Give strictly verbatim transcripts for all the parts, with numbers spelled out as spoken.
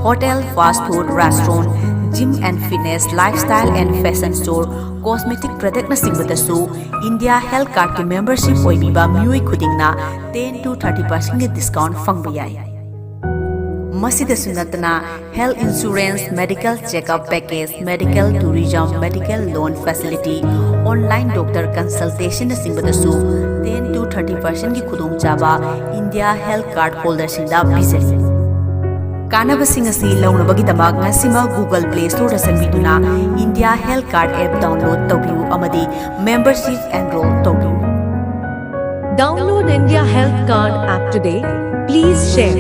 Hotel, fast food, restaurant, gym and fitness, lifestyle and fashion store, cosmetic productꯅꯆꯤꯡꯕꯗꯁꯨ India Health Cardꯀꯤ membership ꯑꯣꯏꯕꯤꯕ ꯃꯤꯑꯣꯏ ꯈꯨꯗꯤꯡꯅ ten to thirty percentꯀꯤ discount ꯐꯪꯕ ꯌꯥꯏ꯫ ꯃꯁꯤꯗꯁꯨ ꯅꯠꯇꯅ health insurance, medical checkup package, medical tourism, medical loan facility, online doctor consultationꯅꯆꯤꯡꯕꯗꯁꯨ ten to thirty percentꯀꯤ ꯈꯨꯗꯣꯡꯆꯥꯕ India Health Card holderꯁꯤꯡꯗ ꯄꯤꯖꯔꯤ꯫ ꯀꯥꯟꯅꯕꯁꯤꯡ ꯑꯁꯤ ꯂꯧꯅꯕꯒꯤꯗꯃꯛ ꯉꯁꯤꯃꯛ Google Play Storeꯗ ꯆꯪꯕꯤꯗꯨꯅ India Health Card app download ꯇꯧꯕꯤꯌꯨ ꯑꯃꯗꯤ membership enroll ꯇꯧꯕꯤꯌꯨ꯫ Download India Health Card app today. Please share.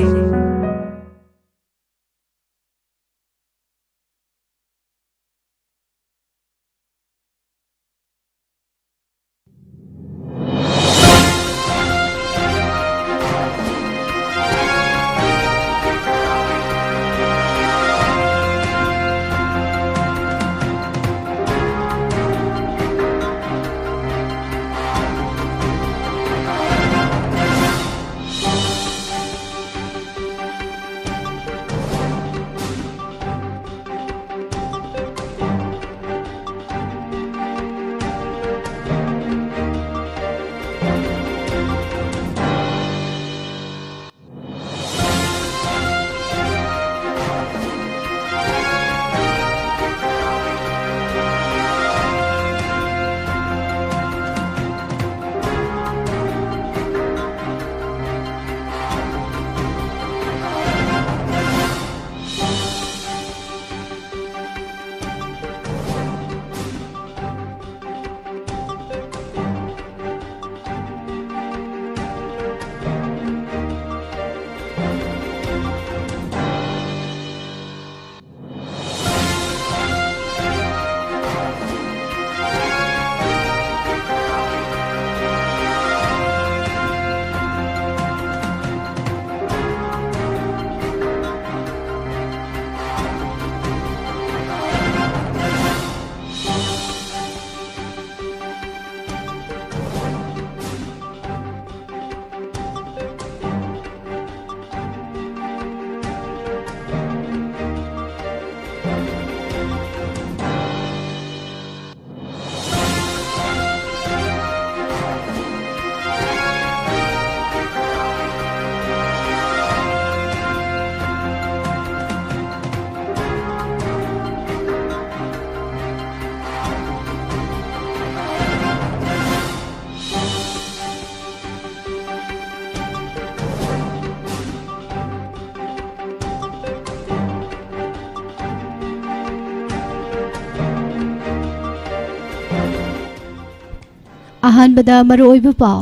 ꯑꯍꯥꯟꯕꯗ ꯃꯔꯨꯑꯣꯏꯕ ꯄꯥꯎ꯫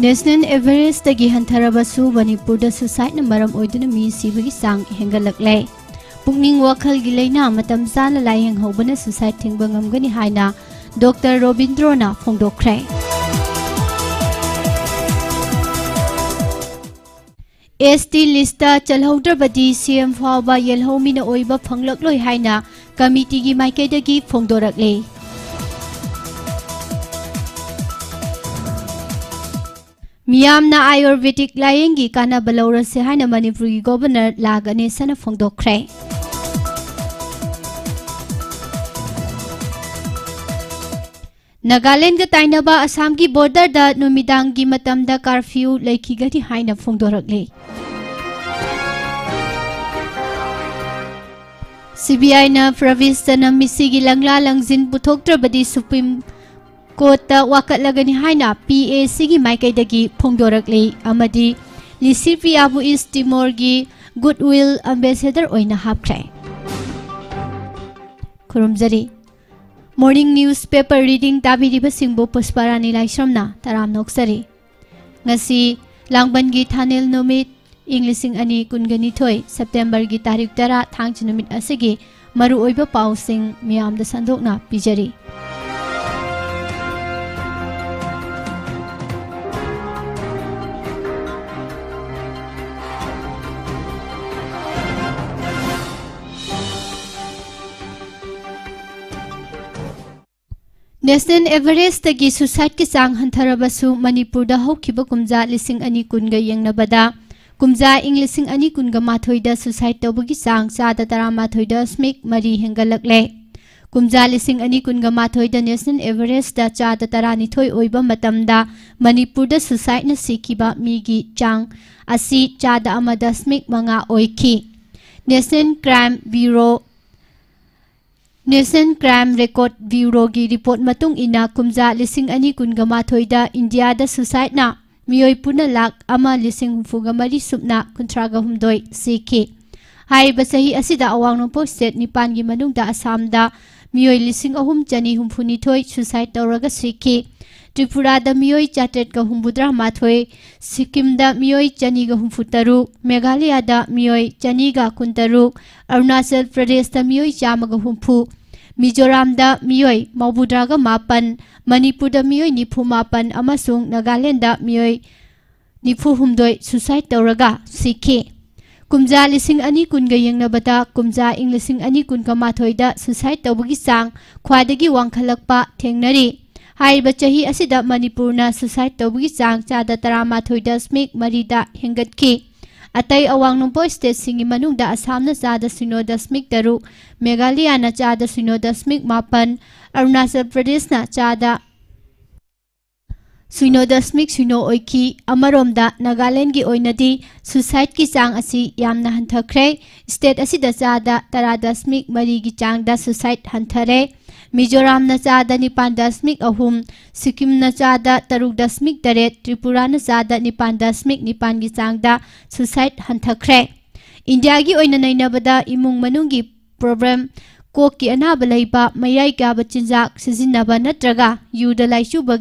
ꯅꯦꯁꯅꯦꯜ ꯑꯦꯚꯔꯦꯁꯇꯒꯤ ꯍꯟꯊꯔꯕꯁꯨ ꯃꯅꯤꯄꯨꯔꯗ ꯁꯨꯁꯥꯏꯠꯅ ꯃꯔꯝ ꯑꯣꯏꯗꯨꯅ ꯃꯤ ꯁꯤꯕꯒꯤ ꯆꯥꯡ ꯍꯦꯟꯒꯠꯂꯛꯂꯦ꯫ ꯄꯨꯛꯅꯤꯡ ꯋꯥꯈꯜꯒꯤ ꯂꯥꯏꯅꯥ ꯃꯇꯝ ꯆꯥꯅ ꯂꯥꯌꯦꯡꯍꯧꯕꯅ ꯁꯨꯁꯥꯏꯠ ꯊꯤꯡꯕ ꯉꯝꯒꯅꯤ ꯍꯥꯏꯅ ꯗꯣꯛꯇꯔ ꯔꯣꯕꯤꯟꯗ꯭ꯔꯣꯅ ꯐꯣꯡꯗꯣꯛꯈ꯭ꯔꯦ꯫ ꯑꯦꯁ ꯇꯤ ꯂꯤꯁꯇ ꯆꯜꯍꯧꯗ꯭ꯔꯕꯗꯤ ꯁꯤ ꯑꯦꯝ ꯐꯥꯎꯕ ꯌꯦꯜꯍꯧꯃꯤꯅ ꯑꯣꯏꯕ ꯐꯪꯂꯛꯂꯣꯏ ꯍꯥꯏꯅ ꯀꯃꯤꯇꯤꯒꯤ ꯃꯥꯏꯀꯩꯗꯒꯤ ꯐꯣꯡꯗꯣꯔꯛꯂꯤ꯫ ꯃꯤꯌꯥꯝꯅ ꯑꯥꯌꯨꯔꯚꯦꯗꯤꯛ ꯂꯥꯌꯦꯡꯒꯤ ꯀꯥꯟꯅꯕ ꯂꯧꯔꯁꯦ ꯍꯥꯏꯅ ꯃꯅꯤꯄꯨꯔꯒꯤ ꯒꯣꯚꯔꯅꯔ ꯂꯥ ꯒꯅꯦꯁꯅ ꯐꯣꯡꯗꯣꯛꯈ꯭ꯔꯦ꯫ ꯅꯥꯒꯥꯂꯦꯟꯗꯒ ꯇꯥꯏꯅꯕ ꯑꯁꯥꯝꯒꯤ ꯕꯣꯔꯗꯔꯗ ꯅꯨꯃꯤꯗꯥꯡꯒꯤ ꯃꯇꯝꯗ ꯀꯥꯔꯐ꯭ꯌꯨ ꯂꯩꯈꯤꯒꯅꯤ ꯍꯥꯏꯅ ꯐꯣꯡꯗꯣꯔꯛꯂꯤ꯫ ꯁꯤ ꯕꯤ ꯑꯥꯏꯅ ꯄ꯭ꯔꯕꯤꯁ ꯆꯅꯝ ꯃꯤꯁꯤꯒꯤ ꯂꯪꯂꯥ ꯂꯪꯖꯤꯟ ꯄꯨꯊꯣꯛꯇ꯭ꯔꯕꯗꯤ ꯁꯨꯄ꯭ꯔꯤꯝ ꯀꯣꯔꯠꯇ ꯋꯥꯀꯠꯂꯒꯅꯤ ꯍꯥꯏꯅ ꯄꯤ ꯑꯦ ꯁꯤꯒꯤ ꯃꯥꯏꯀꯩꯗꯒꯤ ꯐꯣꯡꯗꯣꯔꯛꯂꯤ ꯑꯃꯗꯤ ꯂꯤꯁꯤꯄꯤꯌꯥꯕꯨ ꯏꯁ ꯇꯤꯃꯣꯔꯒꯤ ꯒꯨꯗꯋꯤꯜ ꯑꯦꯝꯕꯦꯁꯦꯗꯔ ꯑꯣꯏꯅ ꯍꯥꯞꯈ꯭ꯔꯦ꯫ ꯈꯨꯔꯨꯝꯖꯔꯤ꯫ ꯃꯣꯔꯅꯤꯡ ꯅ꯭ꯌꯨꯁ ꯄꯦꯄꯔ ꯔꯤꯗꯤꯡ ꯇꯥꯕꯤꯔꯤꯕꯁꯤꯡꯕꯨ ꯄꯨꯁꯄꯥꯔꯥꯅꯤ ꯂꯥꯏꯁ꯭ꯔꯝꯅ ꯇꯔꯥꯝꯅ ꯑꯣꯛꯆꯔꯤ꯫ ꯉꯁꯤ ꯂꯥꯡꯕꯟꯒꯤ ꯊꯥꯅꯦꯜ ꯅꯨꯃꯤꯠ, ꯏꯪ ꯂꯤꯁꯤꯡ ꯑꯅꯤ ꯀꯨꯟꯒ ꯅꯤꯊꯣꯏ, ꯁꯦꯞꯇꯦꯝꯕꯔꯒꯤ ꯇꯥꯔꯤꯛ ꯇꯔꯥ, ꯊꯥꯡꯖ ꯅꯨꯃꯤꯠ ꯑꯁꯤꯒꯤ ꯃꯔꯨꯑꯣꯏꯕ ꯄꯥꯎꯁꯤꯡ ꯃꯤꯌꯥꯝꯗ ꯁꯟꯗꯣꯛꯅ ꯄꯤꯖꯔꯤ꯫ ꯅꯦꯁꯅꯦꯜ ꯑꯦꯚꯔꯦꯁꯇꯒꯤ ꯁꯨꯁꯥꯏꯠꯀꯤ ꯆꯥꯡ ꯍꯟꯊꯔꯕꯁꯨ, ꯃꯅꯤꯄꯨꯔꯗ ꯍꯧꯈꯤꯕ ꯀꯨꯝꯖꯥ ꯂꯤꯁꯤꯡ ꯑꯅꯤ ꯀꯨꯟꯒ ꯌꯦꯡꯅꯕꯗ, ꯀꯨꯝꯖꯥ ꯏꯪ ꯂꯤꯁꯤꯡ ꯑꯅꯤ ꯀꯨꯟꯒ ꯃꯥꯊꯣꯏꯗ ꯁꯨꯁꯥꯏꯠ ꯇꯧꯕꯒꯤ ꯆꯥꯡ ꯆꯥꯗ ꯇꯔꯥꯃꯥꯊꯣꯏ ꯗꯁꯃꯤꯛ ꯃꯔꯤ ꯍꯦꯟꯒꯠꯂꯛꯂꯦ꯫ ꯀꯨꯝꯖꯥ ꯂꯤꯁꯤꯡ ꯑꯅꯤ ꯀꯨꯟꯒ ꯃꯥꯊꯣꯏꯗ ꯅꯦꯁꯅꯦꯜ ꯑꯦꯚꯔꯦꯁꯇ ꯆꯥꯗ ꯇꯔꯥꯅꯤꯊꯣꯏ ꯑꯣꯏꯕ ꯃꯇꯝꯗ, ꯃꯅꯤꯄꯨꯔꯗ ꯁꯨꯁꯥꯏꯠꯅ ꯁꯤꯈꯤꯕ ꯃꯤꯒꯤ ꯆꯥꯡ ꯑꯁꯤ ꯆꯥꯗ ꯑꯃ ꯗꯁꯃꯤꯛ ꯃꯉꯥ ꯑꯣꯏꯈꯤ꯫ National crime bureau, national crime record ꯕ꯭ꯌꯨꯔꯣꯒꯤ ꯔꯤꯄꯣꯔꯠ ꯃꯇꯨꯡ ꯏꯟꯅ, ꯀꯨꯝꯖꯥ ꯂꯤꯁꯤꯡ ꯑꯅꯤ ꯀꯨꯟꯒ ꯃꯥꯊꯣꯏꯗ ꯏꯟꯗꯤꯌꯥꯗ ꯁꯨꯁꯥꯏꯠꯅ ꯃꯤꯑꯣꯏ ꯄꯨꯟꯅ ꯂꯥꯈ ꯑꯃ ꯂꯤꯁꯤꯡ ꯍꯨꯝꯐꯨꯒ ꯃꯔꯤ ꯁꯨꯞꯅ ꯀꯨꯟꯊ꯭ꯔꯥꯒ ꯍꯨꯝꯗꯣꯏ ꯁꯤꯈꯤ꯫ ꯍꯥꯏꯔꯤꯕ ꯆꯍꯤ ꯑꯁꯤꯗ ꯑꯋꯥꯡ ꯅꯣꯡꯄꯣꯛ ꯁ꯭ꯇꯦꯠ ꯅꯤꯄꯥꯟꯒꯤ ꯃꯅꯨꯡꯗ ꯑꯁꯥꯝꯗ ꯃꯤꯑꯣꯏ ꯂꯤꯁꯤꯡ ꯑꯍꯨꯝ ꯆꯅꯤ ꯍꯨꯝꯐꯨ ꯅꯤꯊꯣꯏ suicide ꯇꯧꯔꯒ ꯁꯤꯈꯤ꯫ ꯇ꯭ꯔꯤꯄꯨꯔꯥꯗ ꯃꯤꯑꯣꯏ ꯆꯥꯇ꯭ꯔꯦꯠꯀ ꯍꯨꯝꯐꯨꯇꯔꯥ ꯃꯥꯊꯣꯏ, ꯁꯤꯛꯀꯤꯝꯗ ꯃꯤꯑꯣꯏ ꯆꯅꯤꯒ ꯍꯨꯝꯐꯨ ꯇꯔꯨꯛ, ꯃꯦꯘꯥꯂꯌꯥꯗ ꯃꯤꯑꯣꯏ ꯆꯅꯤꯒ ꯀꯨꯟꯇꯔꯨꯛ, ꯑꯔꯨꯅꯥꯆꯜ ꯄ꯭ꯔꯗꯦꯁꯇ ꯃꯤꯑꯣꯏ ꯆꯥꯝꯃꯒ ꯍꯨꯝꯐꯨ, ꯃꯤꯖꯣꯔꯥꯝꯗ ꯃꯤꯑꯣꯏ ꯃꯧꯗ꯭ꯔꯥꯒ ꯃꯥꯄꯟ, ꯃꯅꯤꯄꯨꯔꯗ ꯃꯤꯑꯣꯏ ꯅꯤꯐꯨ ꯃꯥꯄꯟ ꯑꯃꯁꯨꯡ ꯅꯥꯒꯥꯂꯦꯟꯗ ꯃꯤꯑꯣꯏ ꯅꯤꯐꯨ ꯍꯨꯝꯗꯣꯏ suicide ꯇꯧꯔꯒ ꯁꯤꯈꯤ꯫ ꯀꯨꯝꯖꯥ ꯂꯤꯁꯤꯡ ꯑꯅꯤ ꯀꯨꯟꯒ ꯌꯦꯡꯅꯕꯗ ꯀꯨꯝꯖꯥ ꯏꯪ ꯂꯤꯁꯤꯡ ꯑꯅꯤ ꯀꯨꯟꯒ ꯃꯥꯊꯣꯏꯗ suicide ꯇꯧꯕꯒꯤ ꯆꯥꯡ ꯈ꯭ꯋꯥꯏꯗꯒꯤ ꯋꯥꯡꯈꯠꯂꯛꯄ ꯊꯦꯡꯅꯔꯤ꯫ ꯍꯥꯏꯔꯤꯕ ꯆꯍꯤ ꯑꯁꯤꯗ ꯃꯅꯤꯄꯨꯔꯅ suicide ꯇꯧꯕꯒꯤ ꯆꯥꯡ ꯆꯥꯗ ꯇꯔꯥꯃꯥꯊꯣꯏ ꯗꯁꯃꯤꯛ ꯃꯔꯤꯗ ꯍꯦꯟꯒꯠꯈꯤ꯫ ꯑꯇꯩ ꯑꯋꯥꯡ ꯅꯣꯡꯄꯣꯛ stateꯁꯤꯡꯒꯤ ꯃꯅꯨꯡꯗ ꯑꯁꯥꯝꯅ ꯆꯥꯗ ꯁꯤꯅꯣ ꯗꯁꯃꯤꯛ ꯇꯔꯨꯛ, ꯃꯦꯘꯥꯂꯌꯥꯅ ꯆꯥꯗ ꯁꯤꯅꯣ ꯗꯁꯃꯤꯛ ꯃꯥꯄꯟ, ꯑꯔꯨꯅꯥꯆꯜ ꯄ꯭ꯔꯗꯦꯁꯅ ꯆꯥꯗ ꯁꯤꯅꯣ ꯗꯁꯃꯤꯛ ꯁꯤꯅꯣ ꯑꯣꯏꯈꯤ꯫ ꯑꯃꯔꯣꯝꯗ ꯅꯥꯒꯥꯂꯦꯟꯒꯤ ꯑꯣꯏꯅꯗꯤ suicideꯀꯤ ꯆꯥꯡ ꯑꯁꯤ ꯌꯥꯝꯅ ꯍꯟꯊꯈ꯭ꯔꯦ꯫ State ꯑꯁꯤꯗ ꯆꯥꯗ ꯇꯔꯥ ꯗꯁꯃꯤꯛ ꯃꯔꯤꯒꯤ ꯆꯥꯡꯗ suicide ꯍꯟꯊꯔꯦ꯫ ꯃꯤꯖꯣꯔꯥꯝꯅ ꯆꯥꯗ ꯅꯤꯄꯥꯟ ꯗꯁꯃꯤꯛ ꯑꯍꯨꯝ, ꯁꯤꯛꯀꯤꯝꯅ ꯆꯥꯗ ꯇꯔꯨꯛ ꯗꯁꯃꯤꯛ ꯇꯔꯦꯠ, ꯇ꯭ꯔꯤꯄꯨꯔꯥꯅ ꯆꯥꯗ ꯅꯤꯄꯥꯟ ꯗꯁꯃꯤꯛ ꯅꯤꯄꯥꯟꯒꯤ ꯆꯥꯡꯗ suicide ꯍꯟꯊꯈ꯭ꯔꯦ꯫ ꯏꯟꯗꯤꯌꯥꯒꯤ ꯑꯣꯏꯅ ꯅꯩꯅꯕꯗ ꯏꯃꯨꯡ ꯃꯅꯨꯡꯒꯤ problem, ꯀꯣꯛꯀꯤ ꯑꯅꯥꯕ ꯂꯩꯕ, ꯃꯌꯥꯏ ꯀꯥꯕ ꯆꯤꯟꯖꯥꯛ ꯁꯤꯖꯤꯟꯅꯕ ꯅꯠꯇ꯭ꯔꯒ ꯌꯨꯗ ꯂꯥꯏꯆꯨꯕ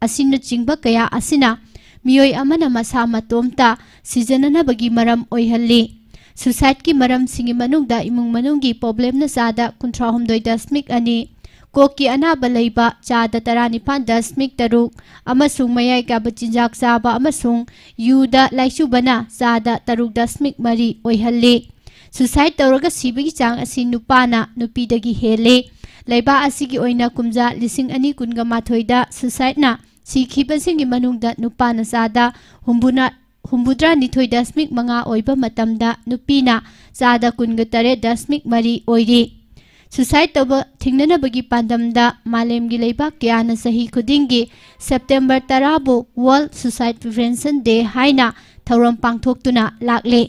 ꯑꯁꯤꯅꯆꯤꯡꯕ ꯀꯌꯥ ꯑꯁꯤꯅ ꯃꯤꯑꯣꯏ ꯑꯃꯅ ꯃꯁꯥ ꯃꯇꯣꯝꯇ ꯁꯤꯖꯅꯅꯕꯒꯤ ꯃꯔꯝ ꯑꯣꯏꯍꯜꯂꯤ꯫ Suicideꯀꯤ ꯃꯔꯝꯁꯤꯡꯒꯤ ꯃꯅꯨꯡꯗ ꯏꯃꯨꯡ ꯃꯅꯨꯡꯒꯤ problemꯅ ꯆꯥꯗ ꯀꯨꯟꯊ꯭ꯔꯥ ꯍꯨꯝꯗꯣꯏ ꯗꯁꯃꯤꯛ ꯑꯅꯤ, ꯀꯣꯛꯀꯤ ꯑꯅꯥꯕ ꯂꯩꯕ ꯆꯥꯗ ꯇꯔꯥꯅꯤꯄꯥꯟ ꯗꯁꯃꯤꯛ ꯇꯔꯨꯛ, ꯑꯃꯁꯨꯡ ꯃꯌꯥꯏ ꯀꯥꯕ ꯆꯤꯟꯖꯥꯛ ꯆꯥꯕ ꯑꯃꯁꯨꯡ ꯌꯨꯗ ꯂꯥꯏꯆꯨꯕꯅ ꯆꯥꯗ ꯇꯔꯨꯛ ꯗꯁꯃꯤꯛ ꯃꯔꯤ ꯑꯣꯏꯍꯜꯂꯤ꯫ Suicide ꯇꯧꯔꯒ ꯁꯤꯕꯒꯤ ꯆꯥꯡ ꯑꯁꯤ ꯅꯨꯄꯥꯅ ꯅꯨꯄꯤꯗꯒꯤ ꯍꯦꯜꯂꯤ꯫ ꯂꯩꯕꯥꯛ ꯑꯁꯤꯒꯤ ꯑꯣꯏꯅ ꯀꯨꯝꯖꯥ ꯂꯤꯁꯤꯡ ꯑꯅꯤ ꯀꯨꯟꯒ ꯃꯥꯊꯣꯏꯗ suicideꯅ ꯁꯤꯈꯤꯕꯁꯤꯡꯒꯤ ꯃꯅꯨꯡꯗ ꯅꯨꯄꯥꯅ ꯆꯥꯗ ꯍꯨꯝꯐꯨꯅ-, ꯍꯨꯝꯐꯨꯇꯔꯥ ꯅꯤꯊꯣꯏ ꯗꯁꯃꯤꯛ ꯃꯉꯥ ꯑꯣꯏꯕ ꯃꯇꯝꯗ ꯅꯨꯄꯤꯅ ꯆꯥꯗ ꯀꯨꯟꯒ ꯇꯔꯦꯠ ꯗꯁꯃꯤꯛ ꯃꯔꯤ ꯑꯣꯏꯔꯤ꯫ Suicide ꯇꯧꯕ ꯊꯤꯡꯅꯅꯕꯒꯤ ꯄꯥꯟꯗꯝꯗ ꯃꯥꯂꯦꯝꯒꯤ ꯂꯩꯕꯥꯛ ꯀꯌꯥꯅ ꯆꯍꯤ ꯈꯨꯗꯤꯡꯒꯤ September ꯇꯔꯥꯕꯨ World Suicide Prevention Day ꯍꯥꯏꯅ ꯊꯧꯔꯝ ꯄꯥꯡꯊꯣꯛꯇꯨꯅ ꯂꯥꯛꯂꯤ꯫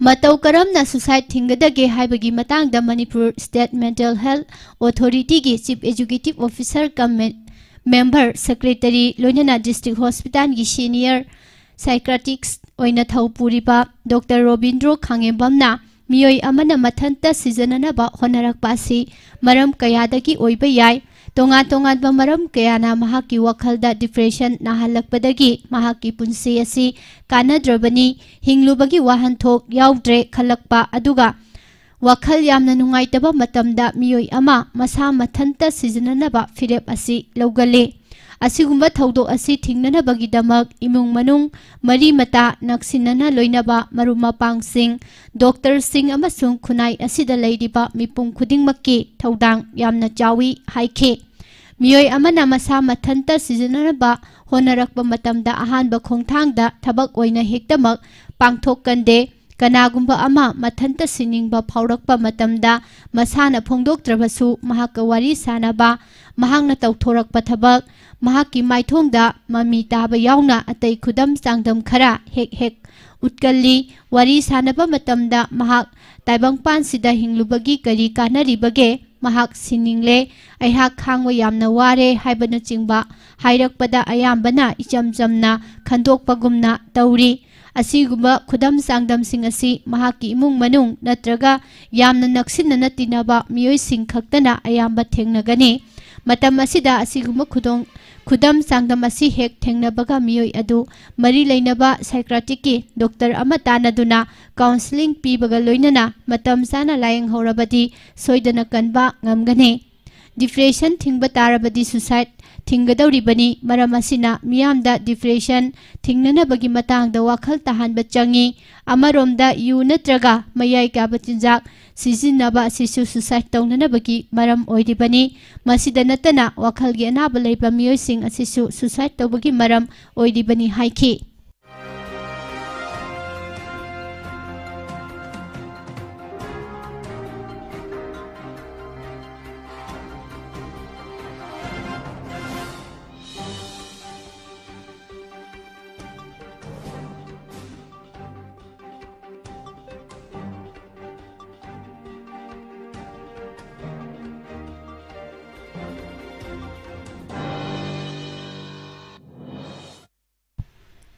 ꯃꯇꯧ ꯀꯔꯝꯅ suicide ꯊꯤꯡꯒꯗꯒꯦ ꯍꯥꯏꯕꯒꯤ ꯃꯇꯥꯡꯗ Manipur State Mental Health Authorityꯒꯤ Chief Executive Officer cum Member Secretary ꯂꯣꯏꯅꯅ District Hospitalꯒꯤ Senior Psychiatrist ꯑꯣꯏꯅ ꯊꯧ ꯄꯨꯔꯤꯕ Doctor ꯔꯣꯕꯤꯟꯗ꯭ꯔꯣ ꯈꯥꯉꯦꯝꯕꯝꯅ ꯃꯤꯑꯣꯏ ꯑꯃꯅ ꯃꯊꯟꯇ ꯁꯤꯖꯤꯟꯅꯅꯕ ꯍꯣꯠꯅꯔꯛꯄ ꯑꯁꯤ ꯃꯔꯝ ꯀꯌꯥꯗꯒꯤ ꯑꯣꯏꯕ ꯌꯥꯏ꯫ ꯇꯣꯉꯥꯟ ꯇꯣꯉꯥꯟꯕ ꯃꯔꯝ ꯀꯌꯥꯅ ꯃꯍꯥꯛꯀꯤ ꯋꯥꯈꯜꯗ depression ꯅꯥꯍꯜꯂꯛꯄꯗꯒꯤ ꯃꯍꯥꯛꯀꯤ ꯄꯨꯟꯁꯤ ꯑꯁꯤ ꯀꯥꯟꯅꯗ꯭ꯔꯕꯅꯤ, ꯍꯤꯡꯂꯨꯕꯒꯤ ꯋꯥꯍꯟꯊꯣꯛ ꯌꯥꯎꯗ꯭ꯔꯦ ꯈꯜꯂꯛꯄ, ꯑꯗꯨꯒ ꯋꯥꯈꯜ ꯌꯥꯝꯅ ꯅꯨꯡꯉꯥꯏꯇꯕ ꯃꯇꯝꯗ ꯃꯤꯑꯣꯏ ꯑꯃ ꯃꯁꯥ ꯃꯊꯟꯇ ꯁꯤꯖꯤꯟꯅꯅꯕ ꯐꯤꯔꯦꯞ ꯑꯁꯤ ꯂꯧꯒꯜꯂꯤ꯫ ꯑꯁꯤꯒꯨꯝꯕ ꯊꯧꯗꯣꯛ ꯑꯁꯤ ꯊꯤꯡꯅꯅꯕꯒꯤꯗꯃꯛ ꯏꯃꯨꯡ ꯃꯅꯨꯡ, ꯃꯔꯤ ꯃꯇꯥ ꯅꯛꯁꯤꯟꯅꯅ ꯂꯣꯏꯅꯕ ꯃꯔꯨꯞ ꯃꯄꯥꯡꯁꯤꯡ, ꯗꯣꯛꯇꯔꯁꯤꯡ ꯑꯃꯁꯨꯡ ꯈꯨꯟꯅꯥꯏ ꯑꯁꯤꯗ ꯂꯩꯔꯤꯕ ꯃꯤꯄꯨꯝ ꯈꯨꯗꯤꯡꯃꯛꯀꯤ ꯊꯧꯗꯥꯡ ꯌꯥꯝꯅ ꯆꯥꯎꯏ ꯍꯥꯏꯈꯤ꯫ ꯃꯤꯑꯣꯏ ꯑꯃꯅ ꯃꯁꯥ ꯃꯊꯟꯇ ꯁꯤꯖꯤꯟꯅꯅꯕ ꯍꯣꯠꯅꯔꯛꯄ ꯃꯇꯝꯗ ꯑꯍꯥꯟꯕ ꯈꯣꯡꯊꯥꯡꯗ ꯊꯕꯛ ꯑꯣꯏꯅ ꯍꯦꯛꯇꯃꯛ ꯄꯥꯡꯊꯣꯛꯀꯟꯗꯦ꯫ ꯀꯅꯥꯒꯨꯝꯕ ꯑꯃ ꯃꯊꯟꯇ ꯁꯤꯅꯤꯡꯕ ꯐꯥꯎꯔꯛꯄ ꯃꯇꯝꯗ ꯃꯁꯥꯅ ꯐꯣꯡꯗꯣꯛꯇ꯭ꯔꯕꯁꯨ ꯃꯍꯥꯛꯀ ꯋꯥꯔꯤ ꯁꯥꯅꯕ, ꯃꯍꯥꯛꯅ ꯇꯧꯊꯣꯔꯛꯄ ꯊꯕꯛ, ꯃꯍꯥꯛꯀꯤ ꯃꯥꯏꯊꯣꯡꯗ ꯃꯃꯤ ꯇꯥꯕ ꯌꯥꯎꯅ ꯑꯇꯩ ꯈꯨꯗꯝ ꯆꯥꯡꯗꯝ ꯈꯔ ꯍꯦꯛ ꯍꯦꯛ ꯎꯠꯀꯜꯂꯤ꯫ ꯋꯥꯔꯤ ꯁꯥꯅꯕ ꯃꯇꯝꯗ ꯃꯍꯥꯛ ꯇꯥꯏꯕꯪꯄꯥꯟꯁꯤꯗ ꯍꯤꯡꯂꯨꯕꯒꯤ ꯀꯔꯤ ꯀꯥꯟꯅꯔꯤꯕꯒꯦ? ꯃꯍꯥꯛ ꯁꯤꯅꯤꯡꯂꯦ, ꯑꯩꯍꯥꯛ ꯈꯥꯡꯕ ꯌꯥꯝꯅ ꯋꯥꯔꯦ ꯍꯥꯏꯕꯅꯆꯤꯡꯕ ꯍꯥꯏꯔꯛꯄꯗ ꯑꯌꯥꯝꯕꯅ ꯏꯆꯝ ꯆꯝꯅ ꯈꯟꯗꯣꯛꯄꯒꯨꯝꯅ ꯇꯧꯔꯤ꯫ ꯑꯁꯤꯒꯨꯝꯕ ꯈꯨꯗꯝ ꯆꯥꯡꯗꯝꯁꯤꯡ ꯑꯁꯤ ꯃꯍꯥꯛꯀꯤ ꯏꯃꯨꯡ ꯃꯅꯨꯡ ꯅꯠꯇ꯭ꯔꯒ ꯌꯥꯝꯅ ꯅꯛꯁꯤꯟꯅꯅ ꯇꯤꯟꯅꯕ ꯃꯤꯑꯣꯏꯁꯤꯡ ꯈꯛꯇꯅ ꯑꯌꯥꯝꯕ ꯊꯦꯡꯅꯒꯅꯤ꯫ ꯃꯇꯝ ꯑꯁꯤꯗ ꯑꯁꯤꯒꯨꯝꯕ ꯈꯨꯗꯣꯡ, ꯈꯨꯗꯝ ꯆꯥꯡꯗꯝ ꯑꯁꯤ ꯍꯦꯛ ꯊꯦꯡꯅꯕꯒ ꯃꯤꯑꯣꯏ ꯑꯗꯨ ꯃꯔꯤ ꯂꯩꯅꯕ psychiatricꯀꯤ ꯗꯣꯛꯇꯔ ꯑꯃ ꯇꯥꯟꯅꯗꯨꯅ counselling ꯄꯤꯕꯒ ꯂꯣꯏꯅꯅ ꯃꯇꯝ ꯆꯥꯅ ꯂꯥꯌꯦꯡꯍꯧꯔꯕꯗꯤ ꯁꯣꯏꯗꯅ ꯀꯟꯕ ꯉꯝꯒꯅꯤ꯫ Depression ꯊꯤꯡꯕ ꯇꯥꯔꯕꯗꯤ suicide ꯊꯤꯡꯒꯗꯧꯔꯤꯕꯅꯤ꯫ ꯃꯔꯝ ꯑꯁꯤꯅ ꯃꯤꯌꯥꯝꯗ depression ꯊꯤꯡꯅꯅꯕꯒꯤ ꯃꯇꯥꯡꯗ ꯋꯥꯈꯜ ꯇꯥꯍꯟꯕ ꯆꯪꯏ꯫ ꯑꯃꯔꯣꯝꯗ ꯌꯨ ꯅꯠꯇ꯭ꯔꯒ ꯃꯌꯥꯏ ꯀꯥꯕ ꯆꯤꯟꯖꯥꯛ ꯁꯤꯖꯤꯟꯅꯕ ꯑꯁꯤꯁꯨ suicide ꯇꯧꯅꯅꯕꯒꯤ ꯃꯔꯝ ꯑꯣꯏꯔꯤꯕꯅꯤ꯫ ꯃꯁꯤꯗ ꯅꯠꯇꯅ ꯋꯥꯈꯜꯒꯤ ꯑꯅꯥꯕ ꯂꯩꯕ ꯃꯤꯑꯣꯏꯁꯤꯡ ꯑꯁꯤꯁꯨ suicide ꯇꯧꯕꯒꯤ ꯃꯔꯝ ꯑꯣꯏꯔꯤꯕꯅꯤ ꯍꯥꯏꯈꯤ꯫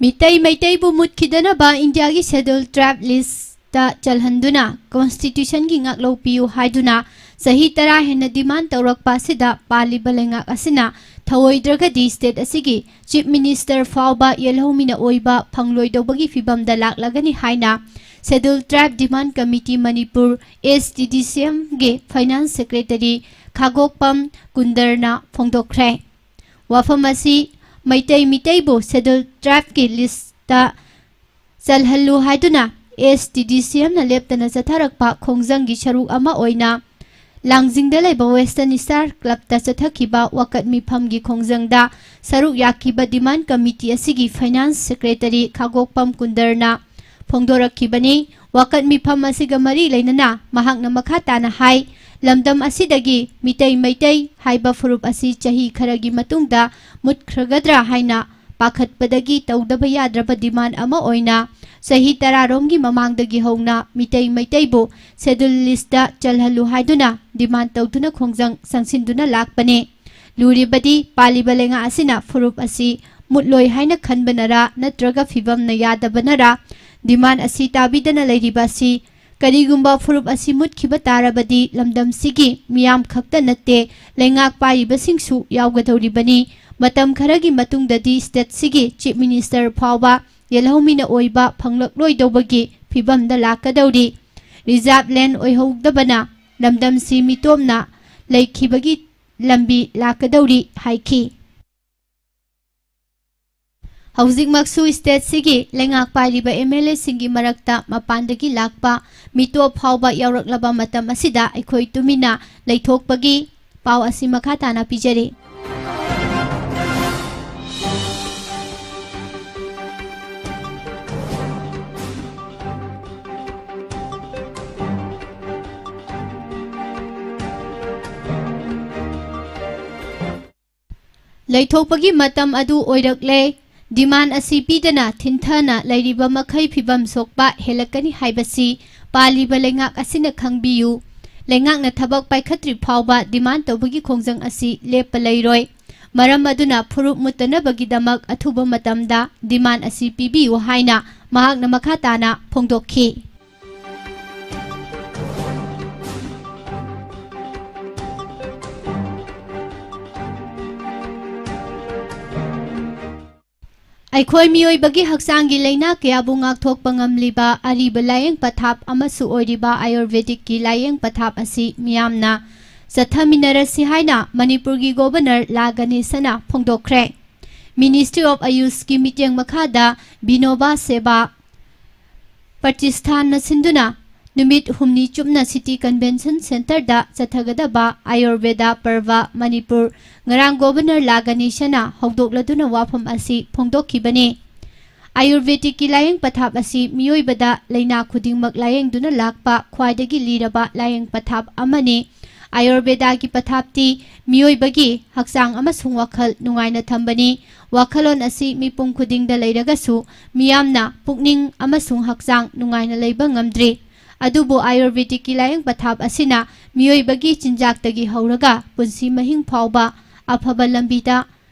ꯃꯤꯇꯩ ꯃꯩꯇꯩꯕꯨ ꯃꯨꯠꯈꯤꯗꯅꯕ ꯏꯟꯗꯤꯌꯥꯒꯤ schedule tribe list ꯂꯤꯁꯇ ꯆꯜꯍꯟꯗꯨꯅ ꯀꯣꯟꯁꯇꯤꯇ꯭ꯌꯨꯁꯟꯒꯤ ꯉꯥꯛꯂꯧ ꯄꯤꯌꯨ ꯍꯥꯏꯗꯨꯅ ꯆꯍꯤ ꯇꯔꯥ ꯍꯦꯟꯅ ꯗꯤꯃꯥꯟ ꯇꯧꯔꯛꯄ ꯑꯁꯤꯗ ꯄꯥꯜꯂꯤꯕ ꯂꯩꯉꯥꯛ ꯑꯁꯤꯅ ꯊꯧꯑꯣꯏꯗ꯭ꯔꯒꯗꯤ ꯁ꯭ꯇꯦꯠ ꯑꯁꯤꯒꯤ ꯆꯤꯐ ꯃꯤꯅꯤꯁꯇꯔ ꯐꯥꯎꯕ ꯌꯦꯜꯍꯧꯃꯤꯅ ꯑꯣꯏꯕ ꯐꯪꯂꯣꯏꯗꯧꯕꯒꯤ ꯐꯤꯕꯝꯗ ꯂꯥꯛꯂꯒꯅꯤ ꯍꯥꯏꯅ ꯁꯦꯗꯨꯜ ꯇ꯭ꯔꯥꯏꯕ ꯗꯤꯃꯥꯟ ꯀꯃꯤꯇꯤ ꯃꯅꯤꯄꯨꯔ, ꯑꯦꯁ ꯇꯤ ꯗꯤ ꯁꯤ ꯑꯦꯝꯒꯤ ꯐꯥꯏꯅꯥꯟꯁ ꯁꯦꯀ꯭ꯔꯦꯇꯔꯤ ꯈꯥꯒꯣꯛꯄꯝ ꯀꯨꯟꯗꯔꯅ ꯐꯣꯡꯗꯣꯛꯈ꯭ꯔꯦ꯫ ꯋꯥꯐꯝ ꯑꯁꯤ ꯃꯩꯇꯩ ꯃꯤꯇꯩꯕꯨ ꯁꯦꯗꯨꯜ ꯇ꯭ꯔꯥꯏꯕꯀꯤ ꯂꯤꯁꯇ ꯆꯜꯍꯜꯂꯨ ꯍꯥꯏꯗꯨꯅ ꯑꯦꯁ ꯇꯤ ꯗꯤ ꯁꯤ ꯑꯦꯝꯅ ꯂꯦꯞꯇꯅ ꯆꯠꯊꯔꯛꯄ ꯈꯣꯡꯖꯪꯒꯤ ꯁꯔꯨꯛ ꯑꯃ ꯑꯣꯏꯅ ꯂꯥꯡꯖꯤꯡꯗ ꯂꯩꯕ ꯋꯦꯁꯇꯔꯟ ꯁ꯭ꯇꯥꯔ ꯀ꯭ꯂꯕꯇ ꯆꯠꯊꯈꯤꯕ ꯋꯥꯀꯠ ꯃꯤꯐꯝꯒꯤ ꯈꯣꯡꯖꯪꯗ ꯁꯔꯨꯛ ꯌꯥꯈꯤꯕ ꯗꯤꯃꯥꯟ ꯀꯃꯤꯇꯤ ꯑꯁꯤꯒꯤ ꯐꯥꯏꯅꯥꯟꯁ ꯁꯦꯀ꯭ꯔꯦꯇꯔꯤ ꯈꯥꯒꯣꯛꯄꯝ ꯀꯨꯟꯗꯔꯅ ꯐꯣꯡꯗꯣꯔꯛꯈꯤꯕꯅꯤ꯫ ꯋꯥꯀꯠ ꯃꯤꯐꯝ ꯑꯁꯤꯒ ꯃꯔꯤ ꯂꯩꯅꯅ ꯃꯍꯥꯛꯅ ꯃꯈꯥ ꯇꯥꯅ ꯍꯥꯏ, ꯂꯝꯗꯝ ꯑꯁꯤꯗꯒꯤ ꯃꯤꯇꯩ ꯃꯩꯇꯩ ꯍꯥꯏꯕ ꯐꯨꯔꯨꯞ ꯑꯁꯤ ꯆꯍꯤ ꯈꯔꯒꯤ ꯃꯇꯨꯡꯗ ꯃꯨꯠꯈ꯭ꯔꯒꯗ꯭ꯔꯥ ꯍꯥꯏꯅ ꯄꯥꯈꯠꯄꯗꯒꯤ ꯇꯧꯗꯕ ꯌꯥꯗ꯭ꯔꯕ ꯗꯤꯃꯥꯟ ꯑꯃ ꯑꯣꯏꯅ ꯆꯍꯤ ꯇꯔꯥꯔꯣꯝꯒꯤ ꯃꯃꯥꯡꯗꯒꯤ ꯍꯧꯅ ꯃꯤꯇꯩ ꯃꯩꯇꯩꯕꯨ ꯁꯦꯗꯨꯜ ꯂꯤꯁꯇ ꯆꯜꯍꯜꯂꯨ ꯍꯥꯏꯗꯨꯅ ꯗꯤꯃꯥꯟ ꯇꯧꯗꯨꯅ ꯈꯣꯡꯖꯪ ꯆꯪꯁꯤꯟꯗꯨꯅ ꯂꯥꯛꯄꯅꯤ꯫ ꯂꯨꯔꯤꯕꯗꯤ ꯄꯥꯜꯂꯤꯕ ꯂꯩꯉꯥꯛ ꯑꯁꯤꯅ ꯐꯨꯔꯨꯞ ꯑꯁꯤ ꯃꯨꯠꯂꯣꯏ ꯍꯥꯏꯅ ꯈꯟꯕꯅꯔꯥ ꯅꯠꯇ꯭ꯔꯒ ꯐꯤꯕꯝꯅ ꯌꯥꯗꯕꯅꯔꯥ ꯗꯤꯃꯥꯟ ꯑꯁꯤ ꯇꯥꯕꯤꯗꯅ ꯂꯩꯔꯤꯕ ꯑꯁꯤ ꯀꯔꯤꯒꯨꯝꯕ ꯐꯨꯔꯨꯞ ꯑꯁꯤ ꯃꯨꯠꯈꯤꯕ ꯇꯥꯔꯕꯗꯤ ꯂꯝꯗꯝꯁꯤꯒꯤ ꯃꯤꯌꯥꯝ ꯈꯛꯇ ꯅꯠꯇꯦ, ꯂꯩꯉꯥꯛ ꯄꯥꯏꯔꯤꯕꯁꯤꯡꯁꯨ ꯌꯥꯎꯒꯗꯧꯔꯤꯕꯅꯤ꯫ ꯃꯇꯝ ꯈꯔꯒꯤ ꯃꯇꯨꯡꯗꯗꯤ ꯁ꯭ꯇꯦꯠꯁꯤꯒꯤ ꯆꯤꯐ ꯃꯤꯅꯤꯁꯇꯔ ꯐꯥꯎꯕ ꯌꯦꯜꯍꯧꯃꯤꯅ ꯑꯣꯏꯕ ꯐꯪꯂꯛꯂꯣꯏꯗꯧꯕꯒꯤ ꯐꯤꯕꯝꯗ ꯂꯥꯛꯀꯗꯧꯔꯤ꯫ ꯔꯤꯖꯥꯔꯚ ꯂꯦꯟ ꯑꯣꯏꯍꯧꯗꯕꯅ ꯂꯝꯗꯝꯁꯤ ꯃꯤꯇꯣꯞꯅ ꯂꯩꯈꯤꯕꯒꯤ ꯂꯝꯕꯤ ꯂꯥꯛꯀꯗꯧꯔꯤ ꯍꯥꯏꯈꯤ꯫ ꯍꯧꯖꯤꯛꯃꯛꯁꯨ ꯁ꯭ꯇꯦꯠꯁꯤꯒꯤ ꯂꯩꯉꯥꯛ ꯄꯥꯏꯔꯤꯕ ꯑꯦꯝ ꯑꯦꯜ ꯑꯦꯁꯤꯡꯒꯤ ꯃꯔꯛꯇ ꯃꯄꯥꯟꯗꯒꯤ ꯂꯥꯛꯄ ꯃꯤꯇꯣꯞ ꯐꯥꯎꯕ ꯌꯥꯎꯔꯛꯂꯕ ꯃꯇꯝ ꯑꯁꯤꯗ ꯑꯩꯈꯣꯏ ꯇꯨꯃꯤꯟꯅ ꯂꯩꯊꯣꯛꯄꯒꯤ ꯄꯥꯎ ꯑꯁꯤ ꯃꯈꯥ ꯇꯥꯅ ꯄꯤꯖꯔꯤ꯫ ꯂꯩꯊꯣꯛꯄꯒꯤ ꯃꯇꯝ ꯑꯗꯨ ꯑꯣꯏꯔꯛꯂꯦ꯫ ꯗꯤꯃꯥꯟ ꯑꯁꯤ ꯄꯤꯗꯅ ꯊꯤꯟꯊꯅ ꯂꯩꯔꯤꯕ ꯃꯈꯩ ꯐꯤꯕꯝ ꯁꯣꯛꯄ ꯍꯦꯜꯂꯛꯀꯅꯤ ꯍꯥꯏꯕꯁꯤ ꯄꯥꯜꯂꯤꯕ ꯂꯩꯉꯥꯛ ꯑꯁꯤꯅ ꯈꯪꯕꯤꯌꯨ꯫ ꯂꯩꯉꯥꯛꯅ ꯊꯕꯛ ꯄꯥꯏꯈꯠꯇ꯭ꯔꯤ ꯐꯥꯎꯕ ꯗꯤꯃꯥꯟ ꯇꯧꯕꯒꯤ ꯈꯣꯡꯖꯪ ꯑꯁꯤ ꯂꯦꯞꯄ ꯂꯩꯔꯣꯏ꯫ ꯃꯔꯝ ꯑꯗꯨꯅ ꯐꯨꯔꯨꯞ ꯃꯨꯠꯇꯅꯕꯒꯤꯗꯃꯛ ꯑꯊꯨꯕ ꯃꯇꯝꯗ ꯗꯤꯃꯥꯟ ꯑꯁꯤ ꯄꯤꯕꯤꯌꯨ ꯍꯥꯏꯅ ꯃꯍꯥꯛꯅ ꯃꯈꯥ ꯇꯥꯅ ꯐꯣꯡꯗꯣꯛꯈꯤ꯫ ꯑꯩꯈꯣꯏ ꯃꯤꯑꯣꯏꯕꯒꯤ ꯍꯛꯆꯥꯡꯒꯤ ꯂꯥꯏꯅꯥ ꯀꯌꯥꯕꯨ ꯉꯥꯛꯊꯣꯛꯄ ꯉꯝꯂꯤꯕ ꯑꯔꯤꯕ ꯂꯥꯏꯌꯦꯡ ꯄꯊꯥꯞ ꯑꯃꯁꯨ ꯑꯣꯏꯔꯤꯕ ꯑꯥꯌꯨꯔꯚꯦꯗꯤꯛꯀꯤ ꯂꯥꯏꯌꯦꯡ ꯄꯊꯥꯞ ꯑꯁꯤ ꯃꯤꯌꯥꯝꯅ ꯆꯠꯊꯃꯤꯟꯅꯔꯁꯤ ꯍꯥꯏꯅ ꯃꯅꯤꯄꯨꯔꯒꯤ ꯒꯣꯚꯔꯅꯔ ꯂꯥ ꯒꯅꯦꯁꯅ ꯐꯣꯡꯗꯣꯛꯈ꯭ꯔꯦ꯫ Ministry of Ayushꯀꯤ ꯃꯤꯠꯌꯦꯡ ꯃꯈꯥꯗ ꯕꯤꯅꯣꯕꯥ ꯁꯦꯕꯥ ꯄ꯭ꯔꯇꯤꯁꯊꯥꯟꯅ ꯁꯤꯟꯗꯨꯅ ꯅꯨꯃꯤꯠ ꯍꯨꯝꯅꯤ ꯆꯨꯞꯅ City Convention Centreꯗ ꯆꯠꯊꯒꯗꯕ ꯑꯥꯌꯨꯔꯚꯦꯗ ꯄꯔꯕ ꯃꯅꯤꯄꯨꯔ ꯉꯔꯥꯡ ꯒꯣꯚꯔꯅꯔ ꯂꯥ ꯒꯅꯦꯁꯅ ꯍꯧꯗꯣꯛꯂꯗꯨꯅ ꯋꯥꯐꯝ ꯑꯁꯤ ꯐꯣꯡꯗꯣꯛꯈꯤꯕꯅꯤ꯫ ꯑꯥꯌꯨꯔꯚꯦꯗꯤꯛꯀꯤ ꯂꯥꯏꯌꯦꯡ ꯄꯊꯥꯞ ꯑꯁꯤ ꯃꯤꯑꯣꯏꯕꯗ ꯂꯥꯏꯅꯥ ꯈꯨꯗꯤꯡꯃꯛ ꯂꯥꯏꯌꯦꯡꯗꯨꯅ ꯂꯥꯛꯄ ꯈ꯭ꯋꯥꯏꯗꯒꯤ ꯂꯤꯔꯕ ꯂꯥꯏꯌꯦꯡ ꯄꯊꯥꯞ ꯑꯃꯅꯤ꯫ ꯑꯥꯌꯨꯔꯚꯦꯗꯥꯒꯤ ꯄꯊꯥꯞꯇꯤ ꯃꯤꯑꯣꯏꯕꯒꯤ ꯍꯛꯆꯥꯡ ꯑꯃꯁꯨꯡ ꯋꯥꯈꯜ ꯅꯨꯡꯉꯥꯏꯅ ꯊꯝꯕꯅꯤ꯫ ꯋꯥꯈꯜꯂꯣꯟ ꯑꯁꯤ ꯃꯤꯄꯨꯝ ꯈꯨꯗꯤꯡꯗ ꯂꯩꯔꯒꯁꯨ ꯃꯤꯌꯥꯝꯅ ꯄꯨꯛꯅꯤꯡ ꯑꯃꯁꯨꯡ ꯍꯛꯆꯥꯡ ꯅꯨꯡꯉꯥꯏꯅ ꯂꯩꯕ ꯉꯝꯗ꯭ꯔꯤ꯫ ꯑꯗꯨꯕꯨ ꯑꯥꯌꯨꯔꯚꯦꯗꯤꯛꯀꯤ ꯂꯥꯏꯌꯦꯡ ꯄꯊꯥꯞ ꯑꯁꯤꯅ ꯃꯤꯑꯣꯏꯕꯒꯤ ꯆꯤꯟꯖꯥꯛꯇꯒꯤ ꯍꯧꯔꯒ ꯄꯨꯟꯁꯤ ꯃꯍꯤꯡ ꯐꯥꯎꯕ ꯑꯐꯕ ꯂꯝꯕꯤꯗ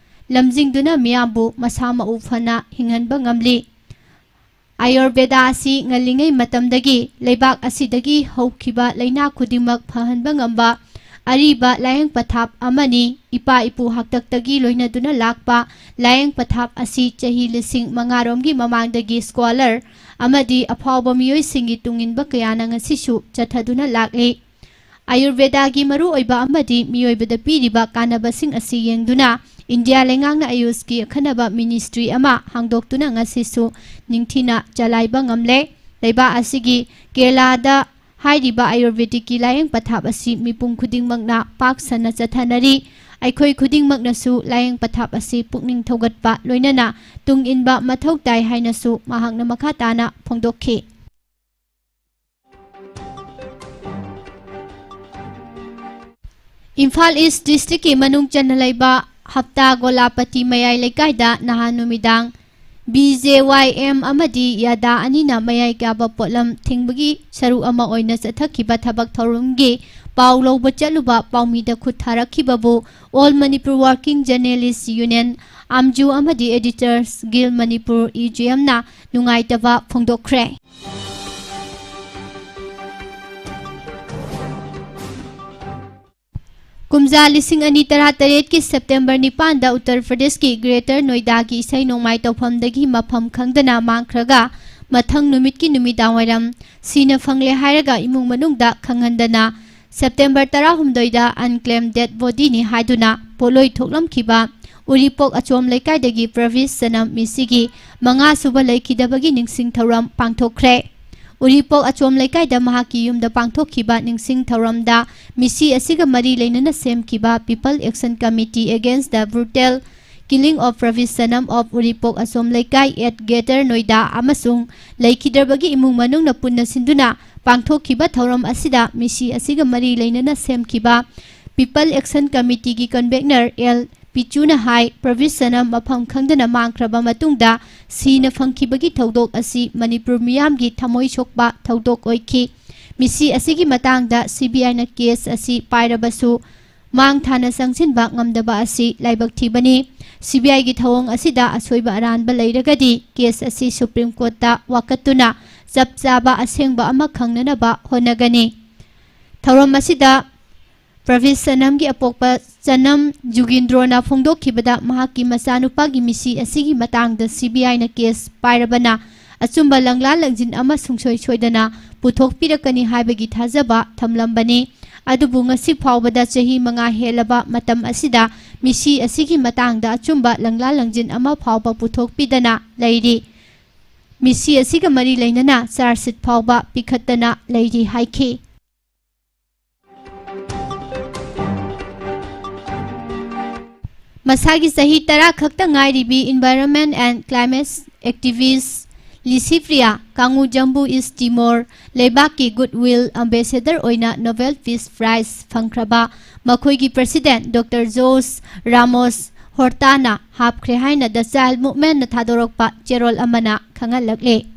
ꯂꯝꯖꯤꯡꯗꯨꯅ ꯃꯤꯌꯥꯝꯕꯨ ꯃꯁꯥ ꯃꯎ ꯐꯅ ꯍꯤꯡꯍꯟꯕ ꯉꯝꯂꯤ꯫ ꯑꯥꯌꯨꯔꯚꯦꯗꯥ ꯑꯁꯤ ꯉꯜꯂꯤꯉꯩ ꯃꯇꯝꯗꯒꯤ ꯂꯩꯕꯥꯛ ꯑꯁꯤꯗꯒꯤ ꯍꯧꯈꯤꯕ ꯂꯥꯏꯅꯥ ꯈꯨꯗꯤꯡꯃꯛ ꯐꯍꯟꯕ ꯉꯝꯕ ꯑꯔꯤꯕ ꯂꯥꯏꯌꯦꯡ ꯄꯊꯥꯞ ꯑꯃꯅꯤ꯫ ꯏꯄꯥ ꯏꯄꯨ ꯍꯥꯛꯇꯛꯇꯒꯤ ꯂꯣꯏꯅꯗꯨꯅ ꯂꯥꯛꯄ ꯂꯥꯏꯌꯦꯡ ꯄꯊꯥꯞ ꯑꯁꯤ ꯆꯍꯤ ꯂꯤꯁꯤꯡ ꯃꯉꯥꯔꯣꯝꯒꯤ ꯃꯃꯥꯡꯗꯒꯤ scholar ꯑꯃꯗꯤ ꯑꯐꯥꯎꯕ ꯃꯤꯑꯣꯏꯁꯤꯡꯒꯤ ꯇꯨꯡꯏꯟꯕ ꯀꯌꯥꯅ ꯉꯁꯤꯁꯨ ꯆꯠꯊꯗꯨꯅ ꯂꯥꯛꯂꯤ꯫ ꯑꯥꯌꯨꯔꯚꯦꯗꯥꯒꯤ ꯃꯔꯨꯑꯣꯏꯕ ꯑꯃꯗꯤ ꯃꯤꯑꯣꯏꯕꯗ ꯄꯤꯔꯤꯕ ꯀꯥꯟꯅꯕꯁꯤꯡ ꯑꯁꯤ ꯌꯦꯡꯗꯨꯅ ꯏꯟꯗꯤꯌꯥ ꯂꯩꯉꯥꯛꯅ ꯑꯌꯨꯁꯀꯤ ꯑꯈꯟꯅꯕ ministry ꯑꯃ ꯍꯥꯡꯗꯣꯛꯇꯨꯅ ꯉꯁꯤꯁꯨ ꯅꯤꯡꯊꯤꯅ ꯆꯂꯥꯏꯕ ꯉꯝꯂꯦ꯫ ꯂꯩꯕꯥꯛ ꯑꯁꯤꯒꯤ ꯀꯦꯔꯂꯥꯗ ꯍꯥꯏꯔꯤꯕ ꯑꯥꯌꯨꯔꯚꯦꯗꯤꯛꯀꯤ ꯂꯥꯏꯌꯦꯡ ꯄꯊꯥꯞ ꯑꯁꯤ ꯃꯤꯄꯨꯝ ꯈꯨꯗꯤꯡꯃꯛꯅ ꯄꯥꯛ ꯁꯟꯅ ꯆꯠꯊꯅꯔꯤ꯫ ꯑꯩꯈꯣꯏ ꯈꯨꯗꯤꯡꯃꯛꯅꯁꯨ ꯂꯥꯏꯌꯦꯡ ꯄꯊꯥꯞ ꯑꯁꯤ ꯄꯨꯛꯅꯤꯡ ꯊꯧꯒꯠꯄ ꯂꯣꯏꯅꯅ ꯇꯨꯡ ꯏꯟꯕ ꯃꯊꯧ ꯇꯥꯏ ꯍꯥꯏꯅꯁꯨ ꯃꯍꯥꯛꯅ ꯃꯈꯥ ꯇꯥꯅ ꯐꯣꯡꯗꯣꯛꯈꯤ꯫ ꯏꯝꯐꯥꯜ East districtꯀꯤ ꯃꯅꯨꯡ ꯆꯟꯅ ꯂꯩꯕ ꯍꯞꯇꯥ ꯒꯣꯂꯥꯄꯇꯤ ꯃꯌꯥꯏ ꯂꯩꯀꯥꯏꯗ ꯅꯍꯥꯟ ꯅꯨꯃꯤꯗꯥꯡ B J Y M ꯑꯃꯗꯤ ꯌꯥꯗꯥ ꯑꯅꯤꯅ ꯃꯌꯥꯏ ꯀꯥꯕ ꯄꯣꯠꯂꯝ ꯊꯤꯡꯕꯒꯤ ꯁꯔꯨꯛ ꯑꯃ ꯑꯣꯏꯅ ꯆꯠꯊꯈꯤꯕ ꯊꯕꯛ ꯊꯧꯔꯝꯒꯤ ꯄꯥꯎ ꯂꯧꯕ ꯆꯠꯂꯨꯕ ꯄꯥꯎꯃꯤꯗ ꯈꯨꯠ ꯊꯥꯔꯛꯈꯤꯕꯕꯨ All Manipur Working Journalists Union, AMJU ꯑꯃꯗꯤ Editors Guild Manipur, E J Mꯅ ꯅꯨꯡꯉꯥꯏꯇꯕ ꯐꯣꯡꯗꯣꯛꯈ꯭ꯔꯦ꯫ ꯀꯨꯝꯖꯥ ꯂꯤꯁꯤꯡ ꯑꯅꯤ ꯇꯔꯥꯇꯔꯦꯠꯀꯤ ꯁꯦꯞꯇꯦꯝꯕꯔ ꯅꯤꯄꯥꯟꯗ ꯎꯠꯇꯔ ꯄ꯭ꯔꯗꯦꯁꯀꯤ ꯒ꯭ꯔꯦꯇꯔ ꯅꯣꯏꯗꯥꯒꯤ ꯏꯁꯩ ꯅꯣꯡꯃꯥꯏ ꯇꯧꯐꯝꯗꯒꯤ ꯃꯐꯝ ꯈꯪꯗꯅ ꯃꯥꯡꯈ꯭ꯔꯒ, ꯃꯊꯪ ꯅꯨꯃꯤꯠꯀꯤ ꯅꯨꯃꯤꯗꯥꯡꯋꯥꯏꯔꯝ ꯁꯤꯅ ꯐꯪꯂꯦ ꯍꯥꯏꯔꯒ ꯏꯃꯨꯡ ꯃꯅꯨꯡꯗ ꯈꯪꯍꯟꯗꯅ ꯁꯦꯞꯇꯦꯝꯕꯔ ꯇꯔꯥꯍꯨꯝꯗꯣꯏꯗ unclaimed dead bodyꯅꯤ ꯍꯥꯏꯗꯨꯅ ꯄꯣꯠꯂꯣꯏ ꯊꯣꯛꯂꯝꯈꯤꯕ ꯎꯔꯤꯄꯣꯛ ꯑꯆꯣꯝ ꯂꯩꯀꯥꯏꯗꯒꯤ ꯄ꯭ꯔꯚꯤꯁ ꯁꯅꯝ ꯃꯤꯁꯤꯒꯤ ꯃꯉꯥ ꯁꯨꯕ ꯂꯩꯈꯤꯗꯕꯒꯤ ꯅꯤꯡꯁꯤꯡ ꯊꯧꯔꯝ ꯄꯥꯡꯊꯣꯛꯈ꯭ꯔꯦ꯫ ꯎꯔꯤꯄꯣꯛ ꯑꯆꯣꯝ ꯂꯩꯀꯥꯏꯗ ꯃꯍꯥꯛꯀꯤ ꯌꯨꯝꯗ ꯄꯥꯡꯊꯣꯛꯈꯤꯕ ꯅꯤꯡꯁꯤꯡ ꯊꯧꯔꯝꯗ ꯃꯤꯁꯤ ꯑꯁꯤꯒ ꯃꯔꯤ ꯂꯩꯅꯅ ꯁꯦꯝꯈꯤꯕ People Action Committee Against the Brutal Killing of Pravish Sanam of Uripok Achom Leikai at Greater Noida ꯑꯃꯁꯨꯡ ꯂꯩꯈꯤꯗ꯭ꯔꯕꯒꯤ ꯏꯃꯨꯡ ꯃꯅꯨꯡꯅ ꯄꯨꯟꯅ ꯁꯤꯟꯗꯨꯅ ꯄꯥꯡꯊꯣꯛꯈꯤꯕ ꯊꯧꯔꯝ ꯑꯁꯤꯗ ꯃꯤꯁꯤ ꯑꯁꯤꯒ ꯃꯔꯤ ꯂꯩꯅꯅ ꯁꯦꯝꯈꯤꯕ People Action Committeeꯒꯤ convener ꯑꯦꯜ ꯄꯤꯆꯨꯅ ꯍꯥꯏ, ꯄ꯭ꯔꯚꯤꯁ ꯁꯅꯝ ꯃꯐꯝ ꯈꯪꯗꯅ ꯃꯥꯡꯈ꯭ꯔꯕ ꯃꯇꯨꯡꯗ ꯁꯤꯅ ꯐꯪꯈꯤꯕꯒꯤ ꯊꯧꯗꯣꯛ ꯑꯁꯤ ꯃꯅꯤꯄꯨꯔ ꯃꯤꯌꯥꯝꯒꯤ ꯊꯃꯣꯏ ꯁꯣꯛꯄ ꯊꯧꯗꯣꯛ ꯑꯣꯏꯈꯤ꯫ ꯃꯤꯁꯤ ꯑꯁꯤꯒꯤ ꯃꯇꯥꯡꯗ CBIꯅ case ꯑꯁꯤ ꯄꯥꯏꯔꯕꯁꯨ ꯃꯥꯡ ꯊꯥꯅ ꯆꯪꯁꯤꯟꯕ ꯉꯝꯗꯕ ꯑꯁꯤ ꯂꯥꯏꯕꯛ ꯊꯤꯕꯅꯤ꯫ CBIꯒꯤ ꯊꯧꯑꯣꯡ ꯑꯁꯤꯗ ꯑꯁꯣꯏꯕ ꯑꯔꯥꯟꯕ ꯂꯩꯔꯒꯗꯤ case ꯑꯁꯤ Supreme Courtꯇ ꯋꯥꯀꯠꯇꯨꯅ ꯆꯞ ꯆꯥꯕ ꯑꯁꯦꯡꯕ ꯑꯃ ꯈꯪꯅꯅꯕ ꯍꯣꯠꯅꯒꯅꯤ꯫ ꯊꯧꯔꯝ ꯑꯁꯤꯗ ꯄ꯭ꯔꯚꯤꯁ ꯁꯅꯝꯒꯤ ꯑꯄꯣꯛꯄ ꯆꯅꯝ ꯖꯨꯒꯤꯟꯗ꯭ꯔꯣꯅ ꯐꯣꯡꯗꯣꯛꯈꯤꯕꯗ ꯃꯍꯥꯛꯀꯤ ꯃꯆꯥꯅꯨꯄꯥꯒꯤ ꯃꯤꯁꯤ ꯑꯁꯤꯒꯤ ꯃꯇꯥꯡꯗ CBIꯅ case ꯄꯥꯏꯔꯕꯅ ꯑꯆꯨꯝꯕ ꯂꯪꯂꯥ ꯂꯪꯖꯤꯟ ꯑꯃ ꯁꯨꯡꯁꯣꯏ ꯁꯣꯏꯗꯅ ꯄꯨꯊꯣꯛꯄꯤꯔꯛꯀꯅꯤ ꯍꯥꯏꯕꯒꯤ ꯊꯥꯖꯕ ꯊꯝꯂꯝꯕꯅꯤ꯫ ꯑꯗꯨꯕꯨ ꯉꯁꯤ ꯐꯥꯎꯕꯗ ꯆꯍꯤ ꯃꯉꯥ ꯍꯦꯜꯂꯕ ꯃꯇꯝ ꯑꯁꯤꯗ ꯃꯤꯁꯤ ꯑꯁꯤꯒꯤ ꯃꯇꯥꯡꯗ ꯑꯆꯨꯝꯕ ꯂꯪꯂꯥ ꯂꯪꯖꯤꯟ ꯑꯃ ꯐꯥꯎꯕ ꯄꯨꯊꯣꯛꯄꯤꯗꯅ ꯂꯩꯔꯤ꯫ ꯃꯤꯁꯤ ꯑꯁꯤꯒ ꯃꯔꯤ ꯂꯩꯅꯅ charge sheet ꯐꯥꯎꯕ ꯄꯤꯈꯠꯇꯅ ꯂꯩꯔꯤ ꯍꯥꯏꯈꯤ꯫ ꯃꯁꯥꯒꯤ ꯆꯍꯤ ꯇꯔꯥ ꯈꯛꯇ ꯉꯥꯏꯔꯤꯕꯤ environment and climate activist Licypriya ꯀꯥꯡꯉꯨ ꯖꯝꯕꯨ ꯏꯁ ꯇꯤꯃꯣꯔ ꯂꯩꯕꯥꯛꯀꯤ Goodwill Ambassador ꯑꯣꯏꯅ Nobel Peace Prize ꯐꯪꯈ꯭ꯔꯕ ꯃꯈꯣꯏꯒꯤ president Doctor Jose Ramos Hortana ꯍꯥꯞꯈ꯭ꯔꯦ ꯍꯥꯏꯅ The Child Movementꯅ ꯊꯥꯗꯣꯔꯛꯄ ꯆꯦꯔꯣꯜ ꯑꯃꯅ ꯈꯪꯍꯜꯂꯛꯂꯦ꯫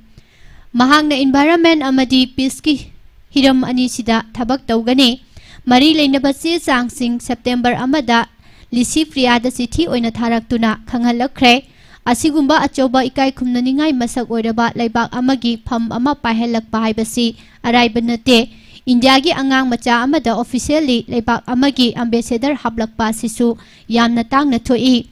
ꯃꯍꯥꯛꯅ environment ꯑꯃꯗꯤ peaceꯀꯤ ꯍꯤꯔꯝ ꯑꯅꯤꯁꯤꯗ ꯊꯕꯛ ꯇꯧꯒꯅꯤ꯫ ꯃꯔꯤ ꯂꯩꯅꯕ ꯆꯦ ꯆꯥꯡꯁꯤꯡ ꯁꯦꯞꯇꯦꯝꯕꯔ ꯑꯃꯗ ꯂꯤꯁꯤꯄ꯭ꯔꯤꯌꯥꯗ ꯆꯤꯊꯤ ꯑꯣꯏꯅ ꯊꯥꯔꯛꯇꯨꯅ ꯈꯪꯍꯜꯂꯛꯈ꯭ꯔꯦ꯫ ꯑꯁꯤꯒꯨꯝꯕ ꯑꯆꯧꯕ ꯏꯀꯥꯏ ꯈꯨꯝꯅꯅꯤꯡꯉꯥꯏ ꯃꯁꯛ ꯑꯣꯏꯔꯕ ꯂꯩꯕꯥꯛ ꯑꯃꯒꯤ ꯐꯝ ꯑꯃ ꯄꯥꯏꯍꯜꯂꯛꯄ ꯍꯥꯏꯕꯁꯤ ꯑꯔꯥꯏꯕ ꯅꯠꯇꯦ꯫ ꯏꯟꯗꯤꯌꯥꯒꯤ ꯑꯉꯥꯡ ꯃꯆꯥ ꯑꯃꯗ officially ꯂꯩꯕꯥꯛ ꯑꯃꯒꯤ ambassador ꯍꯥꯞꯂꯛꯄ ꯑꯁꯤꯁꯨ ꯌꯥꯝꯅ ꯇꯥꯡꯅ ꯊꯣꯛꯏ꯫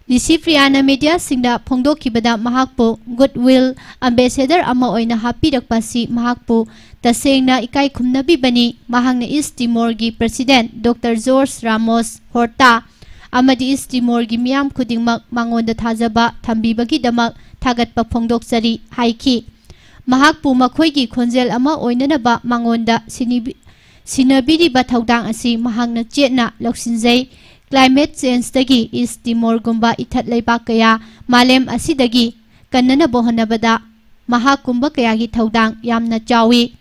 ꯂꯤꯁꯤꯄ꯭ꯔꯤꯌꯥꯅ mediaꯁꯤꯡꯗ ꯐꯣꯡꯗꯣꯛꯈꯤꯕꯗ ꯃꯍꯥꯛꯄꯨ goodwill ambassador ꯑꯃ ꯑꯣꯏꯅ ꯍꯥꯞꯄꯤꯔꯛꯄ ꯑꯁꯤ ꯃꯍꯥꯛꯄꯨ ꯇꯁꯦꯡꯅ ꯏꯀꯥꯏ ꯈꯨꯝꯅꯕꯤꯕꯅꯤ꯫ ꯃꯍꯥꯛꯅ East Timorꯒꯤ President Doctor George Ramos Horta ꯑꯃꯗꯤ East Timorꯒꯤ ꯃꯤꯌꯥꯝ ꯈꯨꯗꯤꯡꯃꯛ ꯃꯉꯣꯟꯗ ꯊꯥꯖꯕ ꯊꯝꯕꯤꯕꯒꯤꯗꯃꯛ ꯊꯥꯒꯠꯄ ꯐꯣꯡꯗꯣꯛꯆꯔꯤ ꯍꯥꯏꯈꯤ꯫ ꯃꯍꯥꯛꯄꯨ ꯃꯈꯣꯏꯒꯤ ꯈꯣꯟꯖꯦꯜ ꯑꯃ ꯑꯣꯏꯅꯅꯕ ꯃꯉꯣꯟꯗ ꯁꯤꯟꯅꯕꯤꯔꯤꯕ ꯊꯧꯗꯥꯡ ꯑꯁꯤ ꯃꯍꯥꯛꯅ ꯆꯦꯠꯅ ꯂꯧꯁꯤꯟꯖꯩ꯫ Climate changeꯗꯒꯤ East Timorꯒꯨꯝꯕ ꯏꯊꯠ ꯂꯩꯕꯥꯛ ꯀꯌꯥ ꯃꯥꯂꯦꯝ ꯑꯁꯤꯗꯒꯤ ꯀꯟꯅꯅꯕ ꯍꯣꯠꯅꯕꯗ ꯃꯍꯥꯛꯀꯨꯝꯕ ꯀꯌꯥꯒꯤ ꯊꯧꯗꯥꯡ ꯌꯥꯝꯅ ꯆꯥꯎꯏ꯫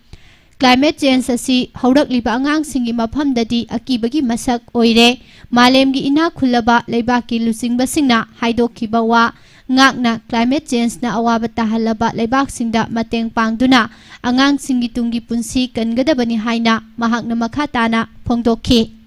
Climate change ꯑꯁꯤ ꯍꯧꯔꯛꯂꯤꯕ ꯑꯉꯥꯡꯁꯤꯡꯒꯤ ꯃꯐꯝꯗꯗꯤ ꯑꯀꯤꯕꯒꯤ ꯃꯁꯛ ꯑꯣꯏꯔꯦ꯫ ꯃꯥꯂꯦꯝꯒꯤ ꯏꯅꯥꯛ ꯈꯨꯜꯂꯕ ꯂꯩꯕꯥꯛꯀꯤ ꯂꯨꯆꯤꯡꯕꯁꯤꯡꯅ ꯍꯥꯏꯗꯣꯛꯈꯤꯕ ꯋꯥ ꯉꯥꯛꯅ climate changeꯅ ꯑꯋꯥꯕ ꯇꯥꯍꯜꯂꯕ ꯂꯩꯕꯥꯛꯁꯤꯡꯗ ꯃꯇꯦꯡ ꯄꯥꯡꯗꯨꯅ ꯑꯉꯥꯡꯁꯤꯡꯒꯤ ꯇꯨꯡꯒꯤ ꯄꯨꯟꯁꯤ ꯀꯟꯒꯗꯕꯅꯤ ꯍꯥꯏꯅ ꯃꯍꯥꯛꯅ ꯃꯈꯥ ꯇꯥꯅ ꯐꯣꯡꯗꯣꯛꯈꯤ꯫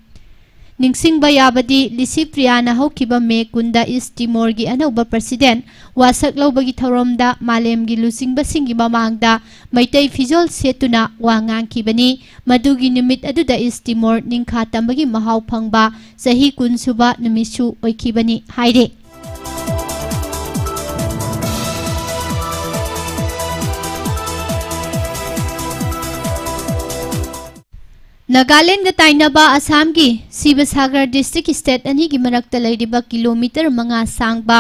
ꯅꯤꯡꯁꯤꯡꯕ ꯌꯥꯕꯗꯤ, ꯂꯤꯁꯤꯄ꯭ꯔꯤꯌꯥꯅ ꯍꯧꯈꯤꯕ ꯃꯦ ꯀꯨꯟꯗ East Timorꯒꯤ ꯑꯅꯧꯕ President ꯋꯥꯁꯛ ꯂꯧꯕꯒꯤ ꯊꯧꯔꯝꯗ ꯃꯥꯂꯦꯝꯒꯤ ꯂꯨꯆꯤꯡꯕꯁꯤꯡꯒꯤ ꯃꯃꯥꯡꯗ ꯃꯩꯇꯩ ꯐꯤꯖꯣꯜ ꯁꯦꯠꯇꯨꯅ ꯋꯥ ꯉꯥꯡꯈꯤꯕꯅꯤ꯫ ꯃꯗꯨꯒꯤ ꯅꯨꯃꯤꯠ ꯑꯗꯨꯗ East Timor ꯅꯤꯡꯈꯥ ꯇꯝꯕꯒꯤ ꯃꯍꯥꯎ ꯐꯪꯕ ꯆꯍꯤ ꯀꯨꯟ ꯁꯨꯕ ꯅꯨꯃꯤꯠꯁꯨ ꯑꯣꯏꯈꯤꯕꯅꯤ ꯍꯥꯏꯔꯤ꯫ ꯅꯥꯒꯥꯂꯦꯟꯗ ꯇꯥꯏꯅꯕ ꯑꯁꯥꯝꯒꯤ ꯁꯤꯕꯁꯥꯒꯔ district state ꯑꯅꯤꯒꯤ ꯃꯔꯛꯇ ꯂꯩꯔꯤꯕ ꯀꯤꯂꯣꯃꯤꯇꯔ ꯃꯉꯥ ꯁꯥꯡꯕ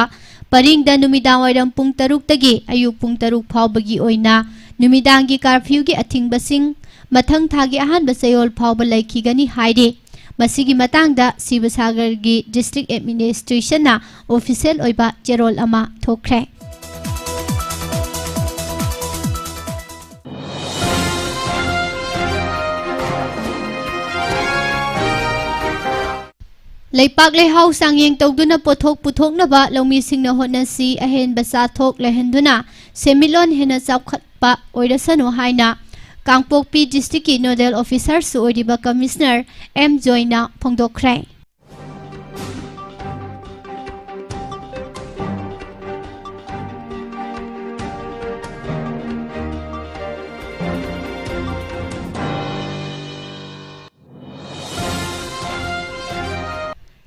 ꯄꯔꯤꯡꯗ ꯅꯨꯃꯤꯗꯥꯡꯋꯥꯏꯔꯝ ꯄꯨꯡ ꯇꯔꯨꯛꯇꯒꯤ ꯑꯌꯨꯛ ꯄꯨꯡ ꯇꯔꯨꯛ ꯐꯥꯎꯕꯒꯤ ꯑꯣꯏꯅ ꯅꯨꯃꯤꯗꯥꯡꯒꯤ curfewꯒꯤ ꯑꯊꯤꯡꯕꯁꯤꯡ ꯃꯊꯪ ꯊꯥꯒꯤ ꯑꯍꯥꯟꯕ ꯆꯌꯣꯜ ꯐꯥꯎꯕ ꯂꯩꯈꯤꯒꯅꯤ ꯍꯥꯏꯔꯤ꯫ ꯃꯁꯤꯒꯤ ꯃꯇꯥꯡꯗ ꯁꯤꯕꯁꯥꯒꯔꯒꯤ district administrationꯅ official ꯑꯣꯏꯕ ꯆꯦꯔꯣꯜ ꯑꯃ ꯊꯣꯛꯈ꯭ꯔꯦ꯫ ꯂꯩꯄꯥꯛ ꯂꯩꯍꯥꯎ ꯆꯥꯡꯌꯦꯡ ꯇꯧꯗꯨꯅ ꯄꯣꯠꯊꯣꯛ ꯄꯨꯊꯣꯛꯅꯕ ꯂꯧꯃꯤꯁꯤꯡꯅ ꯍꯣꯠꯅꯁꯤ꯫ ꯑꯍꯦꯟꯕ ꯆꯥꯊꯣꯛ ꯂꯩꯍꯟꯗꯨꯅ ꯁꯦꯟꯃꯤꯠꯂꯣꯟ ꯍꯦꯟꯅ ꯆꯥꯎꯈꯠꯄ ꯑꯣꯏꯔꯁꯅꯨ ꯍꯥꯏꯅ ꯀꯥꯡꯄꯣꯛꯄꯤ districtꯀꯤ nodal officerꯁꯨ ꯑꯣꯏꯔꯤꯕ Commissioner ꯑꯦꯝ ꯖꯣꯏꯅ ꯐꯣꯡꯗꯣꯛꯈ꯭ꯔꯦ꯫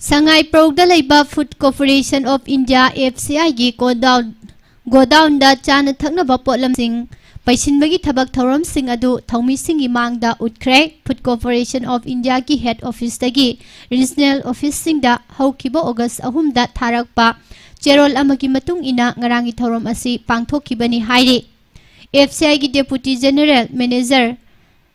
ꯁꯉꯥꯏꯄ꯭ꯔꯧꯗ ꯂꯩꯕ Food Corporation of India, F C I ꯒꯤ ꯒꯣꯗꯥꯎꯟ, ꯒꯣꯗꯥꯎꯟꯗ ꯆꯥꯅ ꯊꯛꯅꯕ ꯄꯣꯠꯂꯝꯁꯤꯡ ꯄꯩꯁꯤꯟꯕꯒꯤ ꯊꯕꯛ ꯊꯧꯔꯝꯁꯤꯡ ꯑꯗꯨ ꯊꯧꯃꯤꯁꯤꯡꯒꯤ ꯃꯥꯡꯗ ꯎꯠꯈ꯭ꯔꯦ꯫ Food Corporation of India ꯒꯤ head office ꯇꯒꯤ regional office ꯁꯤꯡꯗ ꯍꯧꯈꯤꯕ August ꯑꯍꯨꯝꯗ ꯊꯥꯔꯛꯄ ꯆꯦꯔꯣꯜ ꯑꯃꯒꯤ ꯃꯇꯨꯡ ꯏꯟꯅ ꯉꯔꯥꯡꯒꯤ ꯊꯧꯔꯝ ꯑꯁꯤ ꯄꯥꯡꯊꯣꯛꯈꯤꯕꯅꯤ ꯍꯥꯏꯔꯤ꯫ F C I ꯒꯤ Deputy General Manager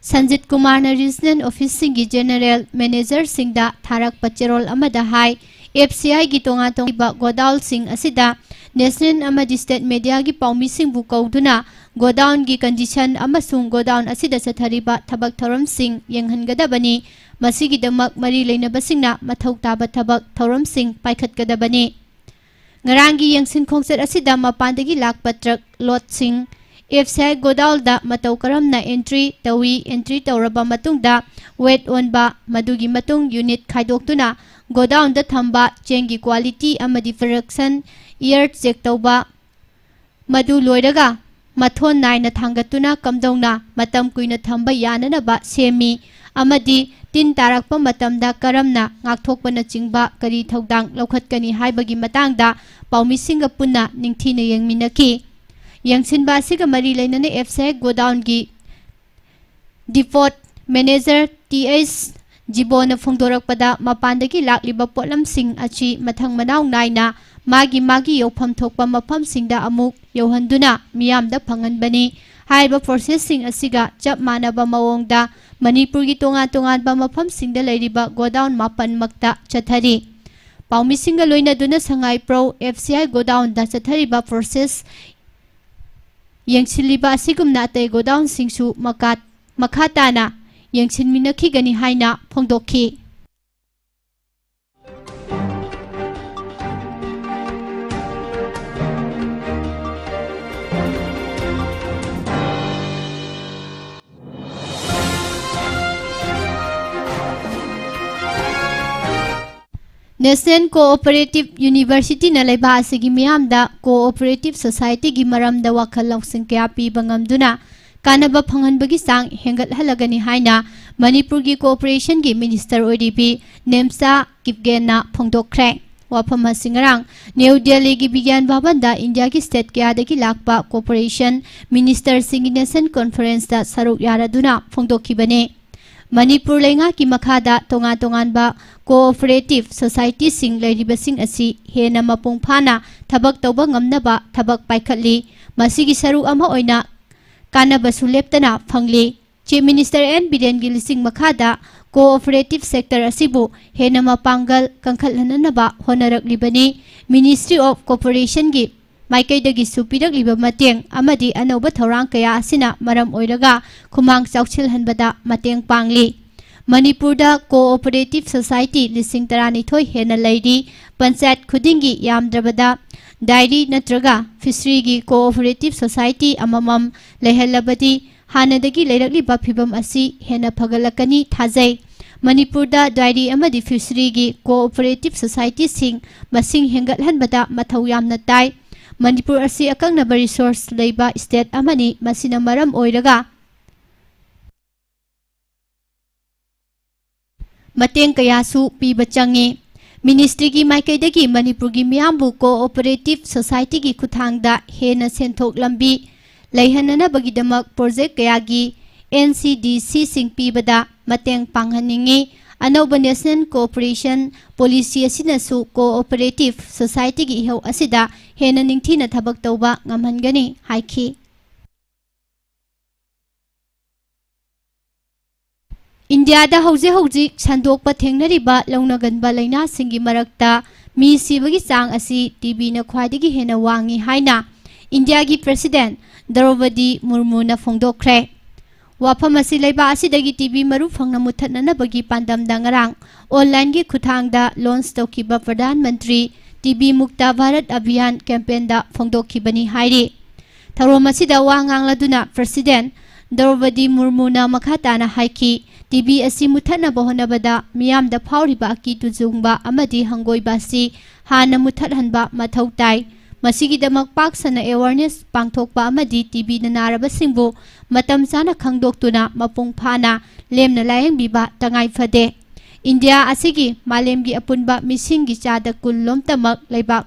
ꯁꯟꯖꯤꯠ ꯀꯨꯃꯥꯔꯅ regional office ꯁꯤꯡꯒꯤ general manager ꯁꯤꯡꯗ ꯊꯥꯔꯛꯄ ꯆꯦꯔꯣꯜ ꯑꯃꯗ ꯍꯥꯏ, F C I ꯒꯤ ꯇꯣꯉꯥꯟ ꯇꯣꯉꯥꯟꯕ ꯒꯣꯗꯥꯎꯟꯁꯤꯡ ꯑꯁꯤꯗ national ꯑꯃꯗꯤ state media ꯒꯤ ꯄꯥꯎꯃꯤꯁꯤꯡꯕꯨ ꯀꯧꯗꯨꯅ ꯒꯣꯗꯥꯎꯟꯒꯤ condition ꯑꯃꯁꯨꯡ ꯒꯣꯗꯥꯎꯟ ꯑꯁꯤꯗ ꯆꯠꯊꯔꯤꯕ ꯊꯕꯛ ꯊꯧꯔꯝꯁꯤꯡ ꯌꯦꯡꯍꯟꯒꯗꯕꯅꯤ꯫ ꯃꯁꯤꯒꯤꯗꯃꯛ ꯃꯔꯤ ꯂꯩꯅꯕꯁꯤꯡꯅ ꯃꯊꯧ ꯇꯥꯕ ꯊꯕꯛ ꯊꯧꯔꯝꯁꯤꯡ ꯄꯥꯏꯈꯠꯀꯗꯕꯅꯤ꯫ ꯉꯔꯥꯡꯒꯤ ꯌꯦꯡꯁꯤꯟ ꯈꯣꯡꯆꯠ ꯑꯁꯤꯗ ꯃꯄꯥꯟꯗꯒꯤ ꯂꯥꯛꯄ ꯇ꯭ꯔꯛ ꯂꯣꯗꯁꯤꯡ F C I ꯒꯣꯗꯥꯎꯟꯗ ꯃꯇꯧ ꯀꯔꯝꯅ entry ꯇꯧꯏ, entry ꯇꯧꯔꯕ ꯃꯇꯨꯡꯗ weight ꯑꯣꯟꯕ, ꯃꯗꯨꯒꯤ ꯃꯇꯨꯡ unit ꯈꯥꯏꯗꯣꯛꯇꯨꯅ ꯒꯣꯗꯥꯎꯟꯗ ꯊꯝꯕ, ꯆꯦꯡꯒꯤ quality ꯑꯃꯗꯤ production year check ꯇꯧꯕ, ꯃꯗꯨ ꯂꯣꯏꯔꯒ ꯃꯊꯣꯟ ꯅꯥꯏꯅ ꯊꯥꯡꯒꯠꯇꯨꯅ ꯀꯝꯗꯧꯅ ꯃꯇꯝ ꯀꯨꯏꯅ ꯊꯝꯕ ꯌꯥꯅꯅꯕ ꯁꯦꯝꯃꯤ ꯑꯃꯗꯤ ꯇꯤꯟ ꯇꯥꯔꯛꯄ ꯃꯇꯝꯗ ꯀꯔꯝꯅ ꯉꯥꯛꯊꯣꯛꯄꯅꯆꯤꯡꯕ ꯀꯔꯤ ꯊꯧꯗꯥꯡ ꯂꯧꯈꯠꯀꯅꯤ ꯍꯥꯏꯕꯒꯤ ꯃꯇꯥꯡꯗ ꯄꯥꯎꯃꯤꯁꯤꯡꯒ ꯄꯨꯟꯅ ꯅꯤꯡꯊꯤꯅ ꯌꯦꯡꯃꯤꯟꯅꯈꯤ꯫ ꯌꯦꯡꯁꯤꯟꯕ ꯑꯁꯤꯒ ꯃꯔꯤ ꯂꯩꯅꯅ F C I ꯒꯣꯗꯥꯎꯟꯒꯤ depot manager T H ꯖꯤꯕꯣꯅ ꯐꯣꯡꯗꯣꯔꯛꯄꯗ, ꯃꯄꯥꯟꯗꯒꯤ ꯂꯥꯛꯂꯤꯕ ꯄꯣꯠꯂꯝꯁꯤꯡ ꯑꯁꯤ ꯃꯊꯪ ꯃꯅꯥꯎ ꯅꯥꯏꯅ ꯃꯥꯒꯤ ꯃꯥꯒꯤ ꯌꯧꯐꯝ ꯊꯣꯛꯄ ꯃꯐꯝꯁꯤꯡꯗ ꯑꯃꯨꯛ ꯌꯧꯍꯟꯗꯨꯅ ꯃꯤꯌꯥꯝꯗ ꯐꯪꯍꯟꯕꯅꯤ꯫ ꯍꯥꯏꯔꯤꯕ process ꯁꯤꯡ ꯑꯁꯤꯒ ꯆꯞ ꯃꯥꯟꯅꯕ ꯃꯑꯣꯡꯗ ꯃꯅꯤꯄꯨꯔꯒꯤ ꯇꯣꯉꯥꯟ ꯇꯣꯉꯥꯟꯕ ꯃꯐꯝꯁꯤꯡꯗ ꯂꯩꯔꯤꯕ ꯒꯣꯗꯥꯎꯟ ꯃꯥꯄꯟꯃꯛꯇ ꯆꯠꯊꯔꯤ꯫ ꯄꯥꯎꯃꯤꯁꯤꯡꯒ ꯂꯣꯏꯅꯗꯨꯅ ꯁꯉꯥꯏꯄ꯭ꯔꯧ F C I ꯒꯣꯗꯥꯎꯟꯗ ꯆꯠꯊꯔꯤꯕ process ꯌꯦꯡꯁꯤꯜꯂꯤꯕ ꯑꯁꯤꯒꯨꯝꯅ ꯑꯇꯩ ꯒꯣꯗꯥꯎꯟꯁꯤꯡꯁꯨ ꯃꯀꯥ-, ꯃꯈꯥ ꯇꯥꯅ ꯌꯦꯡꯁꯤꯟꯃꯤꯟꯅꯈꯤꯒꯅꯤ ꯍꯥꯏꯅ ꯐꯣꯡꯗꯣꯛꯈꯤ꯫ National Cooperative University ꯅ ꯂꯩꯕꯥꯛ ꯑꯁꯤꯒꯤ ꯃꯤꯌꯥꯝꯗ cooperative society ꯒꯤ ꯃꯔꯝꯗ ꯋꯥꯈꯜ ꯂꯧꯁꯤꯡ ꯀꯌꯥ ꯄꯤꯕ ꯉꯝꯗꯨꯅ ꯀꯥꯟꯅꯕ ꯐꯪꯍꯟꯕꯒꯤ ꯆꯥꯡ ꯍꯦꯟꯒꯠꯍꯜꯂꯒꯅꯤ ꯍꯥꯏꯅ ꯃꯅꯤꯄꯨꯔꯒꯤ cooperation ꯒꯤ minister ꯑꯣꯏꯔꯤꯕꯤ ꯅꯦꯝꯆꯥ ꯀꯤꯞꯒꯦꯟꯅ ꯐꯣꯡꯗꯣꯛꯈ꯭ꯔꯦ꯫ ꯋꯥꯐꯝ ꯑꯁꯤ ꯉꯔꯥꯡ ꯅ꯭ꯌꯨ ꯗꯦꯜꯂꯤꯒꯤ ꯕꯤꯒ꯭ꯌꯥꯟ ꯚꯕꯟꯗ ꯏꯟꯗꯤꯌꯥꯒꯤ state ꯀꯌꯥꯗꯒꯤ ꯂꯥꯛꯄ cooperation minister ꯁꯤꯡꯒꯤ national conference ꯇ ꯁꯔꯨꯛ ꯌꯥꯔꯗꯨꯅ ꯐꯣꯡꯗꯣꯛꯈꯤꯕꯅꯤ꯫ ꯃꯅꯤꯄꯨꯔ ꯂꯩꯉꯥꯛꯀꯤ ꯃꯈꯥꯗ ꯇꯣꯉꯥꯟ ꯇꯣꯉꯥꯟꯕ cooperative society ꯁꯤꯡ ꯂꯩꯔꯤꯕꯁꯤꯡ ꯑꯁꯤ ꯍꯦꯟꯅ ꯃꯄꯨꯡ ꯐꯥꯅ ꯊꯕꯛ ꯇꯧꯕ ꯉꯝꯅꯕ ꯊꯕꯛ ꯄꯥꯏꯈꯠꯂꯤ꯫ ꯃꯁꯤꯒꯤ ꯁꯔꯨꯛ ꯑꯃ ꯑꯣꯏꯅ ꯀꯥꯟꯅꯕꯁꯨ ꯂꯦꯞꯇꯅ ꯐꯪꯂꯤ꯫ Chief Minister ꯑꯦꯟ ꯕꯤꯔꯦꯟꯒꯤ ꯂꯤꯁꯤꯡ ꯃꯈꯥꯗ cooperative sector ꯑꯁꯤꯕꯨ ꯍꯦꯟꯅ ꯃꯄꯥꯡꯒꯜ ꯀꯟꯈꯠꯍꯟꯅꯕ ꯍꯣꯠꯅꯔꯛꯂꯤꯕꯅꯤ꯫ Ministry of Cooperation ꯒꯤ ꯃꯥꯏꯀꯩꯗꯒꯤꯁꯨ ꯄꯤꯔꯛꯂꯤꯕ ꯃꯇꯦꯡ ꯑꯃꯗꯤ ꯑꯅꯧꯕ ꯊꯧꯔꯥꯡ ꯀꯌꯥ ꯑꯁꯤꯅ ꯃꯔꯝ ꯑꯣꯏꯔꯒ ꯈꯨꯃꯥꯡ ꯆꯥꯎꯁꯤꯜꯍꯟꯕꯗ ꯃꯇꯦꯡ ꯄꯥꯡꯂꯤ꯫ ꯃꯅꯤꯄꯨꯔꯗ cooperative society ꯂꯤꯁꯤꯡ ꯇꯔꯥꯅꯤꯊꯣꯏ ꯍꯦꯟꯅ ꯂꯩꯔꯤ꯫ ꯄꯟꯆꯥꯌꯠ ꯈꯨꯗꯤꯡꯒꯤ ꯌꯥꯝꯗ꯭ꯔꯕꯗ dairy ꯅꯠꯇ꯭ꯔꯒ fishery ꯒꯤ cooperative society ꯑꯃꯃꯝ ꯂꯩꯍꯜꯂꯕꯗꯤ ꯍꯥꯟꯅꯗꯒꯤ ꯂꯩꯔꯛꯂꯤꯕ ꯐꯤꯚꯝ ꯑꯁꯤ ꯍꯦꯟꯅ ꯐꯒꯠꯂꯛꯀꯅꯤ ꯊꯥꯖꯩ꯫ ꯃꯅꯤꯄꯨꯔꯗ dairy ꯑꯃꯗꯤ fishery ꯒꯤ cooperative society ꯁꯤꯡ ꯃꯁꯤꯡ ꯍꯦꯟꯒꯠꯍꯟꯕꯗ ꯃꯊꯧ ꯌꯥꯝꯅ ꯇꯥꯏ꯫ ꯃꯅꯤꯄꯨꯔ ꯑꯁꯤ ꯑꯀꯛꯅꯕ resource ꯂꯩꯕ state ꯑꯃꯅꯤ꯫ ꯃꯁꯤꯅ ꯃꯔꯝ ꯑꯣꯏꯔꯒ ꯃꯇꯦꯡ ꯀꯌꯥꯁꯨ ꯄꯤꯕ ꯆꯪꯉꯤ꯫ Ministry ꯒꯤ ꯃꯥꯏꯀꯩꯗꯒꯤ ꯃꯅꯤꯄꯨꯔꯒꯤ ꯃꯤꯌꯥꯝꯕꯨ cooperative society ꯒꯤ ꯈꯨꯠꯊꯥꯡꯗ ꯍꯦꯟꯅ ꯁꯦꯟꯊꯣꯛ ꯂꯝꯕꯤ ꯂꯩꯍꯟꯅꯅꯕꯒꯤꯗꯃꯛ project ꯀꯌꯥꯒꯤ N C D C ꯁꯤꯡ ꯄꯤꯕꯗ ꯃꯇꯦꯡ ꯄꯥꯡꯍꯟꯅꯤꯡꯏ꯫ ꯑꯅꯧꯕ National Cooperation Policy ꯑꯁꯤꯅꯁꯨ cooperative society ꯒꯤ ꯏꯍꯧ ꯑꯁꯤꯗ ꯍꯦꯟꯅ ꯅꯤꯡꯊꯤꯅ ꯊꯕꯛ ꯇꯧꯕ ꯉꯝꯍꯟꯒꯅꯤ ꯍꯥꯏꯈꯤ꯫ ꯏꯟꯗꯤꯌꯥꯗ ꯍꯧꯖꯤꯛ ꯍꯧꯖꯤꯛ ꯁꯟꯗꯣꯛꯄ ꯊꯦꯡꯅꯔꯤꯕ ꯂꯧꯅꯒꯟꯕ ꯂꯥꯏꯅꯥꯁꯤꯡꯒꯤ ꯃꯔꯛꯇ ꯃꯤ ꯁꯤꯕꯒꯤ ꯆꯥꯡ ꯑꯁꯤ TB ꯅ ꯈ꯭ꯋꯥꯏꯗꯒꯤ ꯍꯦꯟꯅ ꯋꯥꯡꯉꯤ ꯍꯥꯏꯅ ꯏꯟꯗꯤꯌꯥꯒꯤ President ꯗ꯭ꯔꯧꯄꯗꯤ ꯃꯨꯔꯃꯨꯅ ꯐꯣꯡꯗꯣꯛꯈ꯭ꯔꯦ꯫ ꯋꯥꯐꯝ ꯑꯁꯤ ꯂꯩꯕꯥꯛ ꯑꯁꯤꯗꯒꯤ TB ꯃꯔꯨ ꯐꯪꯅ ꯃꯨꯠꯊꯠꯅꯅꯕꯒꯤ ꯄꯥꯟꯗꯝꯗ ꯉꯔꯥꯡ online ꯒꯤ ꯈꯨꯠꯊꯥꯡꯗ launch ꯇꯧꯈꯤꯕ ꯄ꯭ꯔꯙꯥꯟ ꯃꯟꯇ꯭ꯔꯤ TB ꯃꯨꯛꯇ ꯚꯥꯔꯠ ꯑꯚꯤꯌꯥꯟ campaign ꯗ ꯐꯣꯡꯗꯣꯛꯈꯤꯕꯅꯤ ꯍꯥꯏꯔꯤ꯫ ꯊꯧꯔꯝ ꯑꯁꯤꯗ ꯋꯥ ꯉꯥꯡꯂꯗꯨꯅ President ꯗ꯭ꯔꯧꯄꯗꯤ ꯃꯨꯔꯃꯨꯅ ꯃꯈꯥ ꯇꯥꯅ ꯍꯥꯏꯈꯤ, TB ꯑꯁꯤ ꯃꯨꯠꯊꯠꯅꯕ ꯍꯣꯠꯅꯕꯗ ꯃꯤꯌꯥꯝꯗ ꯐꯥꯎꯔꯤꯕ ꯑꯀꯤ ꯇꯨꯖꯨꯡꯕ ꯑꯃꯗꯤ ꯍꯪꯒꯣꯏꯕ ꯑꯁꯤ ꯍꯥꯟꯅ ꯃꯨꯠꯊꯠꯍꯟꯕ ꯃꯊꯧ ꯇꯥꯏ꯫ ꯃꯁꯤꯒꯤꯗꯃꯛ ꯄꯥꯛ ꯁꯟꯅ awareness ꯄꯥꯡꯊꯣꯛꯄ ꯑꯃꯗꯤ ꯇꯤꯕꯤꯅ ꯅꯥꯔꯕꯁꯤꯡꯕꯨ ꯃꯇꯝ ꯆꯥꯅ ꯈꯪꯗꯣꯛꯇꯨꯅ ꯃꯄꯨꯡ ꯐꯥꯅ ꯂꯦꯝꯅ ꯂꯥꯌꯦꯡꯕꯤꯕ ꯇꯉꯥꯏ ꯐꯗꯦ꯫ ꯏꯟꯗꯤꯌꯥ ꯑꯁꯤꯒꯤ ꯃꯥꯂꯦꯝꯒꯤ ꯑꯄꯨꯟꯕ ꯃꯤꯁꯤꯡꯒꯤ ꯆꯥꯗ ꯀꯨꯟ ꯂꯣꯝꯇꯃꯛ ꯂꯩꯕꯥꯛ,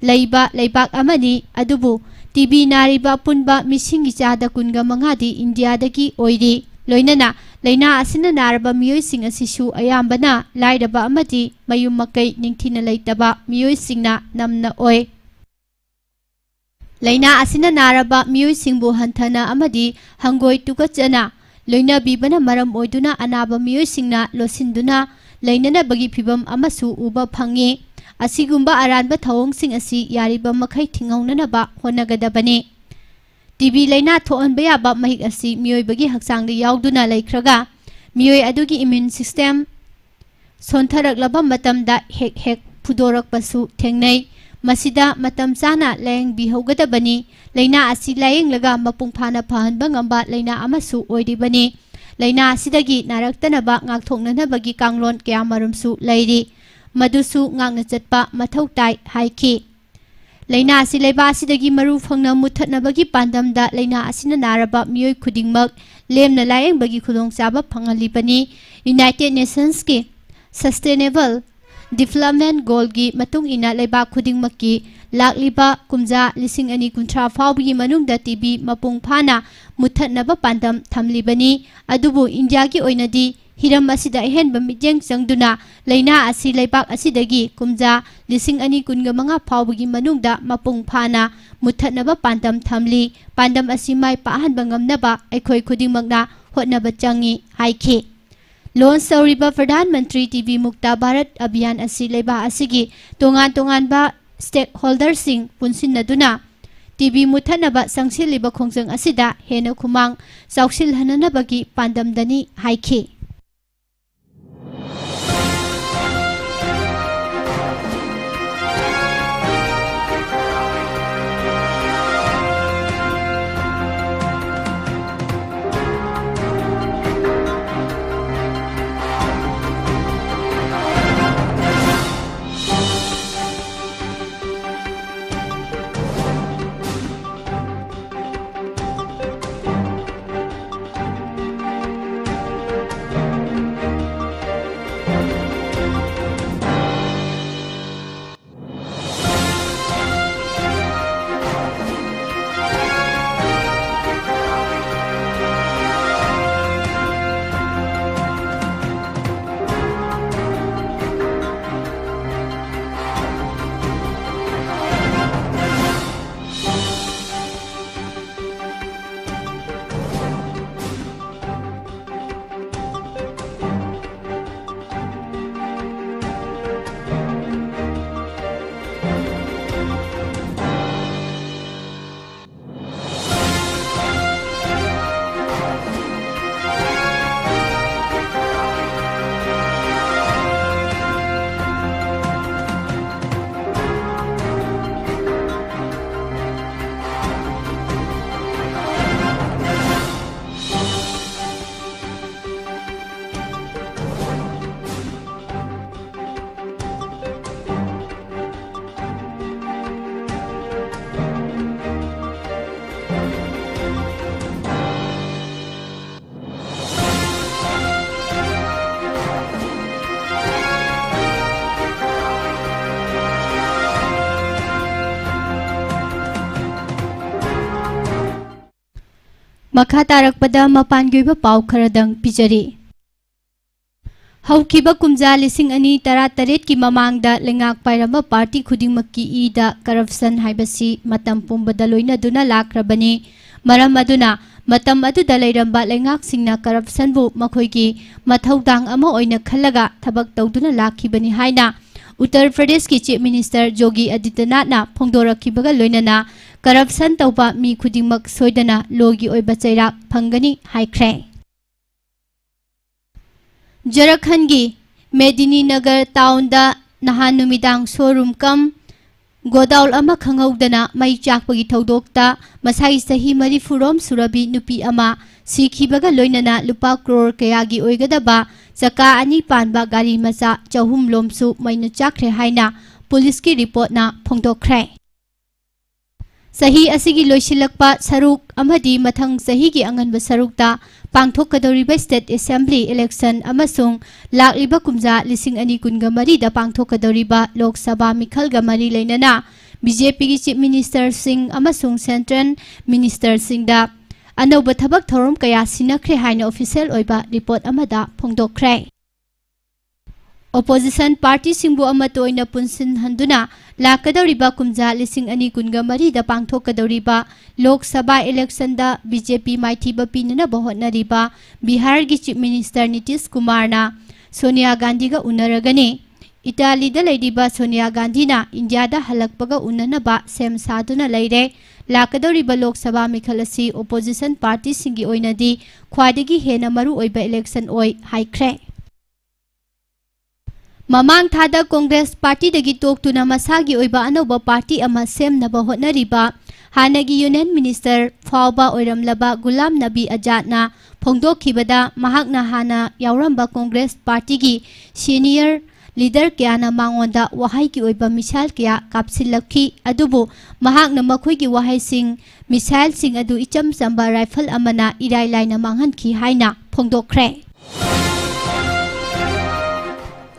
ꯂꯩꯕ ꯂꯩꯕꯥꯛ ꯑꯃꯅꯤ, ꯑꯗꯨꯕꯨ ꯇꯤꯕꯤ ꯅꯥꯔꯤꯕ ꯑꯄꯨꯟꯕ ꯃꯤꯁꯤꯡꯒꯤ ꯆꯥꯗ ꯀꯨꯟꯒ ꯃꯉꯥꯗꯤ ꯏꯟꯗꯤꯌꯥꯗꯒꯤ ꯑꯣꯏꯔꯤ꯫ ꯂꯣꯏꯅꯅ ꯂꯥꯏꯅꯥ ꯑꯁꯤꯅ ꯅꯥꯔꯕ ꯃꯤꯑꯣꯏꯁꯤꯡ ꯑꯁꯤꯁꯨ ꯑꯌꯥꯝꯕꯅ ꯂꯥꯏꯔꯕ ꯑꯃꯗꯤ ꯃꯌꯨꯝ ꯃꯀꯩ ꯅꯤꯡꯊꯤꯅ ꯂꯩꯇꯕ ꯃꯤꯑꯣꯏꯁꯤꯡꯅ ꯅꯝꯅ ꯑꯣꯏ꯫ ꯂꯥꯏꯅꯥ ꯑꯁꯤꯅ ꯅꯥꯔꯕ ꯃꯤꯑꯣꯏꯁꯤꯡꯕꯨ ꯍꯟꯊꯅ ꯑꯃꯗꯤ ꯍꯪꯒꯣꯏ ꯇꯨꯀꯠꯆꯅ ꯂꯣꯏꯅꯕꯤꯕꯅ ꯃꯔꯝ ꯑꯣꯏꯗꯨꯅ ꯑꯅꯥꯕ ꯃꯤꯑꯣꯏꯁꯤꯡꯅ ꯂꯣꯠꯁꯤꯟꯗꯨꯅ ꯂꯩꯅꯅꯕꯒꯤ ꯐꯤꯚꯝ ꯑꯃꯁꯨ ꯎꯕ ꯐꯪꯉꯤ꯫ ꯑꯁꯤꯒꯨꯝꯕ ꯑꯔꯥꯟꯕ ꯊꯧꯑꯣꯡꯁꯤꯡ ꯑꯁꯤ ꯌꯥꯔꯤꯕ ꯃꯈꯩ ꯊꯤꯡꯍꯧꯅꯅꯕ ꯍꯣꯠꯅꯒꯗꯕꯅꯤ꯫ ꯇꯤꯕꯤ ꯂꯥꯏꯅꯥ ꯊꯣꯛꯍꯟꯕ ꯌꯥꯕ ꯃꯍꯤꯛ ꯑꯁꯤ ꯃꯤꯑꯣꯏꯕꯒꯤ ꯍꯛꯆꯥꯡꯗ ꯌꯥꯎꯗꯨꯅ ꯂꯩꯈ꯭ꯔꯒ, ꯃꯤꯑꯣꯏ ꯑꯗꯨꯒꯤ immune system ꯁꯣꯟꯊꯔꯛꯂꯕ ꯃꯇꯝꯗ ꯍꯦꯛ ꯍꯦꯛ ꯐꯨꯗꯣꯔꯛꯄꯁꯨ ꯊꯦꯡꯅꯩ꯫ ꯃꯁꯤꯗ ꯃꯇꯝ ꯆꯥꯅ ꯂꯥꯌꯦꯡꯕꯤꯍꯧꯒꯗꯕꯅꯤ꯫ ꯂꯥꯏꯅꯥ ꯑꯁꯤ ꯂꯥꯌꯦꯡꯂꯒ ꯃꯄꯨꯡ ꯐꯥꯅ ꯐꯍꯟꯕ ꯉꯝꯕ ꯂꯥꯏꯅꯥ ꯑꯃꯁꯨ ꯑꯣꯏꯔꯤꯕꯅꯤ꯫ ꯂꯥꯏꯅꯥ ꯑꯁꯤꯗꯒꯤ ꯅꯥꯔꯛꯇꯅꯕ ꯉꯥꯛꯊꯣꯛꯅꯅꯕꯒꯤ ꯀꯥꯡꯂꯣꯟ ꯀꯌꯥꯃꯔꯨꯝꯁꯨ ꯂꯩꯔꯤ, ꯃꯗꯨꯁꯨ ꯉꯥꯛꯅ ꯆꯠꯄ ꯃꯊꯧ ꯇꯥꯏ ꯍꯥꯏꯈꯤ꯫ ꯂꯥꯏꯅꯥ ꯑꯁꯤ ꯂꯩꯕꯥꯛ ꯑꯁꯤꯗꯒꯤ ꯃꯔꯨ ꯐꯪꯅ ꯃꯨꯠꯊꯠꯅꯕꯒꯤ ꯄꯥꯟꯗꯝꯗ ꯂꯥꯏꯅꯥ ꯑꯁꯤꯅ ꯅꯥꯔꯕ ꯃꯤꯑꯣꯏ ꯈꯨꯗꯤꯡꯃꯛ ꯂꯦꯝꯅ ꯂꯥꯌꯦꯡꯕꯒꯤ ꯈꯨꯗꯣꯡꯆꯥꯕ ꯐꯪꯍꯜꯂꯤꯕꯅꯤ꯫ United Nations ꯀꯤ Sustainable Development Goal ꯒꯤ ꯃꯇꯨꯡ ꯏꯟꯅ ꯂꯩꯕꯥꯛ ꯈꯨꯗꯤꯡꯃꯛꯀꯤ ꯂꯥꯛꯂꯤꯕ ꯀꯨꯝꯖꯥ ꯂꯤꯁꯤꯡ ꯑꯅꯤ ꯀꯨꯟꯊ꯭ꯔꯥ ꯐꯥꯎꯕꯒꯤ ꯃꯅꯨꯡꯗ ꯇꯤꯕꯤ ꯃꯄꯨꯡ ꯐꯥꯅ ꯃꯨꯠꯊꯠꯅꯕ ꯄꯥꯟꯗꯝ ꯊꯝꯂꯤꯕꯅꯤ꯫ ꯑꯗꯨꯕꯨ ꯏꯟꯗꯤꯌꯥꯒꯤ ꯑꯣꯏꯅꯗꯤ ꯍꯤꯔꯝ ꯑꯁꯤꯗ ꯑꯍꯦꯟꯕ ꯃꯤꯠꯌꯦꯡ ꯆꯪꯗꯨꯅ ꯂꯥꯏꯅꯥ ꯑꯁꯤ ꯂꯩꯕꯥꯛ ꯑꯁꯤꯗꯒꯤ ꯀꯨꯝꯖꯥ ꯂꯤꯁꯤꯡ ꯑꯅꯤ ꯀꯨꯟꯒ ꯃꯉꯥ ꯐꯥꯎꯕꯒꯤ ꯃꯅꯨꯡꯗ ꯃꯄꯨꯡ ꯐꯥꯅ ꯃꯨꯠꯊꯠꯅꯕ ꯄꯥꯟꯗꯝ ꯊꯝꯂꯤ꯫ ꯄꯥꯟꯗꯝ ꯑꯁꯤ ꯃꯥꯏ ꯄꯥꯛꯍꯟꯕ ꯉꯝꯅꯕ ꯑꯩꯈꯣꯏ ꯈꯨꯗꯤꯡꯃꯛꯅ ꯍꯣꯠꯅꯕ ꯆꯪꯏ ꯍꯥꯏꯈꯤ꯫ Launch ꯇꯧꯔꯤꯕ ꯄ꯭ꯔꯙꯥꯟ ꯃꯟꯇ꯭ꯔꯤ ꯇꯤꯕꯤ ꯃꯨꯛꯇ ꯚꯥꯔꯠ ꯑꯚꯤꯌꯥꯟ ꯑꯁꯤ ꯂꯩꯕꯥꯛ ꯑꯁꯤꯒꯤ ꯇꯣꯉꯥꯟ ꯇꯣꯉꯥꯟꯕ stakeholderꯁꯤꯡ ꯄꯨꯟꯁꯤꯟꯅꯗꯨꯅ ꯇꯤꯕꯤ ꯃꯨꯠꯊꯠꯅꯕ ꯆꯪꯁꯤꯜꯂꯤꯕ ꯈꯣꯡꯖꯪ ꯑꯁꯤꯗ ꯍꯦꯟꯅ ꯈꯨꯃꯥꯡ ꯆꯥꯎꯁꯤꯜꯍꯟꯅꯅꯕꯒꯤ ꯄꯥꯟꯗꯝꯗꯅꯤ ꯍꯥꯏꯈꯤ꯫ ꯃꯈꯥ ꯇꯥꯔꯛꯄꯗ ꯃꯄꯥꯟꯒꯤ ꯑꯣꯏꯕ ꯄꯥꯎ ꯈꯔꯗꯪ ꯄꯤꯖꯔꯤ꯫ ꯍꯧꯈꯤꯕ ꯀꯨꯝꯖꯥ ꯂꯤꯁꯤꯡ ꯑꯅꯤ ꯇꯔꯥꯇꯔꯦꯠꯀꯤ ꯃꯃꯥꯡꯗ ꯂꯩꯉꯥꯛ ꯄꯥꯏꯔꯝꯕ ꯄꯥꯔꯇꯤ ꯈꯨꯗꯤꯡꯃꯛꯀꯤ ꯏꯗ corruption ꯍꯥꯏꯕꯁꯤ ꯃꯇꯝ ꯄꯨꯝꯕꯗ ꯂꯣꯏꯅꯗꯨꯅ ꯂꯥꯛꯈ꯭ꯔꯕꯅꯤ꯫ ꯃꯔꯝ ꯑꯗꯨꯅ ꯃꯇꯝ ꯑꯗꯨꯗ ꯂꯩꯔꯝꯕ ꯂꯩꯉꯥꯛꯁꯤꯡꯅ corruptionꯕꯨ ꯃꯈꯣꯏꯒꯤ ꯃꯊꯧꯗꯥꯡ ꯑꯃ ꯑꯣꯏꯅ ꯈꯜꯂꯒ ꯊꯕꯛ ꯇꯧꯗꯨꯅ ꯂꯥꯛꯈꯤꯕꯅꯤ ꯍꯥꯏꯅ ꯎꯠꯇꯔ ꯄ꯭ꯔꯗꯦꯁꯀꯤ Chief Minister ꯌꯣꯒꯤ ꯑꯗꯤꯇ꯭ꯌꯅꯥꯊꯅ ꯐꯣꯡꯗꯣꯔꯛꯈꯤꯕꯒ ꯂꯣꯏꯅꯅ corruption ꯇꯧꯕ ꯃꯤ ꯈꯨꯗꯤꯡꯃꯛ ꯁꯣꯏꯗꯅ lawꯒꯤ ꯑꯣꯏꯕ ꯆꯩꯔꯥꯛ ꯐꯪꯒꯅꯤ ꯍꯥꯏꯈ꯭ꯔꯦ꯫ ꯖꯔꯈꯟꯒꯤ ꯃꯦꯗꯤꯅꯤꯅꯒꯔ townꯗ ꯅꯍꯥꯟ ꯅꯨꯃꯤꯗꯥꯡ showroom cum godown ꯑꯃ ꯈꯪꯍꯧꯗꯅ ꯃꯩ ꯆꯥꯛꯄꯒꯤ ꯊꯧꯗꯣꯛꯇ ꯃꯁꯥꯒꯤ ꯆꯍꯤ ꯃꯔꯤꯐꯨ ꯔꯣꯝ ꯁꯨꯔꯕꯤ ꯅꯨꯄꯤ ꯑꯃ ꯁꯤꯈꯤꯕꯒ ꯂꯣꯏꯅꯅ ꯂꯨꯄꯥ ꯀ꯭ꯔꯣꯔ ꯀꯌꯥꯒꯤ ꯑꯣꯏꯒꯗꯕ ꯆꯀꯥ ꯑꯅꯤ ꯄꯥꯟꯕ ꯒꯥꯔꯤ ꯃꯆꯥ ꯆꯍꯨꯝ ꯂꯣꯝꯁꯨ ꯃꯩꯅ ꯆꯥꯛꯈ꯭ꯔꯦ ꯍꯥꯏꯅ ꯄꯨꯂꯤꯁꯀꯤ ꯔꯤꯄꯣꯔꯠꯅ ꯐꯣꯡꯗꯣꯛꯈ꯭ꯔꯦ꯫ ꯆꯍꯤ ꯑꯁꯤꯒꯤ ꯂꯣꯏꯁꯤꯜꯂꯛꯄ ꯁꯔꯨꯛ ꯑꯃꯗꯤ ꯃꯊꯪ ꯆꯍꯤꯒꯤ ꯑꯉꯟꯕ ꯁꯔꯨꯛꯇ ꯄꯥꯡꯊꯣꯛꯀꯗꯧꯔꯤꯕ state assembly election ꯑꯃꯁꯨꯡ ꯂꯥꯛꯂꯤꯕ ꯀꯨꯝꯖꯥ ꯂꯤꯁꯤꯡ ꯑꯅꯤ ꯀꯨꯟꯒ ꯃꯔꯤꯗ ꯄꯥꯡꯊꯣꯛꯀꯗꯧꯔꯤꯕ ꯂꯣꯛ ꯁꯚꯥ ꯃꯤꯈꯜꯒ ꯃꯔꯤ ꯂꯩꯅꯅ BJPꯒꯤ Chief Ministerꯁꯤꯡ ꯑꯃꯁꯨꯡ Central Ministerꯁꯤꯡꯗ ꯑꯅꯧꯕ ꯊꯕꯛ ꯊꯧꯔꯝ ꯀꯌꯥ ꯁꯤꯟꯅꯈ꯭ꯔꯦ ꯍꯥꯏꯅ official ꯑꯣꯏꯕ ꯔꯤꯄꯣꯔꯠ ꯑꯃꯗ ꯐꯣꯡꯗꯣꯛꯈ꯭ꯔꯦ꯫ Opposition partyꯁꯤꯡꯕꯨ ꯑꯃꯠꯇ ꯑꯣꯏꯅ ꯄꯨꯟꯁꯤꯟꯍꯟꯗꯨꯅ ꯂꯥꯛꯀꯗꯧꯔꯤꯕ ꯀꯨꯝꯖꯥ ꯂꯤꯁꯤꯡ ꯑꯅꯤ ꯀꯨꯟꯒ ꯃꯔꯤꯗ ꯄꯥꯡꯊꯣꯛꯀꯗꯧꯔꯤꯕ ꯂꯣꯛ ꯁꯚꯥ electionꯗ BJP ꯃꯥꯏꯊꯤꯕ ꯄꯤꯅꯅꯕ ꯍꯣꯠꯅꯔꯤꯕ ꯕꯤꯍꯥꯔꯒꯤ Chief Minister ꯅꯤꯇꯤꯁ ꯀꯨꯃꯥꯔꯅ ꯁꯣꯅꯤꯌꯥ ꯒꯥꯟꯙꯤꯒ ꯎꯅꯔꯒꯅꯤ꯫ ꯏꯇꯥꯂꯤꯗ ꯂꯩꯔꯤꯕ ꯁꯣꯅꯤꯌꯥ ꯒꯥꯟꯙꯤꯅ ꯏꯟꯗꯤꯌꯥꯗ ꯍꯜꯂꯛꯄꯒ ꯎꯅꯅꯕ ꯁꯦꯝ ꯁꯥꯗꯨꯅ ꯂꯩꯔꯦ꯫ ꯂꯥꯛꯀꯗꯧꯔꯤꯕ ꯂꯣꯛ ꯁꯚꯥ ꯃꯤꯈꯜ ꯑꯁꯤ opposition partyꯁꯤꯡꯒꯤ ꯑꯣꯏꯅꯗꯤ ꯈ꯭ꯋꯥꯏꯗꯒꯤ ꯍꯦꯟꯅ ꯃꯔꯨ ꯑꯣꯏꯕ election ꯑꯣꯏ ꯍꯥꯏꯈ꯭ꯔꯦ꯫ ꯃꯃꯥꯡ ꯊꯥꯗ ꯀꯣꯡꯒ꯭ꯔꯦꯁ ꯄꯥꯔꯇꯤꯗꯒꯤ ꯇꯣꯛꯇꯨꯅ ꯃꯁꯥꯒꯤ ꯑꯣꯏꯕ ꯑꯅꯧꯕ ꯄꯥꯔꯇꯤ ꯑꯃ ꯁꯦꯝꯅꯕ ꯍꯣꯠꯅꯔꯤꯕ ꯍꯥꯟꯅꯒꯤ Union Minister ꯐꯥꯎꯕ ꯑꯣꯏꯔꯝꯂꯕ ꯒꯨꯂꯥꯝ ꯅꯕꯤ ꯑꯖꯥꯗꯅ ꯐꯣꯡꯗꯣꯛꯈꯤꯕꯗ, ꯃꯍꯥꯛꯅ ꯍꯥꯟꯅ ꯌꯥꯎꯔꯝꯕ ꯀꯣꯡꯒ꯭ꯔꯦꯁ ꯄꯥꯔꯇꯤꯒꯤ senior leader ꯀꯌꯥꯅ ꯃꯉꯣꯟꯗ ꯋꯥꯍꯩꯒꯤ ꯑꯣꯏꯕ missile ꯀꯌꯥ ꯀꯥꯞꯁꯤꯜꯂꯛꯈꯤ, ꯑꯗꯨꯕꯨ ꯃꯍꯥꯛꯅ ꯃꯈꯣꯏꯒꯤ ꯋꯥꯍꯩꯁꯤꯡ, missileꯁꯤꯡ ꯑꯗꯨ ꯏꯆꯝ ꯆꯝꯕ rifle ꯑꯃꯅ ꯏꯔꯥꯏ ꯂꯥꯏꯅ ꯃꯥꯡꯍꯟꯈꯤ ꯍꯥꯏꯅ ꯐꯣꯡꯗꯣꯛꯈ꯭ꯔꯦ꯫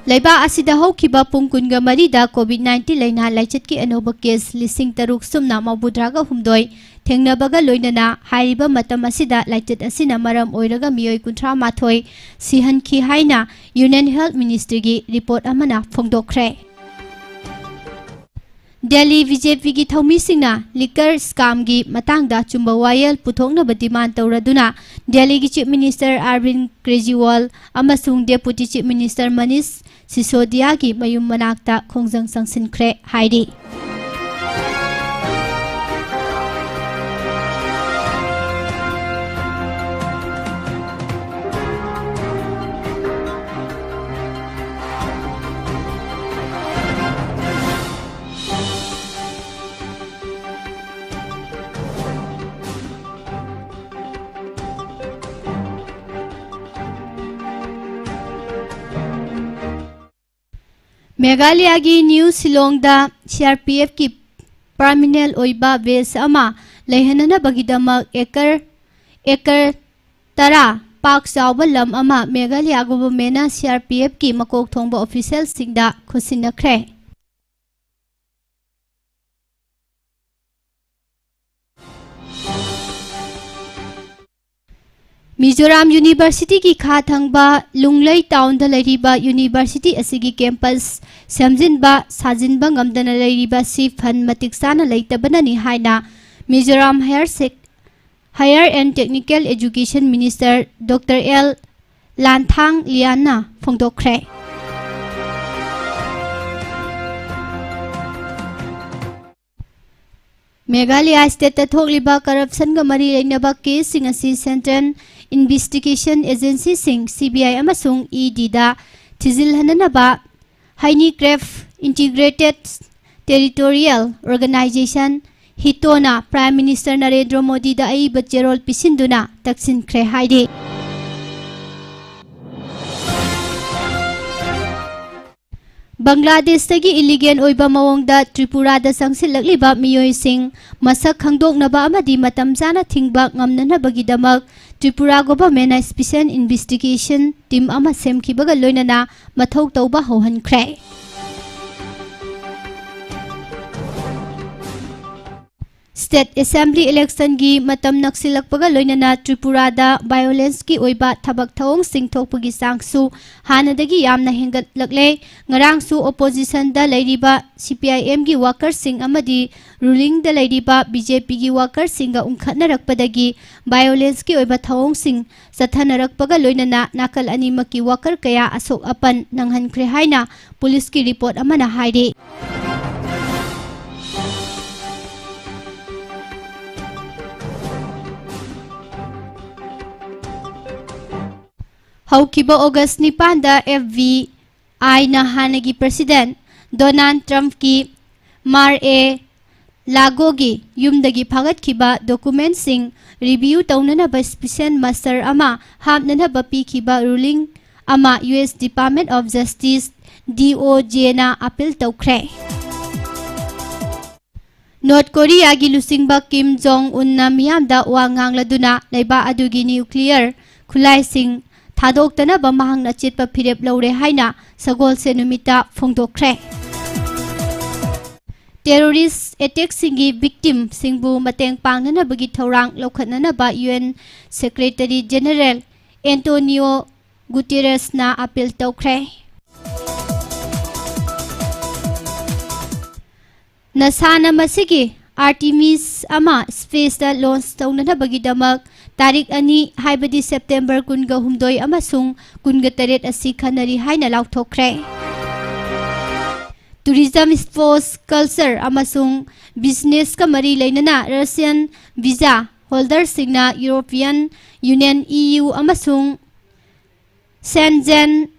ꯂꯩꯕꯥꯛ ꯑꯁꯤꯗ ꯍꯧꯈꯤꯕ ꯄꯨꯡ ꯀꯨꯟꯒ ꯃꯔꯤꯗ COVID nineteen ꯂꯥꯏꯅꯥ ꯂꯥꯏꯆꯠꯀꯤ ꯑꯅꯧꯕ case ꯂꯤꯁꯤꯡ ꯇꯔꯨꯛ ꯁꯨꯞꯅ ꯃꯧꯗ꯭ꯔꯥꯒ ꯍꯨꯝꯗꯣꯏ, ꯊꯦꯡꯅꯕꯒ ꯂꯣꯏꯅꯅ ꯍꯥꯏꯔꯤꯕ ꯃꯇꯝ ꯑꯁꯤꯗ ꯂꯥꯏꯆꯠ ꯑꯁꯤꯅ ꯃꯔꯝ ꯑꯣꯏꯔꯒ ꯃꯤꯑꯣꯏ ꯀꯨꯟꯊ꯭ꯔꯥ ꯃꯥꯊꯣꯏ ꯁꯤꯍꯟꯈꯤ ꯍꯥꯏꯅ Union Health Ministryꯒꯤ report ꯑꯃꯅ ꯐꯣꯡꯗꯣꯛꯈ꯭ꯔꯦ꯫ ꯗꯦꯜꯂꯤ BJPꯒꯤ ꯊꯧꯃꯤꯁꯤꯡꯅ liquor scamꯒꯤ ꯃꯇꯥꯡꯗ ꯑꯆꯨꯝꯕ ꯋꯥꯌꯦꯜ ꯄꯨꯊꯣꯛꯅꯕ demand ꯇꯧꯔꯗꯨꯅ ꯗꯦꯜꯂꯤꯒꯤ Chief Minister Arvind Kejriwal ꯑꯃꯁꯨꯡ Deputy Chief Minister Manish Sisodiaꯒꯤ ꯃꯌꯨꯝ ꯃꯅꯥꯛꯇ ꯈꯣꯡꯖꯪ ꯆꯪꯁꯤꯟꯈ꯭ꯔꯦ ꯍꯥꯏꯔꯤ꯫ ꯃꯦꯘꯥꯂꯌꯥꯒꯤ ꯅ꯭ꯌꯨ ꯁꯤꯂꯣꯡꯗ CRPFꯀꯤ permanent ꯑꯣꯏꯕ base ꯑꯃ ꯂꯩꯍꯟꯅꯅꯕꯒꯤꯗꯃꯛ acre, acre ꯇꯔꯥ ꯄꯥꯛ ꯆꯥꯎꯕ ꯂꯝ ꯑꯃ ꯃꯦꯘꯥꯂꯌꯥ governmentꯅ CRPFꯀꯤ ꯃꯀꯣꯛ ꯊꯣꯡꯕ officialꯁꯤꯡꯗ ꯈꯨꯠꯁꯤꯟꯅꯈ꯭ꯔꯦ꯫ ꯃꯤꯖꯣꯔꯥꯝ Universityꯒꯤ ꯈꯥ ꯊꯪꯕ ꯂꯨꯡꯂꯩ townꯗ ꯂꯩꯔꯤꯕ university ꯑꯁꯤꯒꯤ campus ꯁꯦꯝꯖꯤꯟꯕ ꯁꯥꯖꯤꯟꯕ ꯉꯝꯗꯅ ꯂꯩꯔꯤꯕ ꯑꯁꯤ fund ꯃꯇꯤꯛ ꯆꯥꯅ ꯂꯩꯇꯕꯅꯅꯤ ꯍꯥꯏꯅ Mizoram Higher Sec-, Higher and Technical Education Minister Doctor L ꯂꯥꯟꯊꯥꯡ ꯂꯤꯌꯥꯟꯅ ꯐꯣꯡꯗꯣꯛꯈ꯭ꯔꯦ꯫ Meghalaya stateꯇ ꯊꯣꯛꯂꯤꯕ corruptionꯒ ꯃꯔꯤ ꯂꯩꯅꯕ caseꯁꯤꯡ ꯑꯁꯤ Central Investigation Agencyꯁꯤꯡ, CBI ꯑꯃꯁꯨꯡ EDꯗ ꯊꯤꯖꯤꯜꯍꯟꯅꯅꯕ Honeycrab Integrated Territorial Organization, HITOꯅ Prime Minister Narendra ꯃꯣꯗꯤꯗ ꯑꯏꯕ ꯆꯦꯔꯣꯜ ꯄꯤꯁꯤꯟꯗꯨꯅ ꯇꯛꯁꯤꯟꯈ꯭ꯔꯦ ꯍꯥꯏꯔꯤ꯫ ꯕꯪꯒ꯭ꯂꯥꯗꯦꯁꯇꯒꯤ illegal ꯑꯣꯏꯕ ꯃꯑꯣꯡꯗ ꯇ꯭ꯔꯤꯄꯨꯔꯥꯗ ꯆꯪꯁꯤꯜꯂꯛꯂꯤꯕ ꯃꯤꯑꯣꯏꯁꯤꯡ ꯃꯁꯛ ꯈꯪꯗꯣꯛꯅꯕ ꯑꯃꯗꯤ ꯃꯇꯝ ꯆꯥꯅ ꯊꯤꯡꯕ ꯉꯝꯅꯅꯕꯒꯤꯗꯃꯛ ꯇ꯭ꯔꯤꯄꯨꯔꯥ governmentꯅ special investigation team ꯑꯃ ꯁꯦꯝꯈꯤꯕꯒ ꯂꯣꯏꯅꯅ ꯃꯊꯧ ꯇꯧꯕ ꯍꯧꯍꯟꯈ꯭ꯔꯦ꯫ State Assembly election ꯒꯤ ꯃꯇꯝ ꯅꯛꯁꯤꯜꯂꯛꯄꯒ ꯂꯣꯏꯅꯅ ꯇ꯭ꯔꯤꯄꯨꯔꯥꯗ violence ꯀꯤ ꯑꯣꯏꯕ ꯊꯕꯛ ꯊꯧꯑꯣꯡꯁꯤꯡ ꯊꯣꯛꯄꯒꯤ ꯆꯥꯡꯁꯨ ꯍꯥꯟꯅꯗꯒꯤ ꯌꯥꯝꯅ ꯍꯦꯟꯒꯠꯂꯛꯂꯦ꯫ ꯉꯔꯥꯡꯁꯨ opposition ꯗ ꯂꯩꯔꯤꯕ C P I M ꯒꯤ worker ꯁꯤꯡ ꯑꯃꯗꯤ ruling ꯗ ꯂꯩꯔꯤꯕ B J P ꯒꯤ worker ꯁꯤꯡꯒ ꯎꯪꯈꯠꯅꯔꯛꯄꯗꯒꯤ violence ꯀꯤ ꯑꯣꯏꯕ ꯊꯧꯑꯣꯡꯁꯤꯡ ꯆꯠꯊꯅꯔꯛꯄꯒ ꯂꯣꯏꯅꯅ ꯅꯥꯀꯜ ꯑꯅꯤꯃꯛꯀꯤ worker ꯀꯌꯥ ꯑꯁꯣꯛ ꯑꯄꯟ ꯅꯪꯍꯟꯈ꯭ꯔꯦ ꯍꯥꯏꯅ ꯄꯨꯂꯤꯁꯀꯤ report ꯑꯃꯅ ꯍꯥꯏꯔꯤ꯫ ꯍꯧꯈꯤꯕ August ꯅꯤꯄꯥꯟꯗ F B I ꯅ ꯍꯥꯟꯅꯒꯤ President Donald Trump ꯀꯤ Mar-a-Lago ꯒꯤ ꯌꯨꯝꯗꯒꯤ ꯐꯥꯒꯠꯈꯤꯕ document ꯁꯤꯡ review ꯇꯧꯅꯅꯕ special master ꯑꯃ ꯍꯥꯞꯅꯅꯕ ꯄꯤꯈꯤꯕ ruling ꯑꯃ U S Department of Justice, D O J ꯅ appeal ꯇꯧꯈ꯭ꯔꯦ꯫ North Korea ꯒꯤ ꯂꯨꯆꯤꯡꯕ Kim Jong Un ꯅ ꯃꯤꯌꯥꯝꯗ ꯋꯥ ꯉꯥꯡꯂꯗꯨꯅ ꯂꯩꯕꯥꯛ ꯑꯗꯨꯒꯤ nuclear ꯈꯨꯠꯂꯥꯏꯁꯤꯡ ꯊꯥꯗꯣꯛꯇꯅꯕ ꯃꯍꯥꯛꯅ ꯆꯦꯠꯄ ꯐꯤꯔꯦꯞ ꯂꯧꯔꯦ ꯍꯥꯏꯅ ꯁꯒꯣꯜꯁꯦꯟ ꯅꯨꯃꯤꯠꯇ ꯐꯣꯡꯗꯣꯛꯈ꯭ꯔꯦ꯫ Terrorist attack ꯁꯤꯡꯒꯤ victim ꯁꯤꯡꯕꯨ ꯃꯇꯦꯡ ꯄꯥꯡꯅꯅꯕꯒꯤ ꯊꯧꯔꯥꯡ ꯂꯧꯈꯠꯅꯅꯕ U N Secretary General Antonio Guterres ꯅ appeal ꯇꯧꯈ꯭ꯔꯦ꯫ ꯅꯁꯥꯅ ꯃꯁꯤꯒꯤ Artemis ꯑꯃ space ꯇ launch ꯇꯧꯅꯅꯕꯒꯤꯗꯃꯛ ꯇꯥꯔꯤꯛ ꯑꯅꯤ, ꯍꯥꯏꯕꯗꯤ September ꯀꯨꯟꯒ ꯍꯨꯝꯗꯣꯏ ꯑꯃꯁꯨꯡ ꯀꯨꯟꯒ ꯇꯔꯦꯠ ꯑꯁꯤ ꯈꯟꯅꯔꯤ ꯍꯥꯏꯅ ꯂꯥꯎꯊꯣꯛꯈ꯭ꯔꯦ꯫ Tourism, sports, culture ꯑꯃꯁꯨꯡ business ꯀ ꯃꯔꯤ ꯂꯩꯅꯅ Russian visa holder ꯁꯤꯡꯅ European Union, E U ꯑꯃꯁꯨꯡ Schengen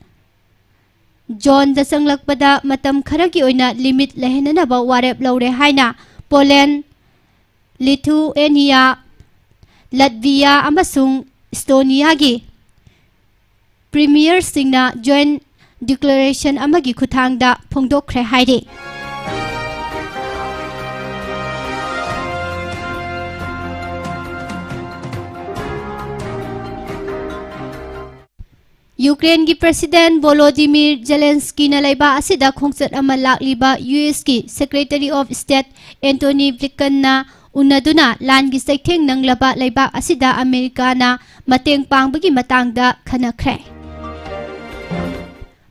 zone ꯗ ꯆꯪꯂꯛꯄꯗ ꯃꯇꯝ ꯈꯔꯒꯤ ꯑꯣꯏꯅ limit ꯂꯩꯍꯟꯅꯅꯕ ꯋꯥꯔꯦꯞ ꯂꯧꯔꯦ ꯍꯥꯏꯅ Poland, Lithuania, Latvia ꯑꯃꯁꯨꯡ Estonia ꯒꯤ Premier ꯁꯤꯡꯅ joint declaration ꯑꯃꯒꯤ ꯈꯨꯠꯊꯥꯡꯗ ꯐꯣꯡꯗꯣꯛꯈ꯭ꯔꯦ ꯍꯥꯏꯔꯤ꯫ Ukraine ꯒꯤ President Volodymyr Zelensky ꯅ ꯂꯩꯕꯥꯛ ꯑꯁꯤꯗ ꯈꯣꯡꯆꯠ ꯑꯃ ꯂꯥꯛꯂꯤꯕ U S ꯀꯤ Secretary of State Antony Blinken ꯅ ꯎꯅꯗꯨꯅ ꯂꯥꯟꯒꯤ ꯆꯩꯊꯦꯡ ꯅꯪꯂꯕ ꯂꯩꯕꯥꯛ ꯑꯁꯤꯗ ꯑꯃꯦꯔꯤꯀꯥꯅ ꯃꯇꯦꯡ ꯄꯥꯡꯕꯒꯤ ꯃꯇꯥꯡꯗ ꯈꯟꯅꯈ꯭ꯔꯦ꯫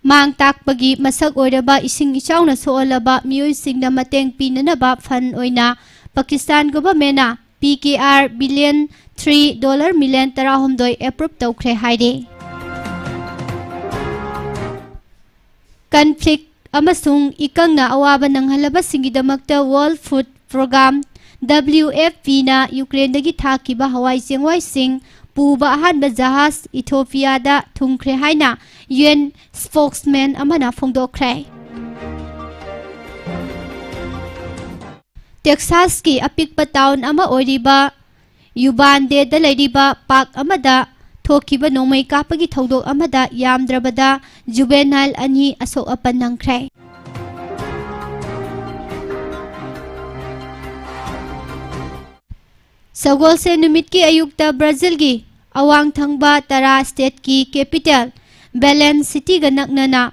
ꯃꯥꯡ ꯇꯥꯛꯄꯒꯤ ꯃꯁꯛ ꯑꯣꯏꯔꯕ ꯏꯁꯤꯡ ꯏꯆꯥꯎꯅ ꯁꯣꯛꯍꯜꯂꯕ ꯃꯤꯑꯣꯏꯁꯤꯡꯗ ꯃꯇꯦꯡ ꯄꯤꯅꯅꯕ ꯐꯟ ꯑꯣꯏꯅ Pakistan ꯒꯣꯚꯔꯟꯃꯦꯟꯅ P K R billion three, dollar million ꯇꯔꯥꯍꯨꯝꯗꯣꯏ approve ꯇꯧꯈ꯭ꯔꯦ ꯍꯥꯏꯔꯦ꯫ Conflict ꯑꯃꯁꯨꯡ ꯏꯀꯪꯅ ꯑꯋꯥꯕ ꯅꯪꯍꯜꯂꯕꯁꯤꯡꯒꯤꯗꯃꯛꯇ World Food Programme, W F P ꯅ ꯌꯨꯀ꯭ꯔꯦꯟꯗꯒꯤ ꯊꯥꯈꯤꯕ ꯍꯋꯥꯏ ꯆꯦꯡꯋꯥꯏꯁꯤꯡ ꯄꯨꯕ ꯑꯍꯥꯟꯕ ꯖꯍꯥꯖ ꯏꯊꯣꯄꯤꯌꯥꯗ ꯊꯨꯡꯈ꯭ꯔꯦ ꯍꯥꯏꯅ U N spokesman ꯑꯃꯅ ꯐꯣꯡꯗꯣꯛꯈ꯭ꯔꯦ꯫ ꯇꯦꯛꯁꯥꯁꯀꯤ ꯑꯄꯤꯛꯄ ꯇꯥꯎꯟ ꯑꯃ ꯑꯣꯏꯔꯤꯕ ꯌꯨꯕꯥꯟꯗꯦꯗ ꯂꯩꯔꯤꯕ ꯄꯥꯔꯛ ꯑꯃꯗ ꯊꯣꯛꯈꯤꯕ ꯅꯣꯡꯃꯩ ꯀꯥꯞꯄꯒꯤ ꯊꯧꯗꯣꯛ ꯑꯃꯗ ꯌꯥꯝꯗ꯭ꯔꯕꯗ ꯖꯨꯕꯦꯅꯥꯏꯜ ꯑꯅꯤ ꯑꯁꯣꯛ ꯑꯄꯟ ꯅꯪꯈ꯭ꯔꯦ꯫ ꯁꯒꯣꯜꯁꯦꯟ ꯅꯨꯃꯤꯠꯀꯤ ꯑꯌꯨꯛꯇ ꯕ꯭ꯔꯥꯖꯤꯜꯒꯤ ꯑꯋꯥꯡ ꯊꯪꯕ ꯇꯔꯥ ꯁ꯭ꯇꯦꯠꯀꯤ ꯀꯦꯄꯤꯇꯦꯜ ꯕꯦꯂꯦꯟ ꯁꯤꯇꯤꯒ ꯅꯛꯅꯅ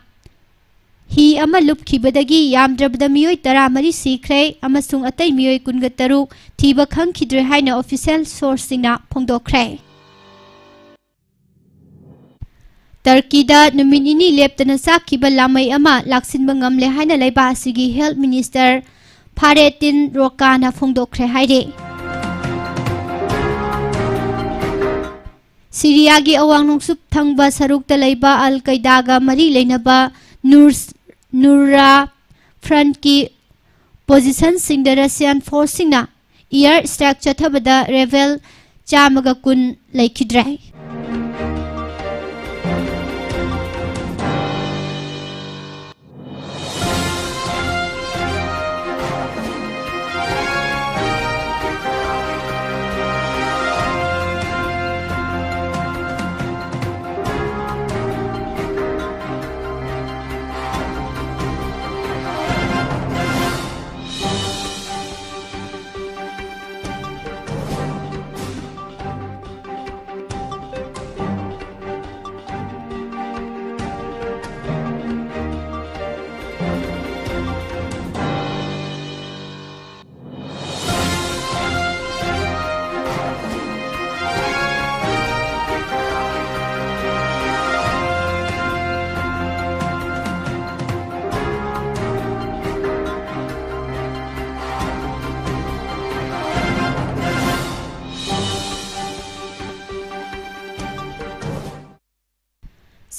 ꯍꯤ ꯑꯃ ꯂꯨꯞꯈꯤꯕꯗꯒꯤ ꯌꯥꯝꯗ꯭ꯔꯕꯗ ꯃꯤꯑꯣꯏ ꯇꯔꯥꯃꯔꯤ ꯁꯤꯈ꯭ꯔꯦ ꯑꯃꯁꯨꯡ ꯑꯇꯩ ꯃꯤꯑꯣꯏ ꯀꯨꯟꯒ ꯇꯔꯨꯛ ꯊꯤꯕ ꯈꯪꯈꯤꯗ꯭ꯔꯦ ꯍꯥꯏꯅ ꯑꯣꯐꯤꯁꯤꯌꯦꯜ ꯁꯣꯔꯁꯁꯤꯡꯅ ꯐꯣꯡꯗꯣꯛꯈ꯭ꯔꯦ꯫ ꯇꯔꯀꯤꯗ ꯅꯨꯃꯤꯠ ꯅꯤꯅꯤ ꯂꯦꯞꯇꯅ ꯆꯥꯛꯈꯤꯕ ꯂꯥꯃꯩ ꯑꯃ ꯂꯥꯛꯁꯤꯟꯕ ꯉꯝꯂꯦ ꯍꯥꯏꯅ ꯂꯩꯕꯥꯛ ꯑꯁꯤꯒꯤ ꯍꯦꯜꯊ ꯃꯤꯅꯤꯁꯇꯔ ꯐꯥꯔꯦꯇꯤꯟ ꯔꯣꯀꯥꯅ ꯐꯣꯡꯗꯣꯛꯈ꯭ꯔꯦ ꯍꯥꯏꯔꯦ꯫ ꯁꯤꯔꯤꯌꯥꯒꯤ ꯑꯋꯥꯡ ꯅꯣꯡꯆꯨꯞ ꯊꯪꯕ ꯁꯔꯨꯛꯇ ꯂꯩꯕ ꯑꯜ ꯀꯩꯗꯥꯒ ꯃꯔꯤ ꯂꯩꯅꯕ ꯅꯨꯔꯁ-, ꯅꯨꯔꯥ ꯐ꯭ꯔꯟꯠꯀꯤ ꯄꯣꯖꯤꯁꯟꯁꯤꯡꯗ ꯔꯁꯤꯌꯥꯟ ꯐꯣꯔꯁꯁꯤꯡꯅ ꯏꯌꯥꯔ ꯁ꯭ꯇ꯭ꯔꯥꯏꯛ ꯆꯠꯊꯕꯗ ꯔꯦꯕꯦꯜ ꯆꯥꯝꯃꯒ ꯀꯨꯟ ꯂꯩꯈꯤꯗ꯭ꯔꯦ꯫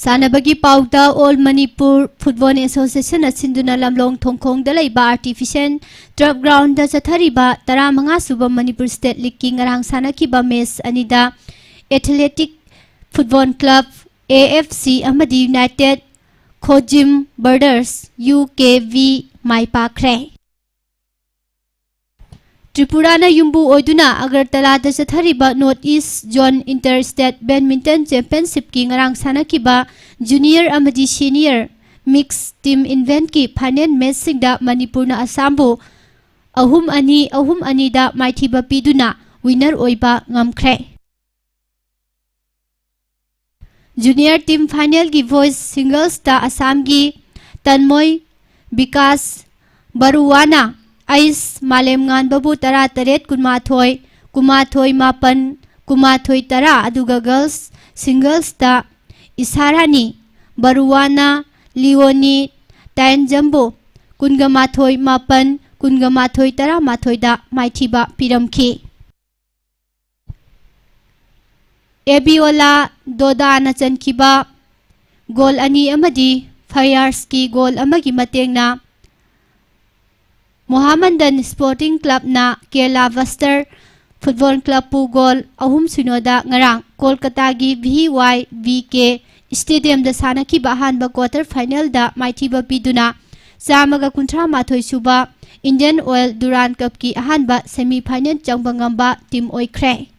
ꯇꯥꯟꯅꯕꯒꯤ ꯄꯥꯎꯗ, All Manipur Football Association ꯑꯁꯤꯟꯗꯨꯅ ꯂꯝꯂꯣꯡ ꯊꯣꯡꯈꯣꯡꯗ ꯂꯩꯕ Artificial Turf Groundꯗ ꯆꯠꯊꯔꯤꯕ ꯇꯔꯥꯃꯉꯥ ꯁꯨꯕ ꯃꯅꯤꯄꯨꯔ State Leagueꯀꯤ ꯉꯔꯥꯡ ꯁꯥꯟꯅꯈꯤꯕ match ꯑꯅꯤꯗ Athletic Football Club, A F C, ꯑꯃꯗꯤ United Khojim Brothers, U K V, ꯃꯥꯏ ꯄꯥꯛꯈ꯭ꯔꯦ꯫ ꯇ꯭ꯔꯤꯄꯨꯔꯥꯅ ꯌꯨꯝꯕꯨ ꯑꯣꯏꯗꯨꯅ ꯑꯒꯔꯇꯂꯥꯗ ꯆꯠꯊꯔꯤꯕ North East Zone Inter State Badminton Championshipꯀꯤ ꯉꯔꯥꯡ ꯁꯥꯟꯅꯈꯤꯕ junior ꯑꯃꯗꯤ senior mixed team eventꯀꯤ final matchꯁꯤꯡꯗ ꯃꯅꯤꯄꯨꯔꯅ ꯑꯁꯥꯝꯕꯨ ꯑꯍꯨꯝ ꯑꯅꯤ, ꯑꯍꯨꯝ ꯑꯅꯤꯗ ꯃꯥꯏꯊꯤꯕ ꯄꯤꯗꯨꯅ winner ꯑꯣꯏꯕ ꯉꯝꯈ꯭ꯔꯦ꯫ Junior team finalꯒꯤ boys singlesꯇ ꯑꯁꯥꯝꯒꯤ ꯇꯟꯃꯣꯏ ꯕꯤꯀꯥꯁ ꯕꯔꯨꯋꯥꯅ ꯑꯩꯁ ꯃꯥꯂꯦꯝꯉꯥꯟꯕꯕꯨ ꯇꯔꯥ ꯇꯔꯦꯠ ꯀꯨꯟꯃꯥꯊꯣꯏ, ꯀꯨꯟꯃꯥꯊꯣꯏ ꯃꯥꯄꯟ, ꯀꯨꯟꯃꯥꯊꯣꯏ ꯇꯔꯥ, ꯑꯗꯨꯒ girls singlesꯇ ꯏꯁꯥꯔꯥꯅꯤ ꯕꯔꯨꯋꯥꯅ ꯂꯤꯑꯣꯅꯤ ꯇꯥꯏꯟꯖꯝꯕꯨ ꯀꯨꯟꯒ ꯃꯥꯊꯣꯏ ꯃꯥꯄꯟ, ꯀꯨꯟꯒ ꯃꯥꯊꯣꯏ ꯇꯔꯥꯃꯥꯊꯣꯏꯗ ꯃꯥꯏꯊꯤꯕ ꯄꯤꯔꯝꯈꯤ꯫ ꯑꯦꯕꯤꯑꯣꯂꯥ ꯗꯣꯗꯥꯅ ꯆꯟꯈꯤꯕ goal ꯑꯅꯤ ꯑꯃꯗꯤ ꯐꯌꯥꯔꯁꯀꯤ goal ꯑꯃꯒꯤ ꯃꯇꯦꯡꯅ ꯃꯣꯍꯥꯃꯟꯗꯟ Sporting Clubꯅ ꯀꯦꯔꯂꯥ ꯕꯁꯇꯔ Football Clubꯄꯨ goal ꯑꯍꯨꯝ ꯁꯤꯅꯣꯗ ꯉꯔꯥꯡ ꯀꯣꯜꯀꯇꯥꯒꯤ V Y V K Stadiumꯗ ꯁꯥꯟꯅꯈꯤꯕ ꯑꯍꯥꯟꯕ quarter finalꯗ ꯃꯥꯏꯊꯤꯕ ꯄꯤꯗꯨꯅ ꯆꯥꯝꯃꯒ ꯀꯨꯟꯊ꯭ꯔꯥ ꯃꯥꯊꯣꯏ ꯁꯨꯕ Indian Oil Durand Cupꯀꯤ ꯑꯍꯥꯟꯕ semi final ꯆꯪꯕ ꯉꯝꯕ team ꯑꯣꯏꯈ꯭ꯔꯦ꯫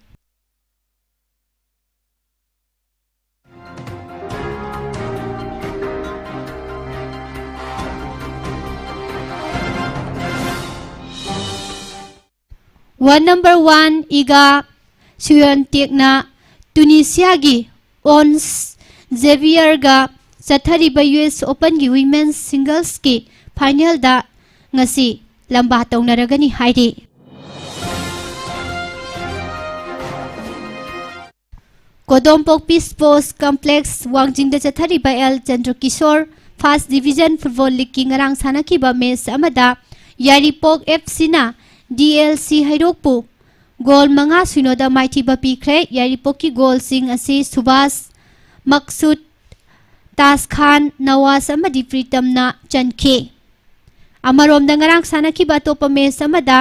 World number one Iga Swiatekna ꯇꯨꯅꯤꯁꯤꯌꯥꯒꯤ Ons Javierꯒ ꯆꯠꯊꯔꯤꯕ U S Openꯒꯤ Women's Singlesꯀꯤ finalꯗ ꯉꯁꯤ ꯂꯝꯕꯥ ꯇꯧꯅꯔꯒꯅꯤ ꯍꯥꯏꯔꯤ꯫ ꯀꯣꯗꯣꯝꯄꯣꯛꯄꯤ Sports Complex ꯋꯥꯡꯖꯤꯡꯗ ꯆꯠꯊꯔꯤꯕ L Chandrakishore First Division Football Leagueꯀꯤ ꯉꯔꯥꯡ ꯁꯥꯟꯅꯈꯤꯕ match ꯑꯃꯗ ꯌꯥꯏꯔꯤꯄꯣꯛ F Cꯅ D L C ꯍꯩꯔꯣꯛꯄꯨ goal ꯃꯉꯥ ꯁꯤꯅꯣꯗ ꯃꯥꯏꯊꯤꯕ ꯄꯤꯈ꯭ꯔꯦ꯫ ꯌꯥꯏꯔꯤꯄꯣꯛꯀꯤ goalꯁꯤꯡ ꯑꯁꯤ ꯁꯨꯕꯥꯁ ꯃꯛꯁꯨꯗ, ꯇꯥꯖ ꯈꯥꯟ, ꯅꯋꯥꯖ ꯑꯃꯗꯤ ꯄ꯭ꯔꯤꯇꯝꯅ ꯆꯟꯈꯤ꯫ ꯑꯃꯔꯣꯝꯗ ꯉꯔꯥꯡ ꯁꯥꯟꯅꯈꯤꯕ ꯑꯇꯣꯞꯄ ꯃꯦꯆ ꯑꯃꯗ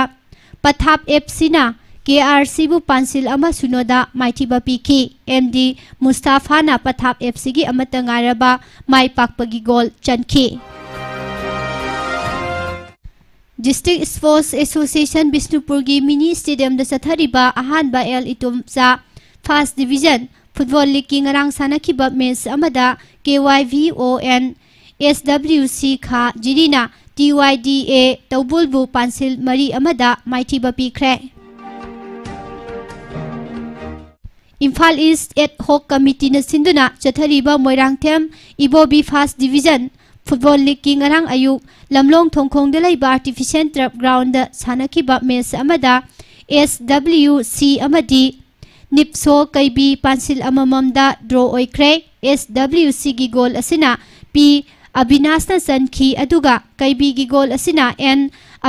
ꯄꯊꯥꯞ ꯑꯦꯐ ꯁꯤꯅ ꯀꯦ ꯑꯥꯔ ꯁꯤꯕꯨ ꯄꯥꯟꯁꯤꯜ ꯑꯃ ꯁꯨꯅꯣꯗ ꯃꯥꯏꯊꯤꯕ ꯄꯤꯈꯤ꯫ ꯑꯦꯝ ꯗꯤ ꯃꯨꯁꯇꯥꯐꯥꯅ ꯄꯊꯥꯞ ꯑꯦꯐ ꯁꯤꯒꯤ ꯑꯃꯠꯇ ꯉꯥꯏꯔꯕ ꯃꯥꯏ ꯄꯥꯛꯄꯒꯤ ꯒꯣꯜ ꯆꯟꯈꯤ꯫ District Sports Association ꯕꯤꯁꯅꯨꯄꯨꯔꯒꯤ ꯃꯤꯅꯤ ꯁ꯭ꯇꯦꯗꯤꯌꯝꯗ ꯆꯠꯊꯔꯤꯕ ꯑꯍꯥꯟꯕ ꯑꯦꯜ ꯏꯇꯣꯝꯆꯥ ꯐꯥꯔꯁ ꯗꯤꯕꯤꯖꯟ ꯐꯨꯠꯕꯣꯜ ꯂꯤꯒꯀꯤ ꯉꯔꯥꯡ ꯁꯥꯟꯅꯈꯤꯕ ꯃꯦꯆ ꯑꯃꯗ K Y V O and S W ꯁꯤ ꯈꯥ ꯖꯤꯔꯤꯅ ꯇꯤ ꯋꯥꯏ ꯗꯤ ꯑꯦ ꯇꯧꯕꯨꯜꯕꯨ ꯄꯥꯟꯁꯤꯜ ꯃꯔꯤ ꯑꯃꯗ ꯃꯥꯏꯊꯤꯕ ꯄꯤꯈ꯭ꯔꯦ꯫ ꯏꯝꯐꯥꯜ ꯏꯁ ꯑꯦꯗ ꯍꯣꯛ ꯀꯃꯤꯇꯤꯅ ꯁꯤꯟꯗꯨꯅ ꯆꯠꯊꯔꯤꯕ ꯃꯣꯏꯔꯥꯡꯊꯦꯝ ꯏꯕꯣꯕꯤ ꯐꯥꯔꯁ ꯗꯤꯕꯤꯖꯟ ꯐꯨꯠꯕꯣꯜ ꯂꯤꯒꯀꯤ ꯉꯔꯥꯡ ꯑꯌꯨꯛ ꯂꯝꯂꯣꯡ ꯊꯣꯡꯈꯣꯡꯗ ꯂꯩꯕ ꯑꯥꯔꯇꯤꯐꯤꯁꯤꯌꯦꯜ ꯇꯔꯐ ꯒ꯭ꯔꯥꯎꯟꯗ ꯁꯥꯟꯅꯈꯤꯕ ꯃꯦꯆ ꯑꯃꯗ ꯑꯦꯁ ꯗꯕ꯭ꯂꯤꯎ ꯁꯤ ꯑꯃꯗꯤ ꯅꯤꯞꯁꯣ ꯀꯩꯕꯤ ꯄꯥꯟꯁꯤꯜ ꯑꯃꯃꯝꯗ ꯗ꯭ꯔꯣ ꯑꯣꯏꯈ꯭ꯔꯦ꯫ ꯑꯦꯁ ꯗꯕ꯭ꯂꯤꯎ ꯁꯤꯒꯤ ꯒꯣꯜ ꯑꯁꯤꯅ ꯄꯤ ꯑꯕꯤꯅꯥꯁꯅ ꯆꯟꯈꯤ, ꯑꯗꯨꯒ ꯀꯩꯕꯤꯒꯤ ꯒꯣꯜ ꯑꯁꯤꯅ ꯑꯦꯟ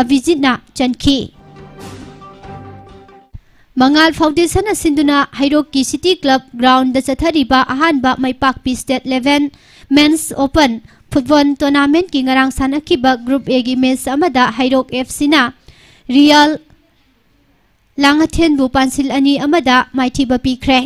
ꯑꯚꯤꯖꯤꯠꯅ ꯆꯟꯈꯤ꯫ ꯃꯉꯥꯜ ꯐꯥꯎꯟꯗꯦꯁꯟꯅ ꯁꯤꯟꯗꯨꯅ ꯍꯩꯔꯣꯛꯀꯤ ꯁꯤꯇꯤ ꯀ꯭ꯂꯕ ꯒ꯭ꯔꯥꯎꯟꯗ ꯆꯠꯊꯔꯤꯕ ꯑꯍꯥꯟꯕ ꯃꯩꯄꯥꯛꯄꯤ ꯁ꯭ꯇꯦꯠ ꯏꯂꯦꯚꯦꯟ ꯃꯦꯟꯁ ꯑꯣꯄꯟ ꯐꯨꯠꯕꯣꯜ ꯇꯣꯔꯅꯥꯃꯦꯟꯠꯀꯤ ꯉꯔꯥꯡ ꯁꯥꯟꯅꯈꯤꯕ ꯒ꯭ꯔꯨꯞ ꯑꯦꯒꯤ ꯃꯦꯆ ꯑꯃꯗ ꯍꯩꯔꯣꯛ ꯑꯦꯐ ꯁꯤꯅ ꯔꯤꯌꯦꯜ ꯂꯥꯡꯉꯊꯦꯟꯕꯨ ꯄꯥꯟꯁꯤꯜ ꯑꯅꯤ ꯑꯃꯗ ꯃꯥꯏꯊꯤꯕ ꯄꯤꯈ꯭ꯔꯦ꯫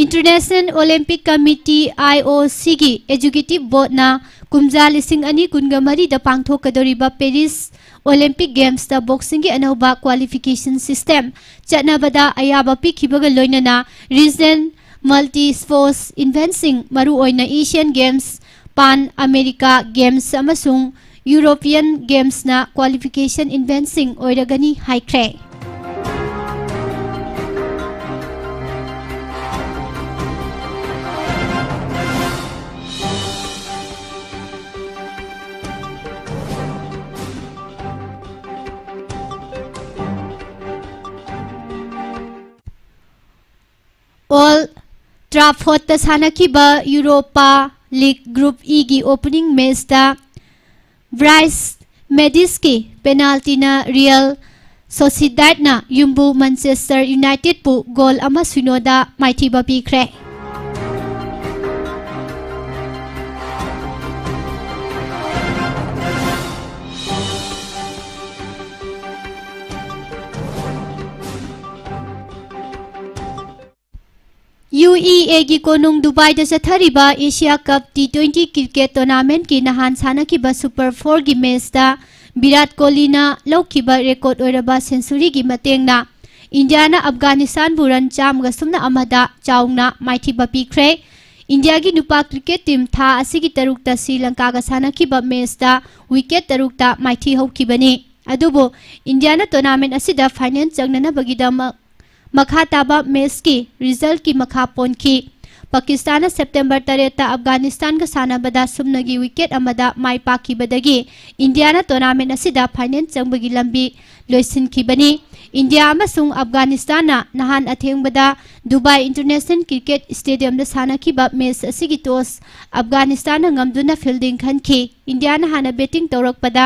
International Olympic Committee, I O C ꯒꯤ Executive Board ꯅ ꯀꯨꯝꯖꯥ ꯂꯤꯁꯤꯡ ꯑꯅꯤ ꯀꯨꯟꯒ ꯃꯔꯤꯗ ꯄꯥꯡꯊꯣꯛꯀꯗꯧꯔꯤꯕ Paris Olympic Games ꯇ boxing ꯒꯤ ꯑꯅꯧꯕ qualification system ꯆꯠꯅꯕꯗ ꯑꯌꯥꯕ ꯄꯤꯈꯤꯕꯒ ꯂꯣꯏꯅꯅ regional multi sports event ꯁꯤꯡ, ꯃꯔꯨꯑꯣꯏꯅ Asian Games, Pan America Games ꯑꯃꯁꯨꯡ European Games ꯅ qualification event ꯁꯤꯡ ꯑꯣꯏꯔꯒꯅꯤ ꯍꯥꯏꯈ꯭ꯔꯦ꯫ Old Trafford ꯇ ꯁꯥꯟꯅꯈꯤꯕ Europa League Group E ꯒꯤ opening match ꯇ Brighton ꯃꯦꯗꯤꯁꯀꯤ ꯄꯦꯅꯥꯜꯇꯤꯅ ꯔꯤꯌꯦꯜ ꯁꯣꯁꯤꯗꯥꯗꯅ ꯌꯨꯝꯕꯨ ꯃꯥꯟꯆꯦꯁꯇꯔ ꯌꯨꯅꯥꯏꯇꯦꯗꯄꯨ ꯒꯣꯜ ꯑꯃ ꯁꯤꯅꯣꯗ ꯃꯥꯏꯊꯤꯕ ꯄꯤꯈ꯭ꯔꯦ꯫ ꯌꯨ ꯑꯦ ꯏꯒꯤ ꯀꯣꯅꯨꯡ ꯗꯨꯕꯥꯏꯗ ꯆꯠꯊꯔꯤꯕ ꯑꯦꯁꯤꯌꯥ ꯀꯞ ꯇꯤ ꯇ꯭ꯋꯦꯟꯇꯤ ꯀ꯭ꯔꯤꯀꯦꯠ ꯇꯣꯔꯅꯥꯃꯦꯟꯠꯀꯤ ꯅꯍꯥꯟ ꯁꯥꯟꯅꯈꯤꯕ ꯁꯨꯄꯔ ꯐꯣꯔꯒꯤ ꯃꯦꯆꯇ ꯚꯤꯔꯥꯠ ꯀꯣꯍꯂꯤꯅ ꯂꯧꯈꯤꯕ ꯔꯦꯀꯣꯔꯗ ꯑꯣꯏꯔꯕ ꯁꯦꯟꯆꯨꯔꯤꯒꯤ ꯃꯇꯦꯡꯅ ꯏꯟꯗꯤꯌꯥꯅ ꯑꯐꯒꯥꯅꯤꯁꯇꯥꯟꯕꯨ ꯔꯟ ꯆꯥꯝꯃꯒ ꯁꯨꯞꯅ ꯑꯃꯗ ꯆꯥꯎꯅ ꯃꯥꯏꯊꯤꯕ ꯄꯤꯈ꯭ꯔꯦ꯫ ꯏꯟꯗꯤꯌꯥꯒꯤ ꯅꯨꯄꯥ ꯀ꯭ꯔꯤꯀꯦꯠ ꯇꯤꯝ ꯊꯥ ꯑꯁꯤꯒꯤ ꯇꯔꯨꯛꯇ ꯁ꯭ꯔꯤ ꯂꯪꯀꯥꯒ ꯁꯥꯟꯅꯈꯤꯕ ꯃꯦꯆꯇ ꯋꯤꯀꯦꯠ ꯇꯔꯨꯛꯇ ꯃꯥꯏꯊꯤ ꯍꯧꯈꯤꯕꯅꯤ꯫ ꯑꯗꯨꯕꯨ ꯏꯟꯗꯤꯌꯥꯅ ꯇꯣꯔꯅꯥꯃꯦꯟꯠ ꯑꯁꯤꯗ ꯐꯥꯏꯅꯦꯜ ꯆꯪꯅꯅꯕꯒꯤꯗꯃꯛ ꯃꯈꯥ ꯇꯥꯕ ꯃꯦꯆꯀꯤ ꯔꯤꯖꯜꯠꯀꯤ ꯃꯈꯥ ꯄꯣꯟꯈꯤ꯫ ꯄꯥꯀꯤꯁꯇꯥꯟꯅ ꯁꯦꯞꯇꯦꯝꯕꯔ ꯇꯔꯦꯠꯇ ꯑꯐꯒꯥꯅꯤꯁꯇꯥꯟꯒ ꯁꯥꯟꯅꯕꯗ ꯁꯨꯞꯅꯒꯤ ꯋꯤꯀꯦꯠ ꯑꯃꯗ ꯃꯥꯏ ꯄꯥꯛꯈꯤꯕꯗꯒꯤ ꯏꯟꯗꯤꯌꯥꯅ ꯇꯣꯔꯅꯥꯃꯦꯟꯠ ꯑꯁꯤꯗ ꯐꯥꯏꯅꯦꯜ ꯆꯪꯕꯒꯤ ꯂꯝꯕꯤ ꯂꯣꯏꯁꯤꯟꯈꯤꯕꯅꯤ꯫ ꯏꯟꯗꯤꯌꯥ ꯑꯃꯁꯨꯡ ꯑꯐꯒꯥꯅꯤꯁꯇꯥꯟꯅ ꯅꯍꯥꯟ ꯑꯊꯦꯡꯕꯗ ꯗꯨꯕꯥꯏ ꯏꯟꯇꯔꯅꯦꯁꯅꯦꯜ ꯀ꯭ꯔꯤꯀꯦꯠ ꯁ꯭ꯇꯦꯗꯤꯌꯝꯗ ꯁꯥꯟꯅꯈꯤꯕ ꯃꯦꯆ ꯑꯁꯤꯒꯤ ꯇꯣꯁ ꯑꯐꯒꯥꯅꯤꯁꯇꯥꯟꯅ ꯉꯝꯗꯨꯅ ꯐꯤꯜꯗꯤꯡ ꯈꯟꯈꯤ꯫ ꯏꯟꯗꯤꯌꯥꯅ ꯍꯥꯟꯅ ꯕꯦꯇꯤꯡ ꯇꯧꯔꯛꯄꯗ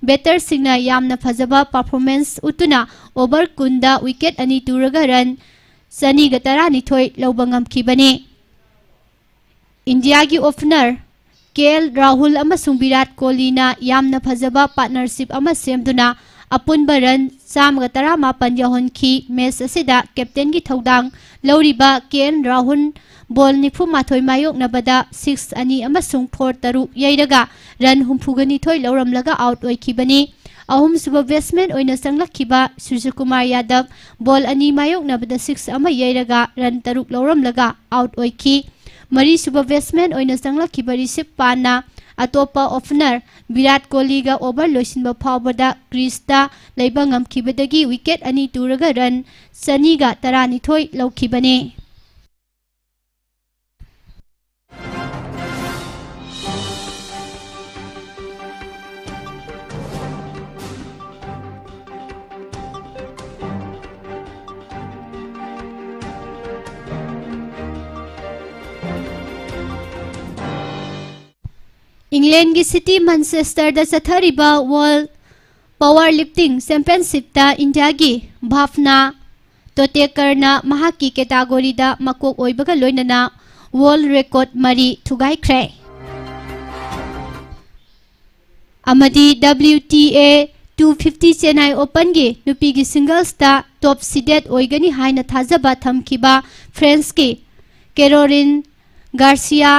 ꯕꯦꯇꯔꯁꯤꯡꯅ ꯌꯥꯝꯅ ꯐꯖꯕ ꯄꯔꯐꯣꯔꯃꯦꯟꯁ ꯎꯠꯇꯨꯅ ꯑꯣꯚꯔ ꯀꯨꯟꯗ ꯋꯤꯀꯦꯠ ꯑꯅꯤ ꯇꯨꯔꯒ ꯔꯟ ꯆꯅꯤꯒ ꯇꯔꯥꯅꯤꯊꯣꯏ ꯂꯧꯕ ꯉꯝꯈꯤꯕꯅꯤ꯫ ꯏꯟꯗꯤꯌꯥꯒꯤ ꯑꯣꯄꯅꯔ ꯀꯦ ꯑꯦꯜ ꯔꯥꯍꯨꯜ ꯑꯃꯁꯨꯡ ꯚꯤꯔꯥꯠ ꯀꯣꯍꯂꯤꯅ ꯌꯥꯝꯅ ꯐꯖꯕ ꯄꯥꯔꯠꯅꯔꯁꯤꯞ ꯑꯃ ꯁꯦꯝꯗꯨꯅ ꯑꯄꯨꯟꯕ ꯔꯟ ꯆꯥꯝꯃꯒ ꯇꯔꯥꯃꯥꯄꯟ ꯌꯧꯍꯟꯈꯤ꯫ ꯃꯦꯆ ꯑꯁꯤꯗ ꯀꯦꯞꯇꯦꯟꯒꯤ ꯊꯧꯗꯥꯡ ꯂꯧꯔꯤꯕ ꯀꯦ ꯑꯦꯜ ꯔꯥꯍꯨꯜ ꯕꯣꯜ ꯅꯤꯐꯨꯃꯥꯊꯣꯏ ꯃꯥꯌꯣꯛꯅꯕꯗ ꯁꯤꯛꯁ ꯑꯅꯤ ꯑꯃꯁꯨꯡ ꯐꯣꯔ ꯇꯔꯨꯛ ꯌꯩꯔꯒ ꯔꯟ ꯍꯨꯝꯐꯨꯒ ꯅꯤꯊꯣꯏ ꯂꯧꯔꯝꯂꯒ ꯑꯥꯎꯠ ꯑꯣꯏꯈꯤꯕꯅꯤ꯫ ꯑꯍꯨꯝꯁꯨꯕ ꯕꯦꯠꯁꯃꯦꯟ ꯑꯣꯏꯅ ꯆꯪꯂꯛꯈꯤꯕ ꯁꯨꯔꯖꯀꯨꯃꯥꯔ ꯌꯥꯗꯕ ꯕꯣꯜ ꯑꯅꯤ ꯃꯥꯌꯣꯛꯅꯕꯗ ꯁꯤꯛꯁ ꯑꯃ ꯌꯩꯔꯒ ꯔꯟ ꯇꯔꯨꯛ ꯂꯧꯔꯝꯂꯒ ꯑꯥꯎꯠ ꯑꯣꯏꯈꯤ꯫ ꯃꯔꯤꯁꯨꯕ ꯕꯦꯠꯁꯃꯦꯟ ꯑꯣꯏꯅ ꯆꯪꯂꯛꯈꯤꯕ ꯔꯤꯁꯤꯕ ꯄꯥꯟꯅ ꯑꯇꯣꯞꯄ ꯑꯣꯄꯅꯔ ꯚꯤꯔꯥꯠ ꯀꯣꯍꯂꯤꯒ ꯑꯣꯚꯔ ꯂꯣꯏꯁꯤꯟꯕ ꯐꯥꯎꯕꯗ ꯀ꯭ꯔꯤꯖꯇ ꯂꯩꯕ ꯉꯝꯈꯤꯕꯗꯒꯤ ꯋꯤꯀꯦꯠ ꯑꯅꯤ ꯇꯨꯔꯒ ꯔꯟ ꯆꯅꯤꯒ ꯇꯔꯥꯅꯤꯊꯣꯏ ꯂꯧꯈꯤꯕꯅꯤ꯫ ꯏꯪꯂꯦꯟꯒꯤ ꯁꯤꯇꯤ ꯃꯟꯆꯦꯁꯇꯔꯗ ꯆꯠꯊꯔꯤꯕ ꯋꯥꯔꯜ ꯄꯥꯋꯔ ꯂꯤꯐꯇꯤꯡ ꯆꯦꯝꯄꯤꯌꯟꯁꯤꯞꯇ ꯏꯟꯗꯤꯌꯥꯒꯤ ꯚꯥꯕꯅꯥ ꯇꯣꯇꯦꯀꯔꯅ ꯃꯍꯥꯛꯀꯤ ꯀꯦꯇꯥꯒꯣꯔꯤꯗ ꯃꯀꯣꯛ ꯑꯣꯏꯕꯒ ꯂꯣꯏꯅꯅ ꯋꯥꯔꯜ ꯔꯦꯀꯣꯔꯗ ꯃꯔꯤ ꯊꯨꯒꯥꯏꯈ꯭ꯔꯦ꯫ ꯑꯃꯗꯤ W T A two fifty Chennai Openꯒꯤ ꯅꯨꯄꯤꯒꯤ ꯁꯤꯡꯒꯜꯁꯇ ꯇꯣꯞ ꯁꯤꯗꯦꯠ ꯑꯣꯏꯒꯅꯤ ꯍꯥꯏꯅ ꯊꯥꯖꯕ ꯊꯝꯈꯤꯕ ꯐ꯭ꯔꯦꯟꯁꯀꯤ ꯀꯦꯔꯣꯂꯤꯟ ꯒꯥꯔꯁꯤꯌꯥ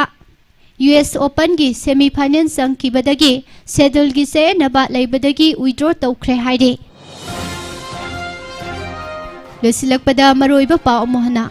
U S Openꯒꯤ ꯁꯦꯃꯤꯐꯥꯏꯅꯦꯜ ꯆꯪꯈꯤꯕꯗꯒꯤ ꯁꯦꯗꯨꯜꯒꯤ ꯆꯌꯦꯠꯅꯕ ꯂꯩꯕꯗꯒꯤ ꯋꯤꯗ꯭ꯔꯣ ꯇꯧꯈ꯭ꯔꯦ ꯍꯥꯏꯔꯤ꯫ ꯂꯣꯏꯁꯤꯜꯂꯛꯄꯗ ꯃꯔꯨꯑꯣꯏꯕ ꯄꯥꯎ ꯑꯃꯨꯛ ꯍꯟꯅ꯫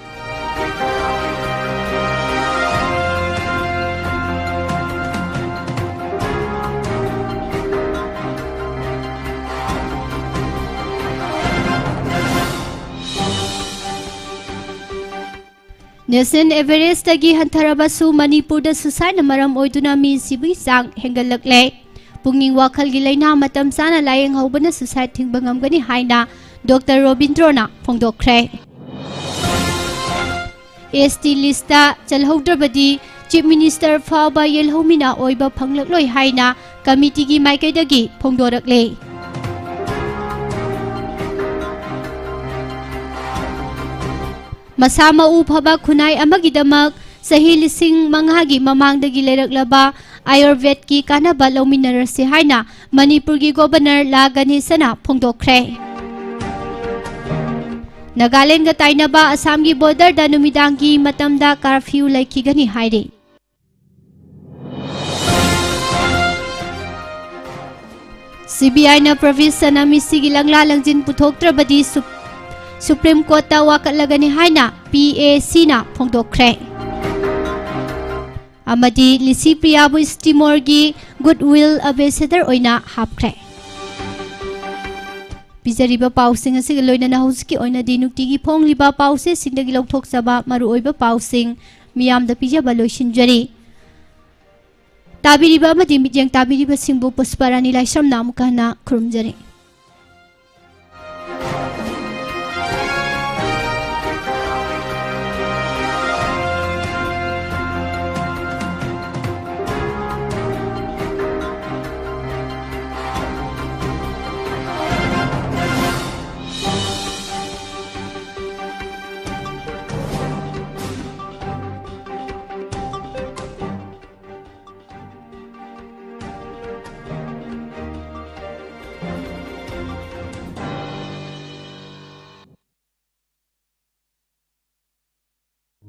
National average ꯇꯒꯤ ꯍꯟꯊꯔꯕꯁꯨ ꯃꯅꯤꯄꯨꯔꯗ suicide ꯅ ꯃꯔꯝ ꯑꯣꯏꯗꯨꯅ ꯃꯤ ꯁꯤꯕꯒꯤ ꯆꯥꯡ ꯍꯦꯟꯒꯠꯂꯛꯂꯦ꯫ ꯄꯨꯛꯅꯤꯡ ꯋꯥꯈꯜꯒꯤ ꯂꯥꯏꯅꯥ ꯃꯇꯝ ꯆꯥꯅ ꯂꯥꯌꯦꯡꯍꯧꯕꯅ suicide ꯊꯤꯡꯕ ꯉꯝꯒꯅꯤ ꯍꯥꯏꯅ ꯗꯣꯛꯇꯔ ꯔꯣꯕꯤꯟꯗ꯭ꯔꯣꯅ ꯐꯣꯡꯗꯣꯛꯈ꯭ꯔꯦ꯫ S T list ꯇ ꯆꯜꯍꯧꯗ꯭ꯔꯕꯗꯤ Chief Minister ꯐꯥꯎꯕ ꯌꯦꯜꯍꯧꯃꯤꯅ ꯑꯣꯏꯕ ꯐꯪꯂꯛꯂꯣꯏ ꯍꯥꯏꯅ ꯀꯃꯤꯇꯤꯒꯤ ꯃꯥꯏꯀꯩꯗꯒꯤ ꯐꯣꯡꯗꯣꯔꯛꯂꯦ꯫ ꯃꯁꯥ ꯃꯎ ꯐꯕ ꯈꯨꯟꯅꯥꯏ ꯑꯃꯒꯤꯗꯃꯛ ꯆꯍꯤ ꯂꯤꯁꯤꯡ ꯃꯉꯥꯒꯤ ꯃꯃꯥꯡꯗꯒꯤ ꯂꯩꯔꯛꯂꯕ ꯑꯥꯌꯨꯔꯚꯦꯗꯀꯤ ꯀꯥꯟꯅꯕ ꯂꯧꯃꯤꯟꯅꯔꯁꯤ ꯍꯥꯏꯅ ꯃꯅꯤꯄꯨꯔꯒꯤ ꯒꯣꯚꯔꯅꯔ ꯂꯥ ꯒꯅꯦꯁꯅ ꯐꯣꯡꯗꯣꯛꯈ꯭ꯔꯦ꯫ ꯅꯥꯒꯥꯂꯦꯟꯒ ꯇꯥꯏꯅꯕ ꯑꯁꯥꯝꯒꯤ ꯕꯣꯔꯗꯔꯗ ꯅꯨꯃꯤꯗꯥꯡꯒꯤ ꯃꯇꯝꯗ ꯀꯥꯔꯐ꯭ꯌꯨ ꯂꯩꯈꯤꯒꯅꯤ ꯍꯥꯏꯔꯤ꯫ C B I ꯅ ꯄ꯭ꯔꯕꯤꯁ ꯁꯅꯥ ꯃꯤꯁꯤꯒꯤ ꯂꯪꯂꯥ ꯂꯪꯖꯤꯟ ꯄꯨꯊꯣꯛꯇ꯭ꯔꯕꯗꯤ ꯁꯨꯞ-, ꯁꯨꯄ꯭ꯔꯤꯝ ꯀꯣꯔꯠꯇ ꯋꯥꯀꯠꯂꯒꯅꯤ ꯍꯥꯏꯅ P A C ꯅ ꯐꯣꯡꯗꯣꯛꯈ꯭ꯔꯦ꯫ ꯑꯃꯗꯤ ꯂꯤꯁꯤ ꯄ꯭ꯔꯤꯌꯥꯕꯨ ꯏꯁ ꯇꯤꯃꯣꯔꯒꯤ ꯒꯨꯗ ꯋꯤꯜ ꯑꯦꯝꯕꯦꯁꯦꯗꯔ ꯑꯣꯏꯅ ꯍꯥꯞꯈ꯭ꯔꯦ꯫ ꯄꯤꯖꯔꯤꯕ ꯄꯥꯎꯁꯤꯡ ꯑꯁꯤꯒ ꯂꯣꯏꯅꯅ ꯍꯧꯖꯤꯛꯀꯤ ꯑꯣꯏꯅꯗꯤ ꯅꯨꯡꯇꯤꯒꯤ ꯐꯣꯡꯂꯤꯕ ꯄꯥꯎꯆꯦꯁꯤꯡꯗꯒꯤ ꯂꯧꯊꯣꯛꯆꯕ ꯃꯔꯨꯑꯣꯏꯕ ꯄꯥꯎꯁꯤꯡ ꯃꯤꯌꯥꯝꯗ ꯄꯤꯖꯕ ꯂꯣꯏꯁꯤꯟꯖꯔꯤ꯫ ꯇꯥꯕꯤꯔꯤꯕ ꯑꯃꯗꯤ ꯃꯤꯠꯌꯦꯡ ꯇꯥꯕꯤꯔꯤꯕꯁꯤꯡꯕꯨ ꯄꯨꯁꯄꯥꯔꯥꯅꯤ ꯂꯥꯏꯁ꯭ꯔꯝꯅ ꯑꯃꯨꯛꯀ ꯍꯟꯅ ꯈꯨꯔꯨꯝꯖꯔꯤ꯫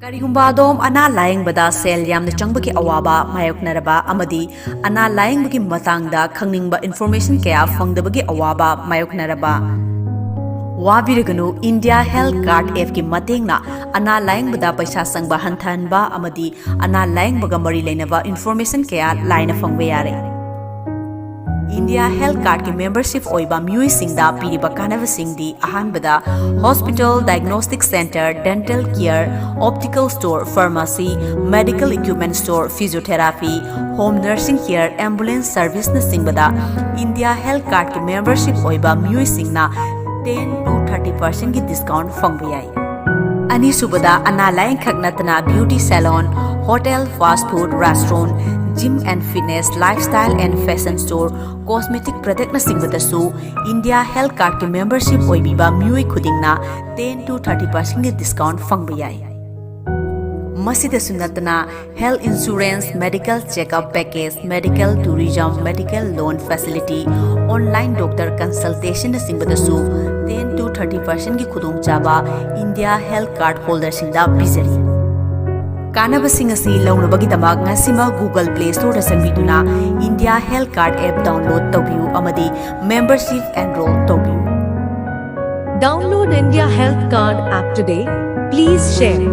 ꯀꯔꯤꯒꯨꯝꯕ ꯑꯗꯣꯝ ꯑꯅꯥ ꯂꯥꯌꯦꯡꯕꯗ ꯁꯦꯜ ꯌꯥꯝꯅ ꯆꯪꯕꯒꯤ ꯑꯋꯥꯕ ꯃꯥꯌꯣꯛꯅꯔꯕ ꯑꯃꯗꯤ ꯑꯅꯥ ꯂꯥꯌꯦꯡꯕꯒꯤ ꯃꯇꯥꯡꯗ ꯈꯪꯅꯤꯡꯕ information ꯀꯌꯥ ꯐꯪꯗꯕꯒꯤ ꯑꯋꯥꯕ ꯃꯥꯌꯣꯛꯅꯔꯕ, ꯋꯥꯕꯤꯔꯒꯅꯨ꯫ India Health Card appꯀꯤ ꯃꯇꯦꯡꯅ ꯑꯅꯥ ꯂꯥꯌꯦꯡꯕꯗ ꯄꯩꯁꯥ ꯆꯪꯕ ꯍꯟꯊꯍꯟꯕ ꯑꯃꯗꯤ ꯑꯅꯥ ꯂꯥꯌꯦꯡꯕꯒ ꯃꯔꯤ ꯂꯩꯅꯕ information ꯀꯌꯥ ꯂꯥꯏꯅ ꯐꯪꯕ ꯌꯥꯔꯦ꯫ India Health Cardꯀꯤ membership ꯑꯣꯏꯕ ꯃꯤꯑꯣꯏꯁꯤꯡꯗ ꯄꯤꯔꯤꯕ ꯀꯥꯟꯅꯕꯁꯤꯡꯗꯤ: ꯑꯍꯥꯟꯕꯗ, hospital, diagnostic center, dental care, optical store, pharmacy, medical equipment store, physiotherapy, home nursing care, ambulance serviceꯅꯆꯤꯡꯕꯗ India Health Cardꯀꯤ membership ꯑꯣꯏꯕ ꯃꯤꯑꯣꯏꯁꯤꯡꯅ ten to thirty percentꯀꯤ discount ꯐꯪꯕ ꯌꯥꯏ꯫ ꯑꯅꯤꯁꯨꯕꯗ, ꯑꯅꯥ ꯂꯥꯌꯦꯡꯈꯛ ꯅꯠꯇꯅ beauty salon, hotel, fast food, restaurant, gym and fitness, lifestyle and fashion store, cosmetic productꯅꯆꯤꯡꯕꯗꯁꯨ India Health Cardꯀꯤ membership ꯑꯣꯏꯕꯤꯕ ꯃꯤꯑꯣꯏ ꯈꯨꯗꯤꯡꯅ ten to thirty percentꯀꯤ discount ꯐꯪꯕ ꯌꯥꯏ꯫ ꯃꯁꯤꯗꯁꯨ ꯅꯠꯇꯅ, health insurance, medical checkup package, medical tourism, medical loan facility, online doctor consultationꯅꯆꯤꯡꯕꯗꯁꯨ ten to thirty percentꯀꯤ ꯈꯨꯗꯣꯡꯆꯥꯕ India Health Card holderꯁꯤꯡꯗ ꯄꯤꯖꯔꯤ꯫ ꯀꯥꯟꯅꯕꯁꯤꯡ ꯑꯁꯤ ꯂꯧꯅꯕꯒꯤꯗꯃꯛ ꯉꯁꯤꯃꯛ Google Play Storeꯗ ꯆꯪꯕꯤꯗꯨꯅ India Health Card app download ꯇꯧꯕꯤꯌꯨ ꯑꯃꯗꯤ membership enroll ꯇꯧꯕꯤꯌꯨ꯫ Download India Health Card app today. Please share.